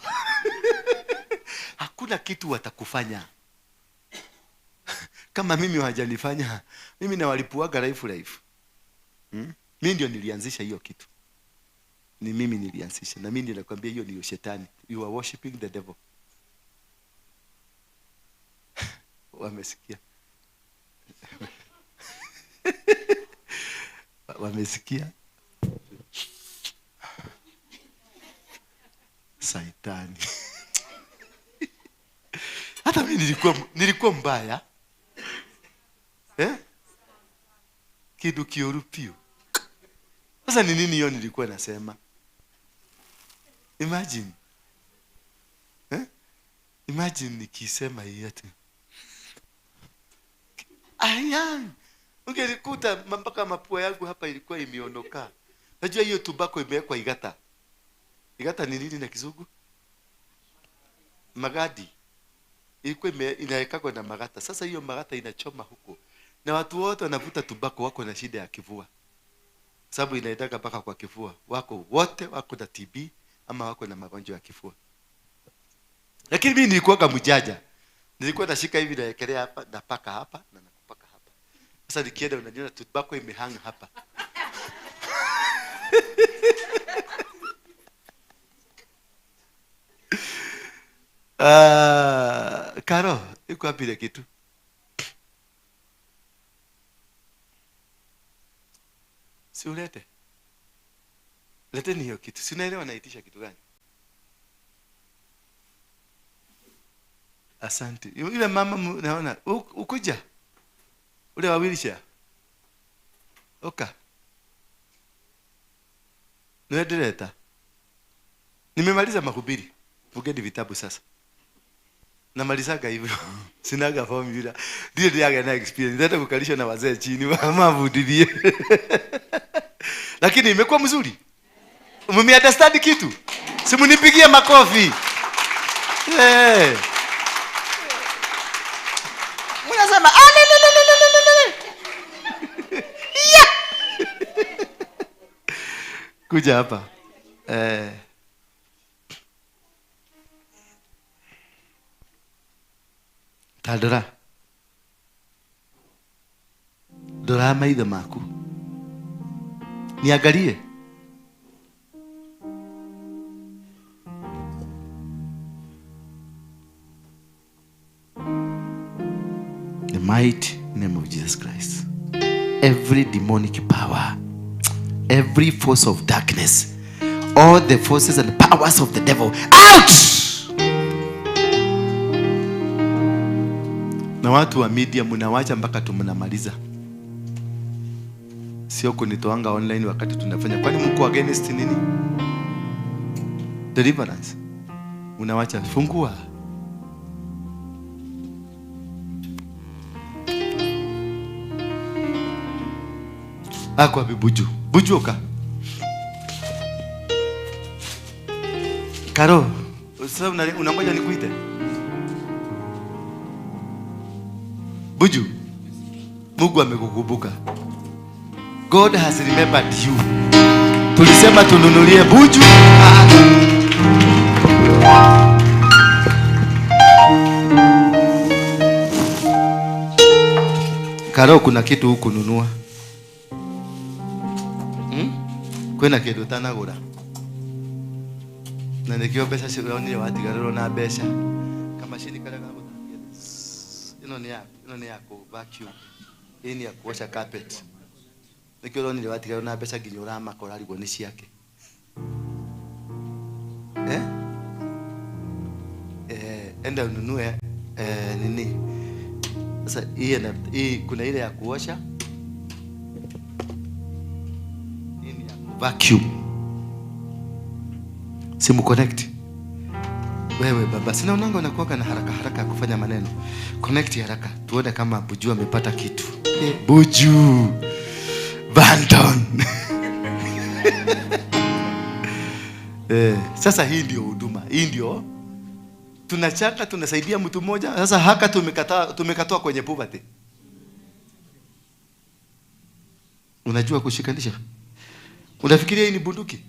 Hakuna kitu watakufanya. Kama mimi hawajanifanya, mimi nawalipuaga life. Mimi ndio nilianzisha hiyo kitu. Ni mimi nilianzisha. Na mimi ndio nakwambia hiyo ni shetani. You are worshiping the devil. Wamesikia. Wamesikia. Saitani. Hata mimi nilikuwa mbaya. Eh? Kidu kiorupio. Sasa ni nini hiyo nilikuwa nasema? Imagine. Eh? Imagine nikisema hii ati. Ayan. Ungelikuta mpaka mapua yangu hapa ilikuwa imeondoka. Najua hiyo tobacco imewekwa igata. Igata ni nini na kizungu? Magadi. Ilikuwa inawekwa na magata. Sasa hiyo magata inachoma huko. Na watu wote wanavuta tobacco wako na shida ya kifua. Sababu inaendaka mpaka kwa kifua. Wako wote wako na TB ama wako na magonjwa ya kifua. Lakini mimi nilikuwa mjaja. Nilikuwa nashika hivi naekelea hapa, napaka hapa na nakupaka hapa. Sasa nikienda unaniona tobacco imehang hapa. Karo, iko wapi ile kitu? Si ulete. Leteni hiyo kitu. Si unaelewa naitisha kitu gani? Asante. Yule mama naona ukuja. Ule wa wheelchair. Oka. Nimedeleta. Nimemaliza mahubiri. Fugeni vitabu sasa. Namalizaga hivyo. Sinaga formula. Ndio ndio na experience. Hata kukalisha na wazee chini mama vudilie. Lakini imekuwa mzuri. Mmemi understand kitu? Si mnipigie makofi. Eh. Mnasema alelelelelelele. Yeah. Kuja hapa. Eh. Tadora. Dora maitho maku. Niangalie. The mighty name of Jesus Christ. Every demonic power, every force of darkness, all the forces and powers of the devil, out! Na watu wa media mnawacha mpaka tumnamaliza. Sio kunitoanga online wakati tunafanya. Kwani mko against nini? Deliverance. Unawacha fungua. Akwa bibuju. Buju oka. Karo, sasa unangoja nikuite? Buju. Mungu amekukumbuka. God has remembered you. Tulisema tununulie buju. Karo, kuna kitu huku nunua. Kwina kindu utanagura. Na nikio mbeca cironire watigarĩrwo na mbeca. Kamacini karia ga gũthambia. Ĩno nĩ ya kũ vacuum. Hii ni ya kuosha carpet. Nikio uronire watigarĩrwo na mbeca nginya ũramaka ũrarigwo nĩ ciake. Eh? Enda ununue nini? Sasa hii kuna ile ya kuosha. Hii ni ya vacuum. Simu connect. Wewe baba, sina unanga unakuwaga na haraka haraka ya kufanya maneno. Connect haraka tuone kama Buju amepata kitu. Buju Bandon. Sasa hii ndio huduma. Hii ndio tunachaka, tunasaidia mtu mmoja. Sasa haka tumekatoa kwenye poverty. Unajua kushikanisha? Unafikiria hii ni bunduki?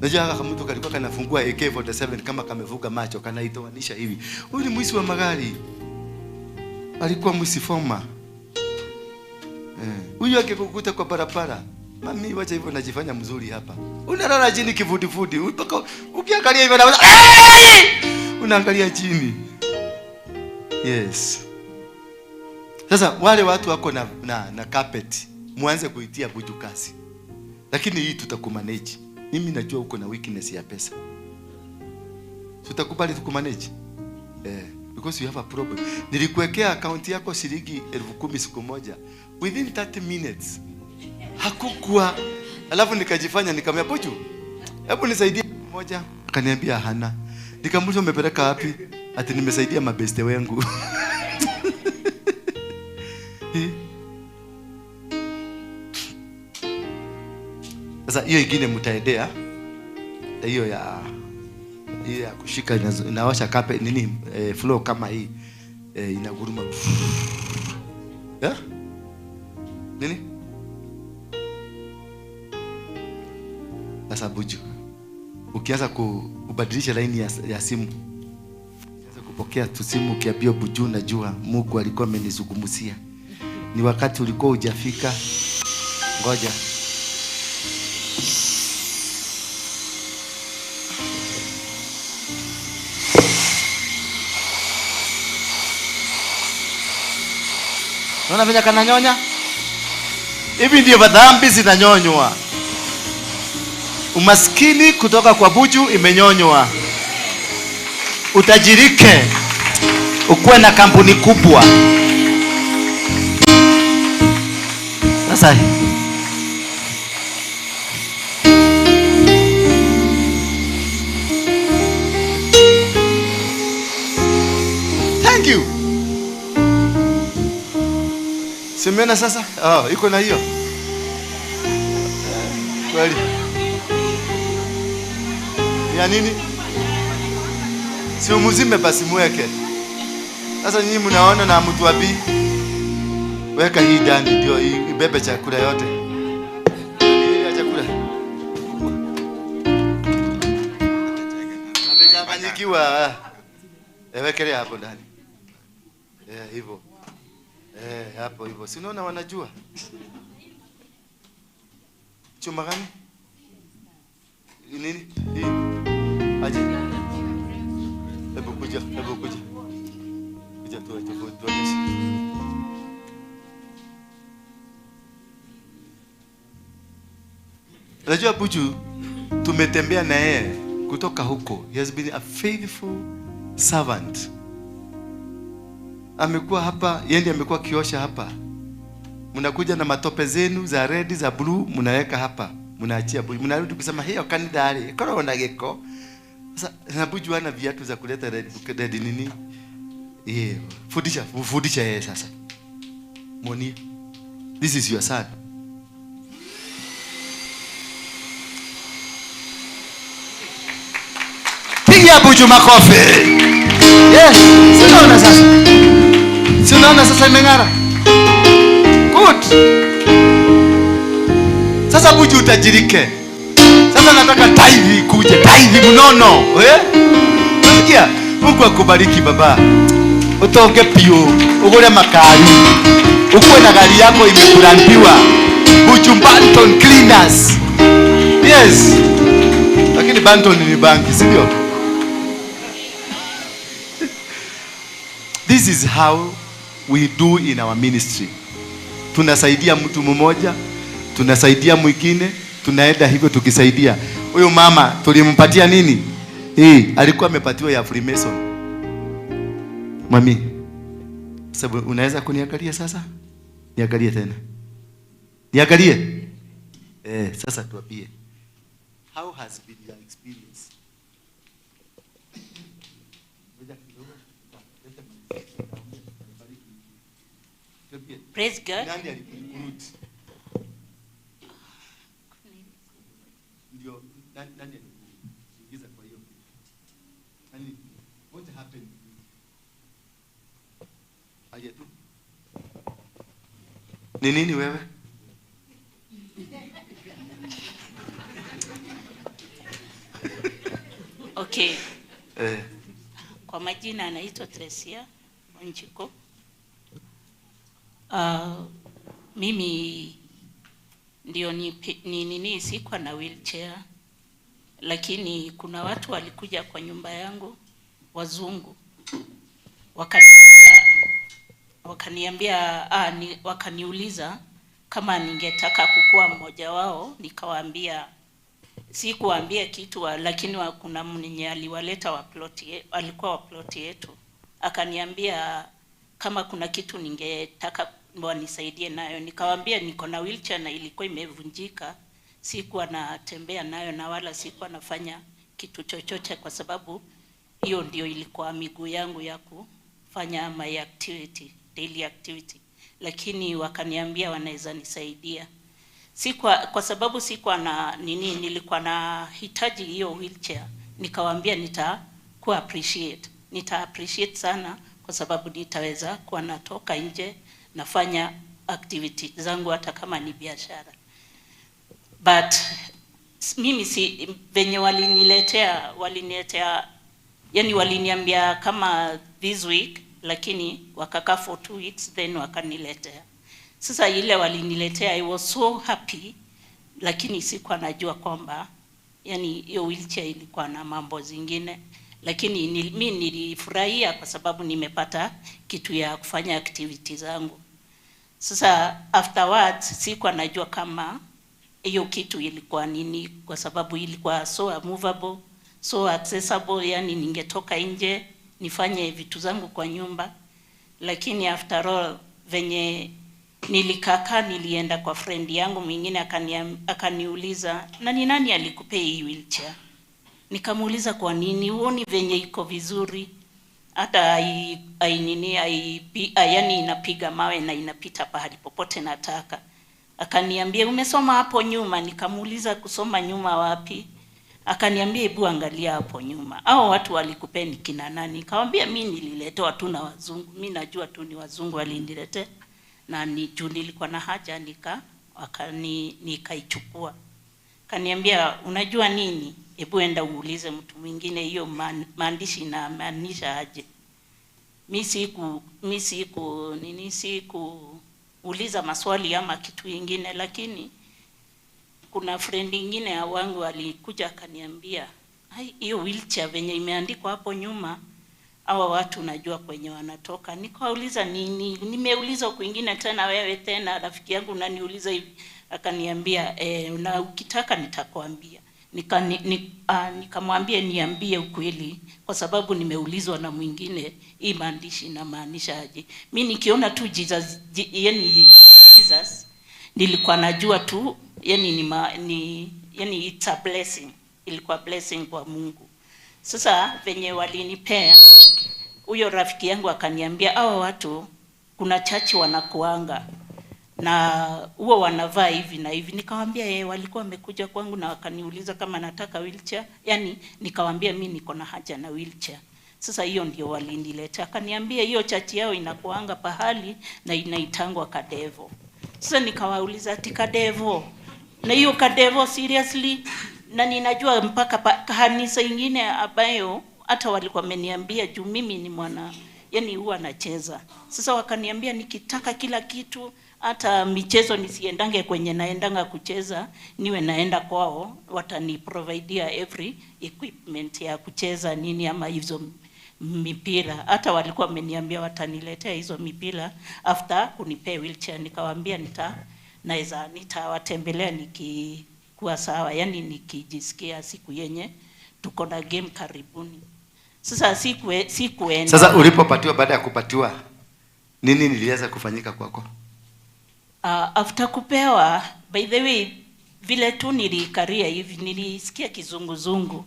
Unajua haka mtu kalikuwa kanafungua AK47 kama kamevuka macho, kanaitoanisha hivi. Huyu ni mwizi wa magari. Alikuwa mwizi former. Huyu akikukuta kwa barabara, mami wacha hivyo najifanya mzuri hapa. Unalala chini kifudifudi, mpaka ukiangalia hivyo na unaangalia chini. Yes. Sasa wale watu wako na carpet, muanze kuitia Buju kazi. Lakini hii tutakumanage. Mimi najua uko na weakness ya pesa. Tutakubali tukumanage. Because you have a problem. Nilikuwekea account yako shilingi 10,000 siku moja. Within 30 minutes hakukuwa. Alafu nikajifanya nikamwambia Buju, hebu nisaidie moja. Akaniambia hana. Nikamuuliza umepeleka wapi? Ati nimesaidia mabeste wangu. Sasa hiyo ingine mtaendea. Hiyo ya kushika inawasha kape nini, flow kama hii, inaguruma. Yeah? Nini? Sasa Buju, ukianza kubadilisha line ya simu, ukianza kupokea tu simu ukiambia Buju, najua Mungu alikuwa amenizungumzia. Ni wakati ulikuwa hujafika. Ngoja. Unaona vile kananyonya? Hivi ndio dhambi zinanyonywa. Umaskini kutoka kwa Buju imenyonywa. Utajirike. Ukuwe na kampuni kubwa. Sasa thank you. Simeona sasa? Oh, iko na hiyo. Kweli. Ya nini? Si umuzime basi muweke. Sasa nyinyi mnaona na mtu wapi? Weka hii ndani ndio ibebe chakula yote. Ile ya chakula. Amechanganyikiwa. Wekelea hapo ndani. Hivyo. Hapo hivyo. Si unaona wanajua? Chuma gani? Nini? Hii. Aje. Hebu kuja, hebu kuja. Kuja tuonyeshe. Unajua Buju tumetembea na yeye kutoka huko. He has been a faithful servant. Amekuwa hapa, yeye ndiye amekuwa kiosha hapa. Mnakuja na matope zenu za red, za blue, mnaweka hapa. Mnaachia Buju. Mnarudi kusema hiyo kanidari. Corona geko. Sasa na Buju ana viatu za kuleta red nini? Yeah. Fundisha yeye sasa. Moni. This is your son. Piga Buju makofi. Yes, sinaona sasa. Sinaona sasa imeng'ara. Good. Sasa Buju utajirike. Sasa nataka tithe ikuje, tithe mnono. Unasikia? Mungu akubariki baba. Utoke pio, ugure makari. Ukuwe na gari yako imekurandiwa. Buju Banton Cleaners. Yes. Lakini Banton ni banki, si ndio? This is how we do in our ministry. Tunasaidia mtu mmoja, tunasaidia mwingine, tunaenda hivyo tukisaidia. Huyo mama tulimpatia nini? Alikuwa amepatiwa ya Freemason. Mami, sababu unaweza kuniangalia sasa? Niangalie tena. Niangalie. Sasa tuambie. How has been your experience? Ngoja kidogo, leta maliza. Tuambie, Praise God. nani alikurecruit? Ndio, nani alikuingiza kwa hiyo kitu? Nani, what happened? Aje tu. Ni nini wewe? Okay. Eh. Kwa majina anaitwa Tresia Wanjiko. Mimi ndio ni sikuwa na wheelchair, lakini kuna watu walikuja kwa nyumba yangu wazungu, wakaniambia wakaniuliza kama ningetaka kukua mmoja wao. Nikawaambia, sikuwaambia kitu, lakini kuna mwenye aliwaleta wa plot, alikuwa wa plot yetu, akaniambia kama kuna kitu ningetaka wanisaidie nayo. Nikawaambia niko na wheelchair na ilikuwa imevunjika, sikuwa natembea nayo na wala sikuwa nafanya kitu chochote, kwa sababu hiyo ndio ilikuwa miguu yangu ya kufanya my activity, daily activity. Lakini wakaniambia wanaweza nisaidia. Sikuwa, kwa sababu sikuwa na nini, nilikuwa na hitaji hiyo wheelchair. Nikawaambia nitakuwa appreciate, nita appreciate sana, kwa sababu nitaweza kuwa natoka nje nafanya activity zangu hata kama ni biashara. But mimi si venye waliniletea, yani waliniambia kama this week, lakini wakakaa for 2 weeks then wakaniletea. Sasa ile waliniletea, I was so happy, lakini sikuwa najua kwamba yani hiyo wheelchair ilikuwa na mambo zingine. Lakini mimi nilifurahia kwa sababu nimepata kitu ya kufanya activity zangu. Sasa afterwards sikuwa najua kama hiyo kitu ilikuwa nini, kwa sababu ilikuwa so movable, so accessible, yani ningetoka nje nifanye vitu zangu kwa nyumba. Lakini after all venye nilikaka, nilienda kwa friend yangu mwingine, akaniuliza na ni nani alikupea hii wheelchair? Nikamuuliza kwa nini, huoni venye iko vizuri, hata yani inapiga mawe na inapita pahali popote nataka. Akaniambia umesoma hapo nyuma. Nikamuuliza kusoma nyuma wapi? Akaniambia hebu angalia hapo nyuma, hao watu walikupeni kina nani? Nikamwambia mimi nililetewa tu na wazungu, mimi najua tu ni wazungu waliniletea, na ni juu nilikuwa na haja nikaichukua. Kaniambia unajua nini, hebu enda uulize mtu mwingine hiyo maandishi inamaanisha aje. Mimi sikuuliza maswali ama kitu kingine, lakini kuna friend nyingine wangu alikuja akaniambia, ai, hiyo wheelchair venye imeandikwa hapo nyuma, hawa watu najua kwenye wanatoka. Nikauliza nini, nimeuliza kwingine tena, wewe tena rafiki yangu unaniuliza hivi. Akaniambia na ukitaka nitakwambia. Nikamwambia niambie ukweli, kwa sababu nimeulizwa na mwingine hii maandishi inamaanisha aje. Mimi nikiona tu Jesus, yani Jesus nilikuwa najua tu yani yani it's a blessing, ilikuwa blessing kwa Mungu. Sasa venye walinipea, huyo rafiki yangu akaniambia hao watu kuna chachi wanakuanga na huo wanavaa hivi na hivi. Nikamwambia yeye walikuwa wamekuja kwangu na wakaniuliza kama nataka wheelchair, yani nikamwambia mimi niko na haja na wheelchair. Sasa hiyo ndio waliniletea. Akaniambia hiyo chachi yao inakuanga pahali na inaitangwa Kadevo. Sasa nikawauliza ati Kadevo? Na hiyo Kadevo seriously? Na ninajua mpaka kanisa ingine ambayo hata walikuwa wameniambia juu mimi ni mwana, yani huwa nacheza. Sasa wakaniambia nikitaka kila kitu, hata michezo nisiendange kwenye naendanga kucheza, niwe naenda kwao, wataniprovidea every equipment ya kucheza nini ama hizo mipira. Hata walikuwa wameniambia wataniletea hizo mipira after kunipea wheelchair. Nikawaambia nitawatembelea nikikuwa sawa, yani nikijisikia siku yenye tuko na game karibuni. Sasa sikuenda. Sasa ulipopatiwa, baada ya kupatiwa, nini nilianza kufanyika kwako? After kupewa, by the way, Vile tu nilikaria hivi nilisikia kizunguzungu.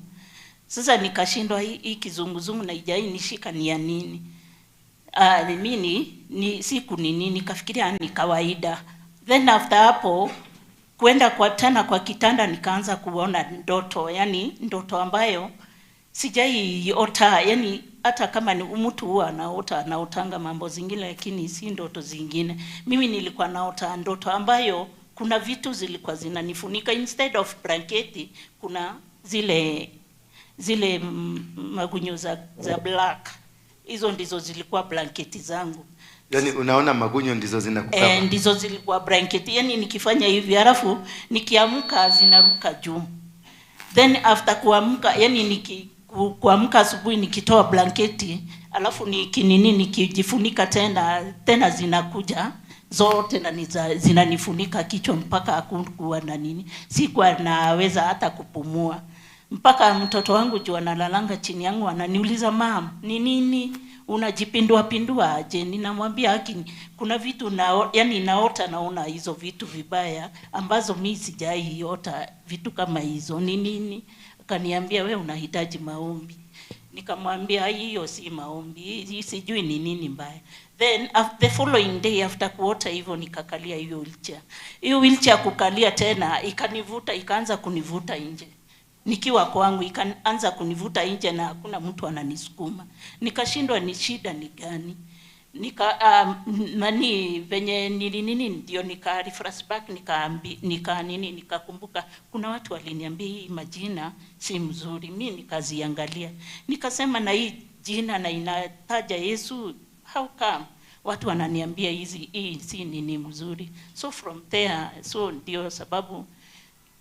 Sasa nikashindwa hii kizunguzungu na ijai nishika ni ya nini? Mimi ni siku ni nini, nikafikiria ni kawaida. Then after hapo kwenda kwa tena kwa kitanda nikaanza kuona ndoto, yani ndoto ambayo sijaiota, yani hata kama ni mtu huwa anaota, anaotanga mambo zingine lakini si ndoto zingine. Mimi nilikuwa naota ndoto ambayo kuna vitu zilikuwa zinanifunika, instead of blanketi kuna zile magunyo za black. Hizo ndizo zilikuwa blanketi zangu. Yaani unaona magunyo ndizo zinakukava. Ndizo zilikuwa blanketi. Yaani nikifanya hivi halafu nikiamka zinaruka juu. Then after kuamka, yani kuamka asubuhi nikitoa blanketi, alafu nikinini nikijifunika tena zinakuja zote na zinanifunika kichwa mpaka hakukuwa na nini. Sikuwa naweza hata kupumua. Mpaka mtoto wangu juu analalanga chini yangu ananiuliza, "Mom, ni nini unajipindua pindua aje?" Ninamwambia haki kuna vitu yani naota, naona hizo vitu vibaya ambazo mimi sijaiota vitu kama hizo, ni nini? Akaniambia wewe unahitaji maombi. Nikamwambia hiyo si maombi, hii sijui ni nini mbaya. Then the following day after kuota hivyo nikakalia hiyo wheelchair. Hiyo wheelchair kukalia tena ikanivuta, ikaanza kunivuta nje. Nikiwa kwangu ikaanza kunivuta nje na hakuna mtu ananisukuma. Nikashindwa ni shida ni gani. Nika nani venye nili nini ndio nika flashback nikakumbuka kuna watu waliniambia hii majina si mzuri. Mimi nikaziangalia. Nikasema na hii jina na inataja Yesu, how come watu wananiambia hizi hii si nini mzuri? So from there, so ndio sababu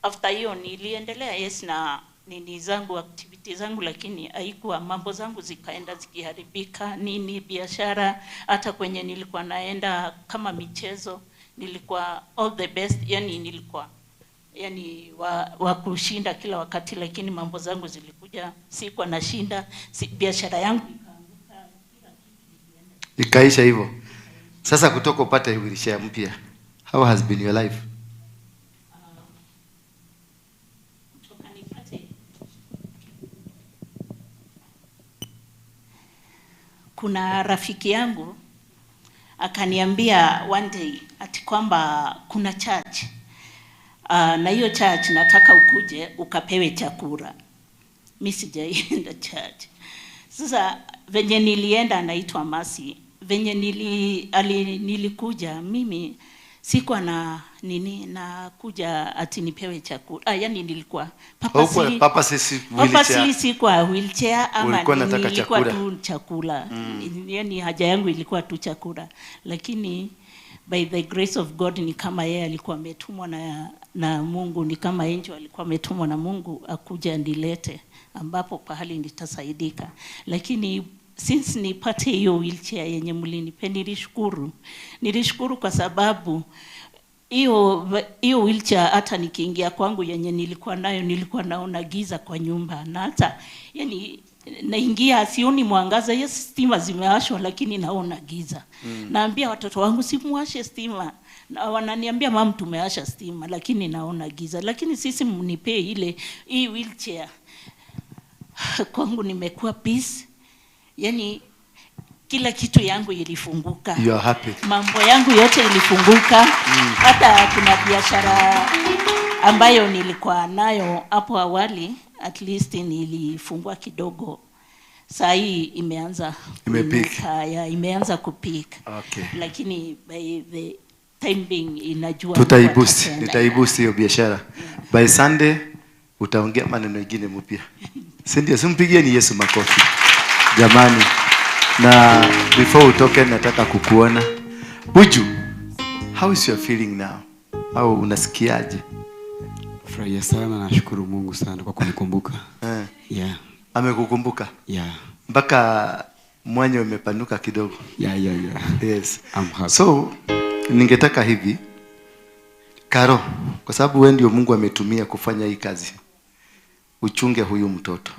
after hiyo niliendelea yes na nini zangu activity zangu, lakini haikuwa, mambo zangu zikaenda zikiharibika, nini biashara, hata kwenye nilikuwa naenda kama michezo nilikuwa all the best, yani nilikuwa yani wa kushinda kila wakati, lakini mambo zangu zilikuja sikuwa nashinda, biashara yangu ikaanguka, kila kitu ikaisha hivyo. Sasa kutoka upate wheelchair mpya, how has been your life? Kuna rafiki yangu akaniambia one day ati kwamba kuna church, na hiyo church nataka ukuje ukapewe chakula. Mimi sijaenda church. Sasa venye nilienda, anaitwa Masi, venye nilikuja mimi sikuwa na nini na kuja ati nipewe chakula. Yani nilikuwa purposely sikuwa wheelchair ama nilikuwa tu chakula. Yani haja yangu ilikuwa tu chakula. Lakini by the grace of God ni kama yeye alikuwa ametumwa na Mungu, ni kama angel alikuwa ametumwa na Mungu akuja nilete ambapo pahali nitasaidika. Lakini since nipate hiyo wheelchair yenye mlinipe, nilishukuru. Nilishukuru kwa sababu hiyo wheelchair hata nikiingia kwangu yenye nilikuwa nayo, nilikuwa naona giza kwa nyumba, na hata yani naingia sioni mwangaza. Yes, stima zimewashwa lakini naona giza. Naambia watoto wangu simuwashe stima, na wananiambia mam tumewasha stima lakini naona giza. Lakini sisi mnipe ile hii wheelchair. Kwangu nimekuwa peace. Yani kila kitu yangu ilifunguka. You are happy. Mambo yangu yote ilifunguka. Hata kuna biashara ambayo nilikuwa nayo hapo awali, at least nilifungua kidogo. Saa hii imeanza kupika. Imeanza kupika. Okay. Lakini by the time being inajua tutaibusi, nitaibusi hiyo biashara. By Sunday utaongea maneno mengine mpya. Si ndio? Simpigieni Yesu makofi. Jamani, na before utoke nataka kukuona. Buju, how is your feeling now? Au unasikiaje? Furahia sana, nashukuru Mungu sana kwa kunikumbuka. Yeah. Amekukumbuka? Yeah. Mpaka mwanya umepanuka kidogo. Yeah. Yes. I'm happy. So, ningetaka hivi Karo, kwa sababu wewe ndio Mungu ametumia kufanya hii kazi, uchunge huyu mtoto.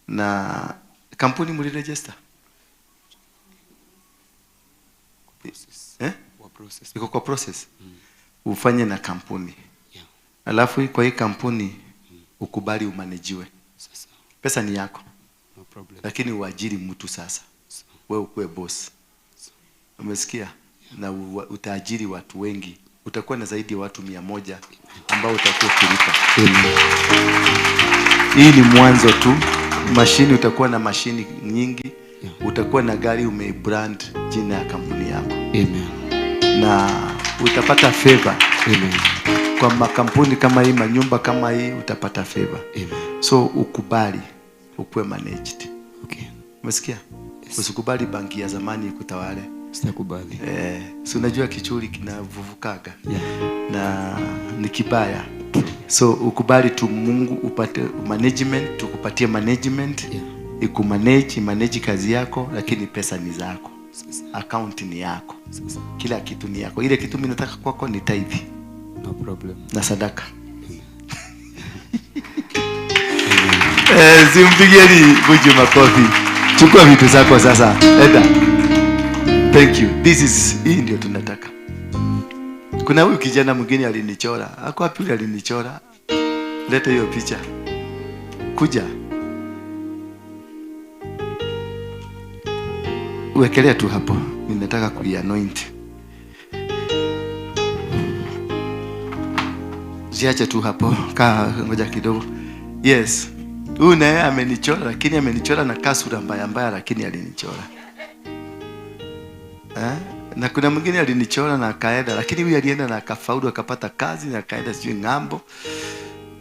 Na kampuni mliregister? Process. Iko kwa process. Ufanye na kampuni. Yeah. Alafu kwa hii kampuni ukubali umanejiwe. Sasa. Pesa ni yako. No problem. Lakini uajiri mtu sasa. Wewe ukuwe boss. Umesikia? Na utaajiri watu wengi. Utakuwa na zaidi ya watu 100 ambao utakuwa ukilipa. Hii ni mwanzo tu. Mashini, utakuwa na mashini nyingi. Utakuwa na gari umeibrand jina ya kampuni yako. Amen. Na utapata favor. Amen. Kwa makampuni kama hii, manyumba kama hii, utapata favor. Amen. So ukubali ukuwe managed. Okay. Umesikia? Yes. Usikubali banki ya zamani ikutawale. Sitakubali. Si unajua kichuri kinavuvukaga. Yeah. Na ni kibaya. So ukubali tu Mungu upate management, tukupatie management. Yeah. Ikumanage, manage kazi yako, lakini pesa ni zako. Sasa. Account ni yako. Sasa. Kila kitu ni yako. Ile kitu mimi nataka kwako ni tithe. No problem. Na sadaka. Simpigieni Buju makofi. Chukua vitu zako sasa. Enda. Thank you. This is, hii ndio tunataka. Kuna huyu kijana mwingine alinichora. Ako wapi yule alinichora? Leta hiyo picha. Kuja. Wekelea tu hapo. Ninataka kuianoint. Ziache tu hapo. Kaa ngoja kidogo. Yes. Huyu naye amenichora, lakini amenichora na kasura mbaya mbaya, lakini alinichora. Na kuna mwingine alinichora na akaenda, lakini huyu alienda na akafaulu, akapata kazi na akaenda sijui ng'ambo.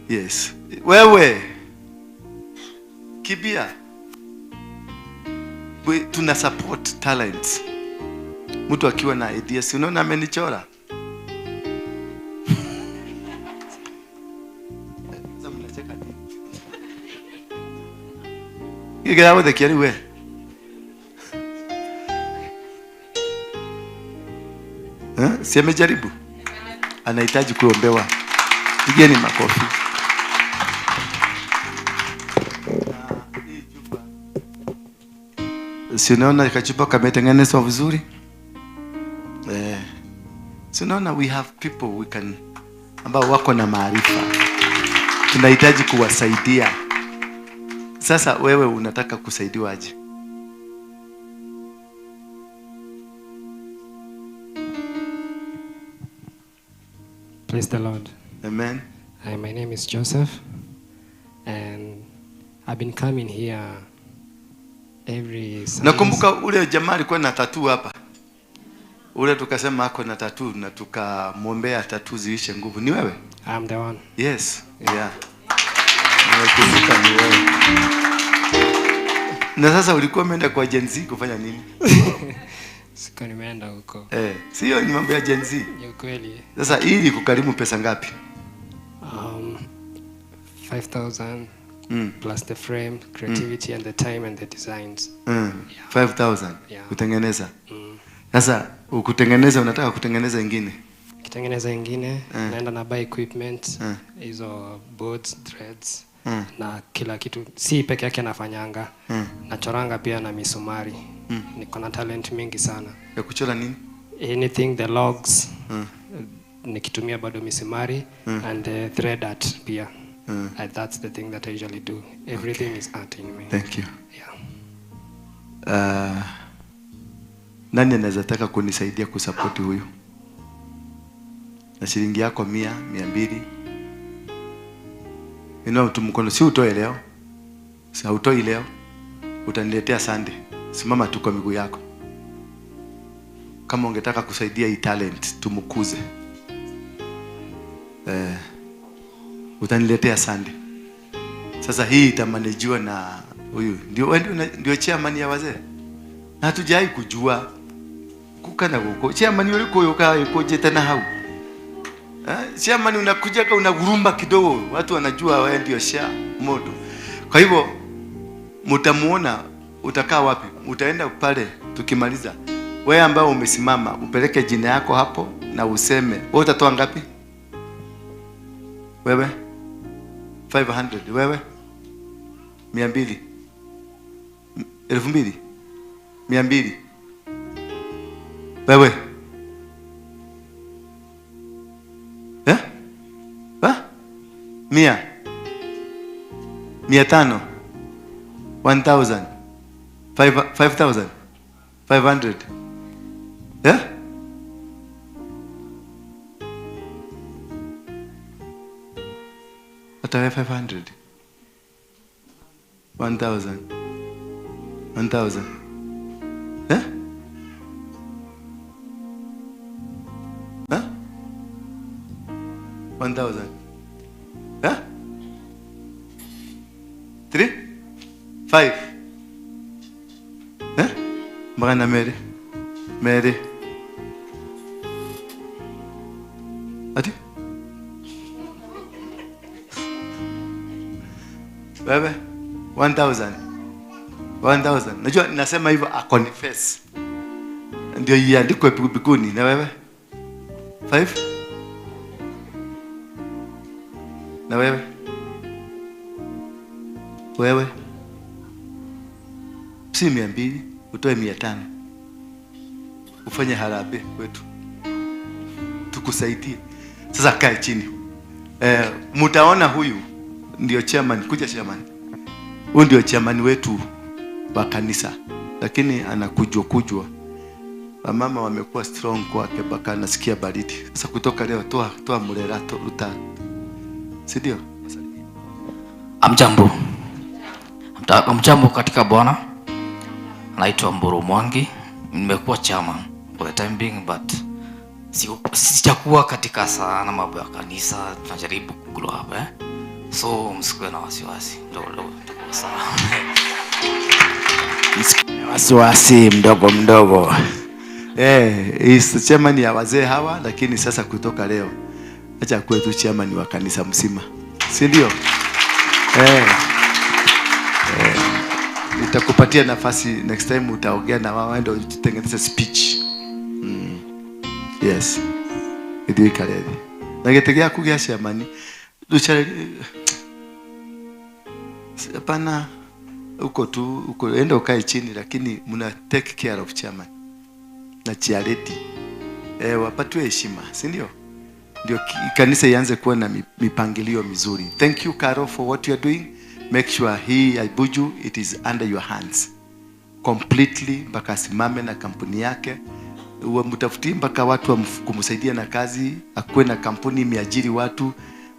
Yes. Wewe kibia. We, tuna support talents. Mtu akiwa na ideas, unaona amenichora. Sasa mnacheka nini? Kigira the kiari we. Si amejaribu? Anahitaji kuombewa. Pigeni makofi. Si unaona kachupa kametengenezwa vizuri? Si unaona we have people we can, ambao wako na maarifa. Tunahitaji kuwasaidia. Sasa wewe unataka kusaidiwa aje? Praise the Lord. Amen. Hi, my name is Joseph, and I've been coming here every Sunday. Nakumbuka ule jamaa alikuwa na tattoo hapa. Ule tukasema ako na tattoo na tukamwombea tattoo ziishe nguvu. Ni wewe? I'm the one. Yes. Yeah. Nakumbuka ni wewe. Na sasa ulikuwa umeenda kwa Gen Z kufanya nini? Sikuwa nimeenda huko. Sio ni mambo ya Gen Z. Ni kweli. Sasa ili kukarimu pesa ngapi? 5,000 plus the frame, creativity and the time and the designs. Yeah. 5,000. Yeah. Kutengeneza. Sasa ukutengeneza, unataka kutengeneza ingine? Kitengeneza ingine, naenda na buy equipment, hizo boards, threads na kila kitu. Si peke yake nafanyanga. Nachoranga pia na misumari. Niko na talent mingi sana. Ya kuchora nini? Anything, the logs. Nikitumia bado misumari and the thread art pia. That's the thing that I usually do. Everything is art in me. Thank you. Yeah. Nani anaweza taka kunisaidia kusupport huyu? Na shilingi yako 100, 200. Inua mtu mkono, si utoe leo. Si hautoi leo. Utaniletea Sunday. Simama tu kwa miguu yako. Kama ungetaka kusaidia hii talent, tumukuze. Utaniletea Sunday. Sasa hii itamanajiwa na huyu. Ndio ndio chairman ya wazee. Na hatujai kujua kukana huko. Chairman yule koyoka yukoje tena hau. Chairman unakuja ka unagurumba kidogo, watu wanajua wewe ndio share moto. Kwa hivyo mtamuona, utakaa wapi? Utaenda pale tukimaliza. Wewe ambao umesimama, upeleke jina yako hapo na useme, wewe utatoa ngapi? Wewe 500, wewe 200. 2000. 200. Wewe. 100, 500, 1000, 5000, 500. Yeah? Hata wewe 500, 1000, 1000. Eh? Huh? 1000. Eh? 3, 5. Eh? Mbona Mary? Mary. Ati? Wewe 1000. 1000. Najua nasema hivyo a confess. Ndio iandikwe mbinguni. Na wewe? 5? Na wewe? Wewe? Si 200, utoe 500. Ufanye harambee kwetu. Tukusaidie. Sasa kae chini. Mtaona huyu ndio chairman, kuja chairman. Huyu ndio chairman wetu wa kanisa. Lakini anakujwa kujwa. Wamama wamekuwa strong kwake mpaka anasikia baridi. Sasa kutoka leo toa murera ruta. Si ndio? Amjambo. Amjambo katika Bwana. Naitwa Mburu Mwangi. Nimekuwa chairman for the time being, but sijakuwa katika sana mambo ya kanisa. Tunajaribu kugrow up, eh? So msikuwe na wasiwasi. Ndio tutakuwa sawa. Wasiwasi mdogo mdogo. Is chairman ya wazee hawa, lakini sasa kutoka leo acha kuwe tu chairman wa kanisa mzima. Si ndio? Nitakupatia nafasi next time utaongea na wao ndio utengeneze speech. Yes. Ndio ikaredi. Na getegea kugia chairman. Duchare hapana, uko tu uko enda ukae chini, lakini mna take care of chairman na chairlady. Wapatiwe heshima, si ndio? Ndio kanisa ianze kuwa na mipangilio mizuri. Thank you Caro for what you are doing. Make sure hii Abuju it is under your hands completely, mpaka asimame na kampuni yake. Mtafutie mpaka watu kumsaidia na kazi, akuwe na kampuni imeajiri watu.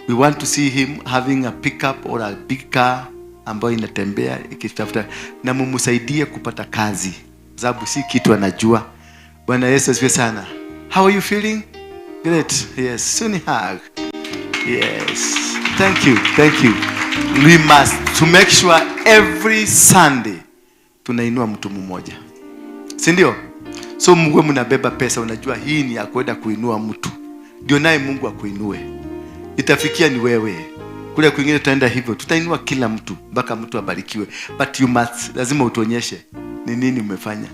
We want to see him having a pickup or a big car ambayo inatembea ikitafuta, na mumsaidie kupata kazi, sababu si kitu anajua. Bwana Yesu asifiwe sana. How are you feeling? Great. Yes. Soon hug. Yes. Thank you. Thank you. We must to make sure every Sunday tunainua mtu mmoja. Si ndio? So mwe mnabeba pesa, unajua hii ni ya kwenda kuinua mtu. Ndio naye Mungu akuinue. Itafikia ni wewe. Kule kwingine tutaenda hivyo, tutainua kila mtu mpaka mtu abarikiwe. But you must, lazima utuonyeshe ni nini umefanya.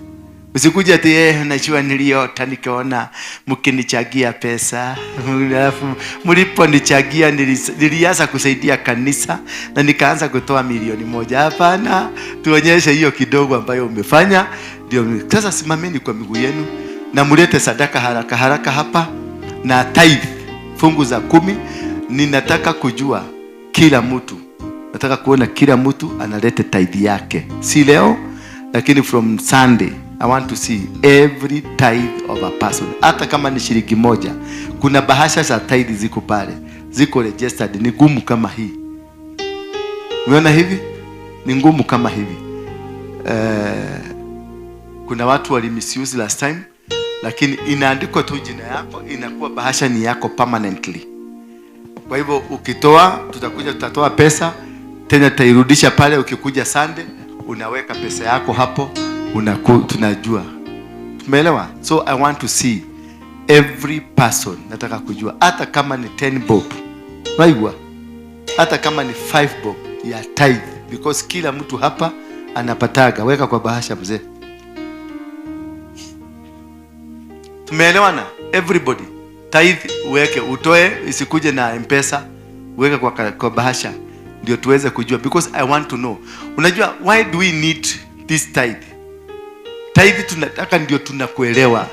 Usikuja ati najua niliota nikaona mkinichagia pesa, alafu mliponichagia nilianza kusaidia kanisa na nikaanza kutoa 1,000,000. Hapana, tuonyeshe hiyo kidogo ambayo umefanya. Ndio sasa simameni kwa miguu yenu na mlete sadaka haraka haraka hapa na tithe, fungu za 10. Ninataka kujua kila mtu. Nataka kuona kila mtu analete tithe yake. Si leo, lakini from Sunday I want to see every tithe of a person. Hata kama ni shilingi 1. Kuna bahasha za tithe ziko pale. Ziko registered, ni ngumu kama hii. Umeona hivi? Ni ngumu kama hivi. Kuna watu wali misuse last time, lakini inaandikwa tu jina yako, inakuwa bahasha ni yako permanently. Kwa hivyo ukitoa, tutakuja tutatoa pesa, tena tutairudisha pale. Ukikuja Sunday, unaweka pesa yako hapo, tunajua. Tumeelewa? So I want to see every person. Nataka kujua hata kama ni 10 bob. Maigwa. Hata kama ni 5 bob ya tithe, because kila mtu hapa anapataga. Weka kwa bahasha mzee. Tumeelewana? Everybody. Tithe uweke, utoe, isikuje na M-Pesa, uweke kwa bahasha ndio tuweze kujua, because I want to know. Unajua why do we need this tithe? Tithe tunataka ndio tunakuelewa.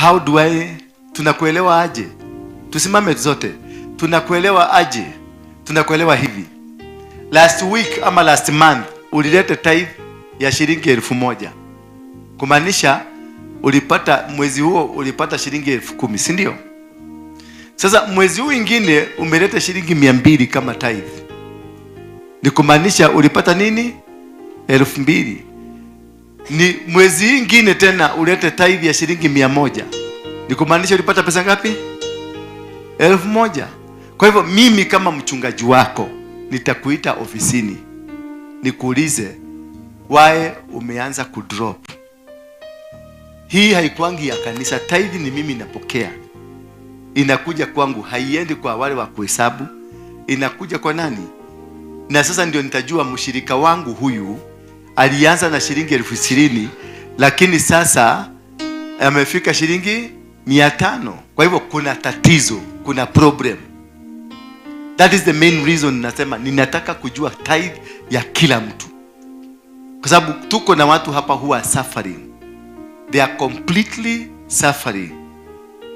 How do I tunakuelewa aje? Tusimame zote. Tunakuelewa aje? Tunakuelewa hivi. Last week ama last month ulileta tithe ya shilingi 1,000. Kumaanisha ulipata mwezi huo ulipata shilingi 10,000, si ndio? Sasa mwezi huu mwingine umeleta shilingi 200 kama tithe. Ni kumaanisha ulipata nini? 2,000. Ni mwezi mwingine tena ulete tithe ya shilingi 100. Ni kumaanisha ulipata pesa ngapi? 1,000. Kwa hivyo mimi kama mchungaji wako nitakuita ofisini nikuulize why umeanza kudrop. Hii haikuangi ya kanisa. Tithe ni mimi napokea, inakuja kwangu, haiendi kwa wale wa kuhesabu, inakuja kwa nani? Na sasa ndio nitajua mshirika wangu huyu alianza na shilingi 20,000, lakini sasa amefika shilingi 500. Kwa hivyo kuna tatizo, kuna problem. That is the main reason nasema ninataka kujua tithe ya kila mtu, kwa sababu tuko na watu hapa who are suffering. They are completely suffering,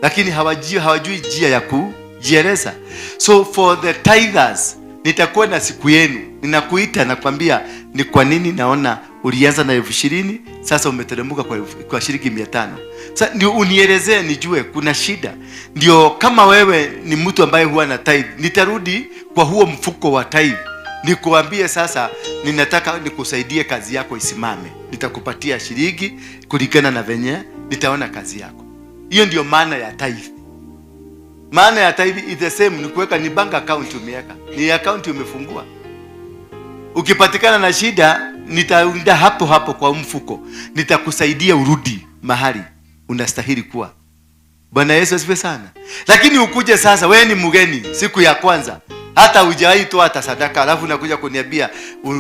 lakini hawajui njia ya kujieleza. So for the tithers, nitakuwa na siku yenu, ninakuita nakwambia ni kwa nini naona ulianza na 20,000 sasa umeteremka kwa shilingi 500. Sasa ndio unielezee nijue kuna shida. Ndio kama wewe ni mtu ambaye huwa na tithe, nitarudi kwa huo mfuko wa tithe nikuambie sasa ninataka nikusaidie kazi yako isimame. Nitakupatia shilingi kulingana na venye nitaona kazi yako. Hiyo ndio maana ya tithe. Maana ya tithe is the same, ni kuweka, ni bank account umeweka, ni account umefungua. Ukipatikana na shida, nitaunda hapo hapo kwa mfuko, nitakusaidia urudi mahali unastahili kuwa. Bwana Yesu asifiwe sana. Lakini ukuje sasa, wewe ni mgeni siku ya kwanza, hata hujawahi toa hata sadaka, alafu unakuja kuniambia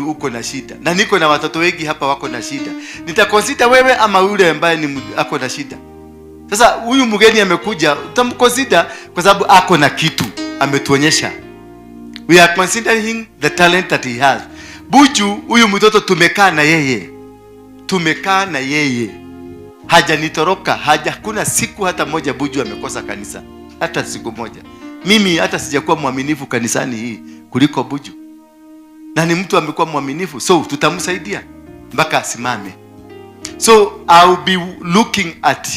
uko na shida. Na niko na watoto wengi hapa wako na shida. Nitaconsider wewe ama yule ambaye ni ako na shida? Sasa huyu mgeni amekuja, utamconsider kwa sababu ako na kitu ametuonyesha. We are considering the talent that he has. Buju, huyu mtoto tumekaa na yeye. Tumekaa na yeye. Hajanitoroka, hakuna siku hata moja Buju amekosa kanisa. Hata siku moja. Mimi hata sijakuwa mwaminifu kanisani hii kuliko Buju. Na ni mtu amekuwa mwaminifu, so tutamsaidia mpaka asimame. So I'll be looking at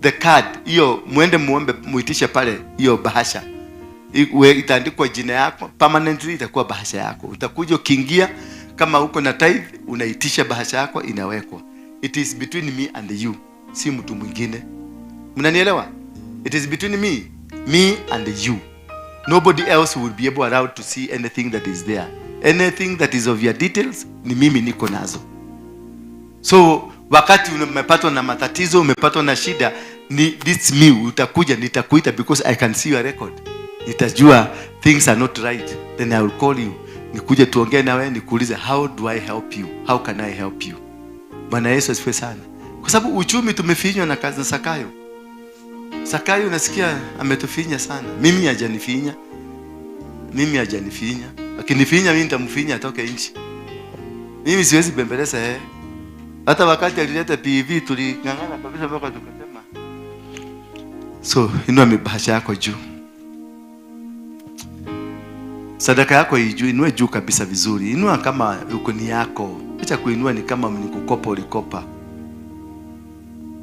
the card. Hiyo muende muombe, muitishe pale hiyo bahasha. Itaandikwa jina yako permanently, itakuwa bahasha yako. Utakuja ukiingia kama uko na tithe, unaitisha bahasha yako inawekwa. It is between me and you, si mtu mwingine. Mnanielewa? It is between me and you. Nobody else will be able allowed to see anything that is there. Anything that is of your details ni mimi niko nazo. So wakati umepatwa na matatizo, umepatwa na shida, ni this me utakuja, nitakuita because I can see your record. Nitajua things are not right, then I will call you. Nikuje tuongee na wewe, nikuulize how do I help you? How can I help you? Bwana Yesu asifiwe sana. Kwa sababu uchumi tumefinywa na kazi na Sakayo. Sakayo nasikia ametufinya sana. Mimi hajanifinya. Mimi hajanifinya. Akinifinya mimi nitamfinya atoke nchi. Mimi siwezi bembeleza yeye. Hata wakati alileta PV tulingangana kabisa mpaka tukasema. So inua mibahasha yako juu. Sadaka yako ijuu, inue juu kabisa vizuri. Inua kama uko ni yako. Acha kuinua ni kama mnikukopa ulikopa.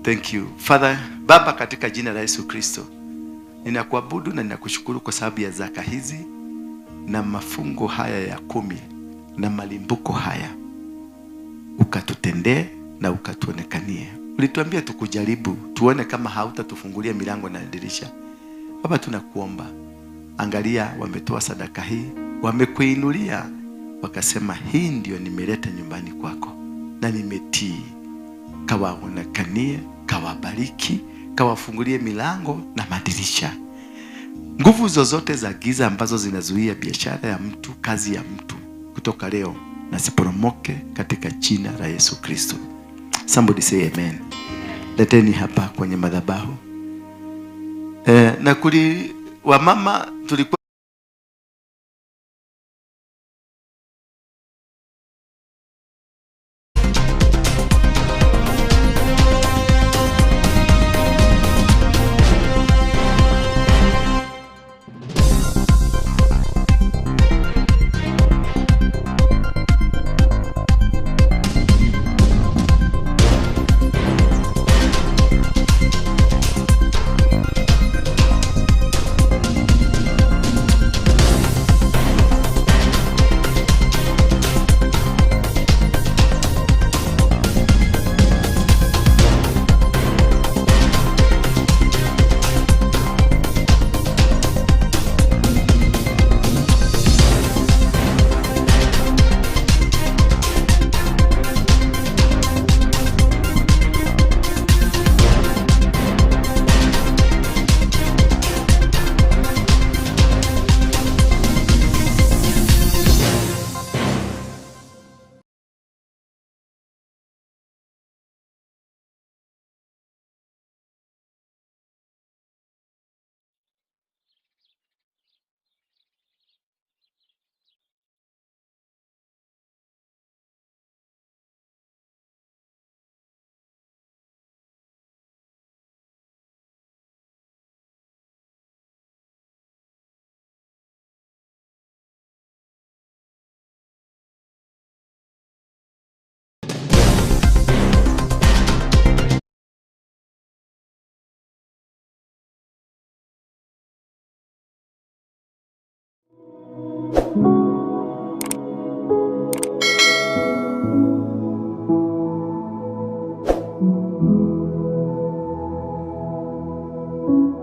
Thank you. Father, Baba, katika jina la Yesu Kristo, ninakuabudu na ninakushukuru kwa sababu ya zaka hizi na mafungo haya ya 10 na malimbuko haya. Ukatutendee na ukatuonekanie. Ulituambia tukujaribu, tuone kama hautatufungulia milango na dirisha. Baba, tunakuomba, angalia wametoa sadaka hii, wamekuinulia, wakasema hii ndio nimeleta nyumbani kwako na nimetii. Kawaonekanie, kawabariki, kawafungulie milango na madirisha. Nguvu zozote za giza ambazo zinazuia biashara ya mtu, kazi ya mtu, kutoka leo na siporomoke katika jina la Yesu Kristo. Somebody say amen. Leteni hapa kwenye madhabahu. Na kuli wamama tulikuwa Thank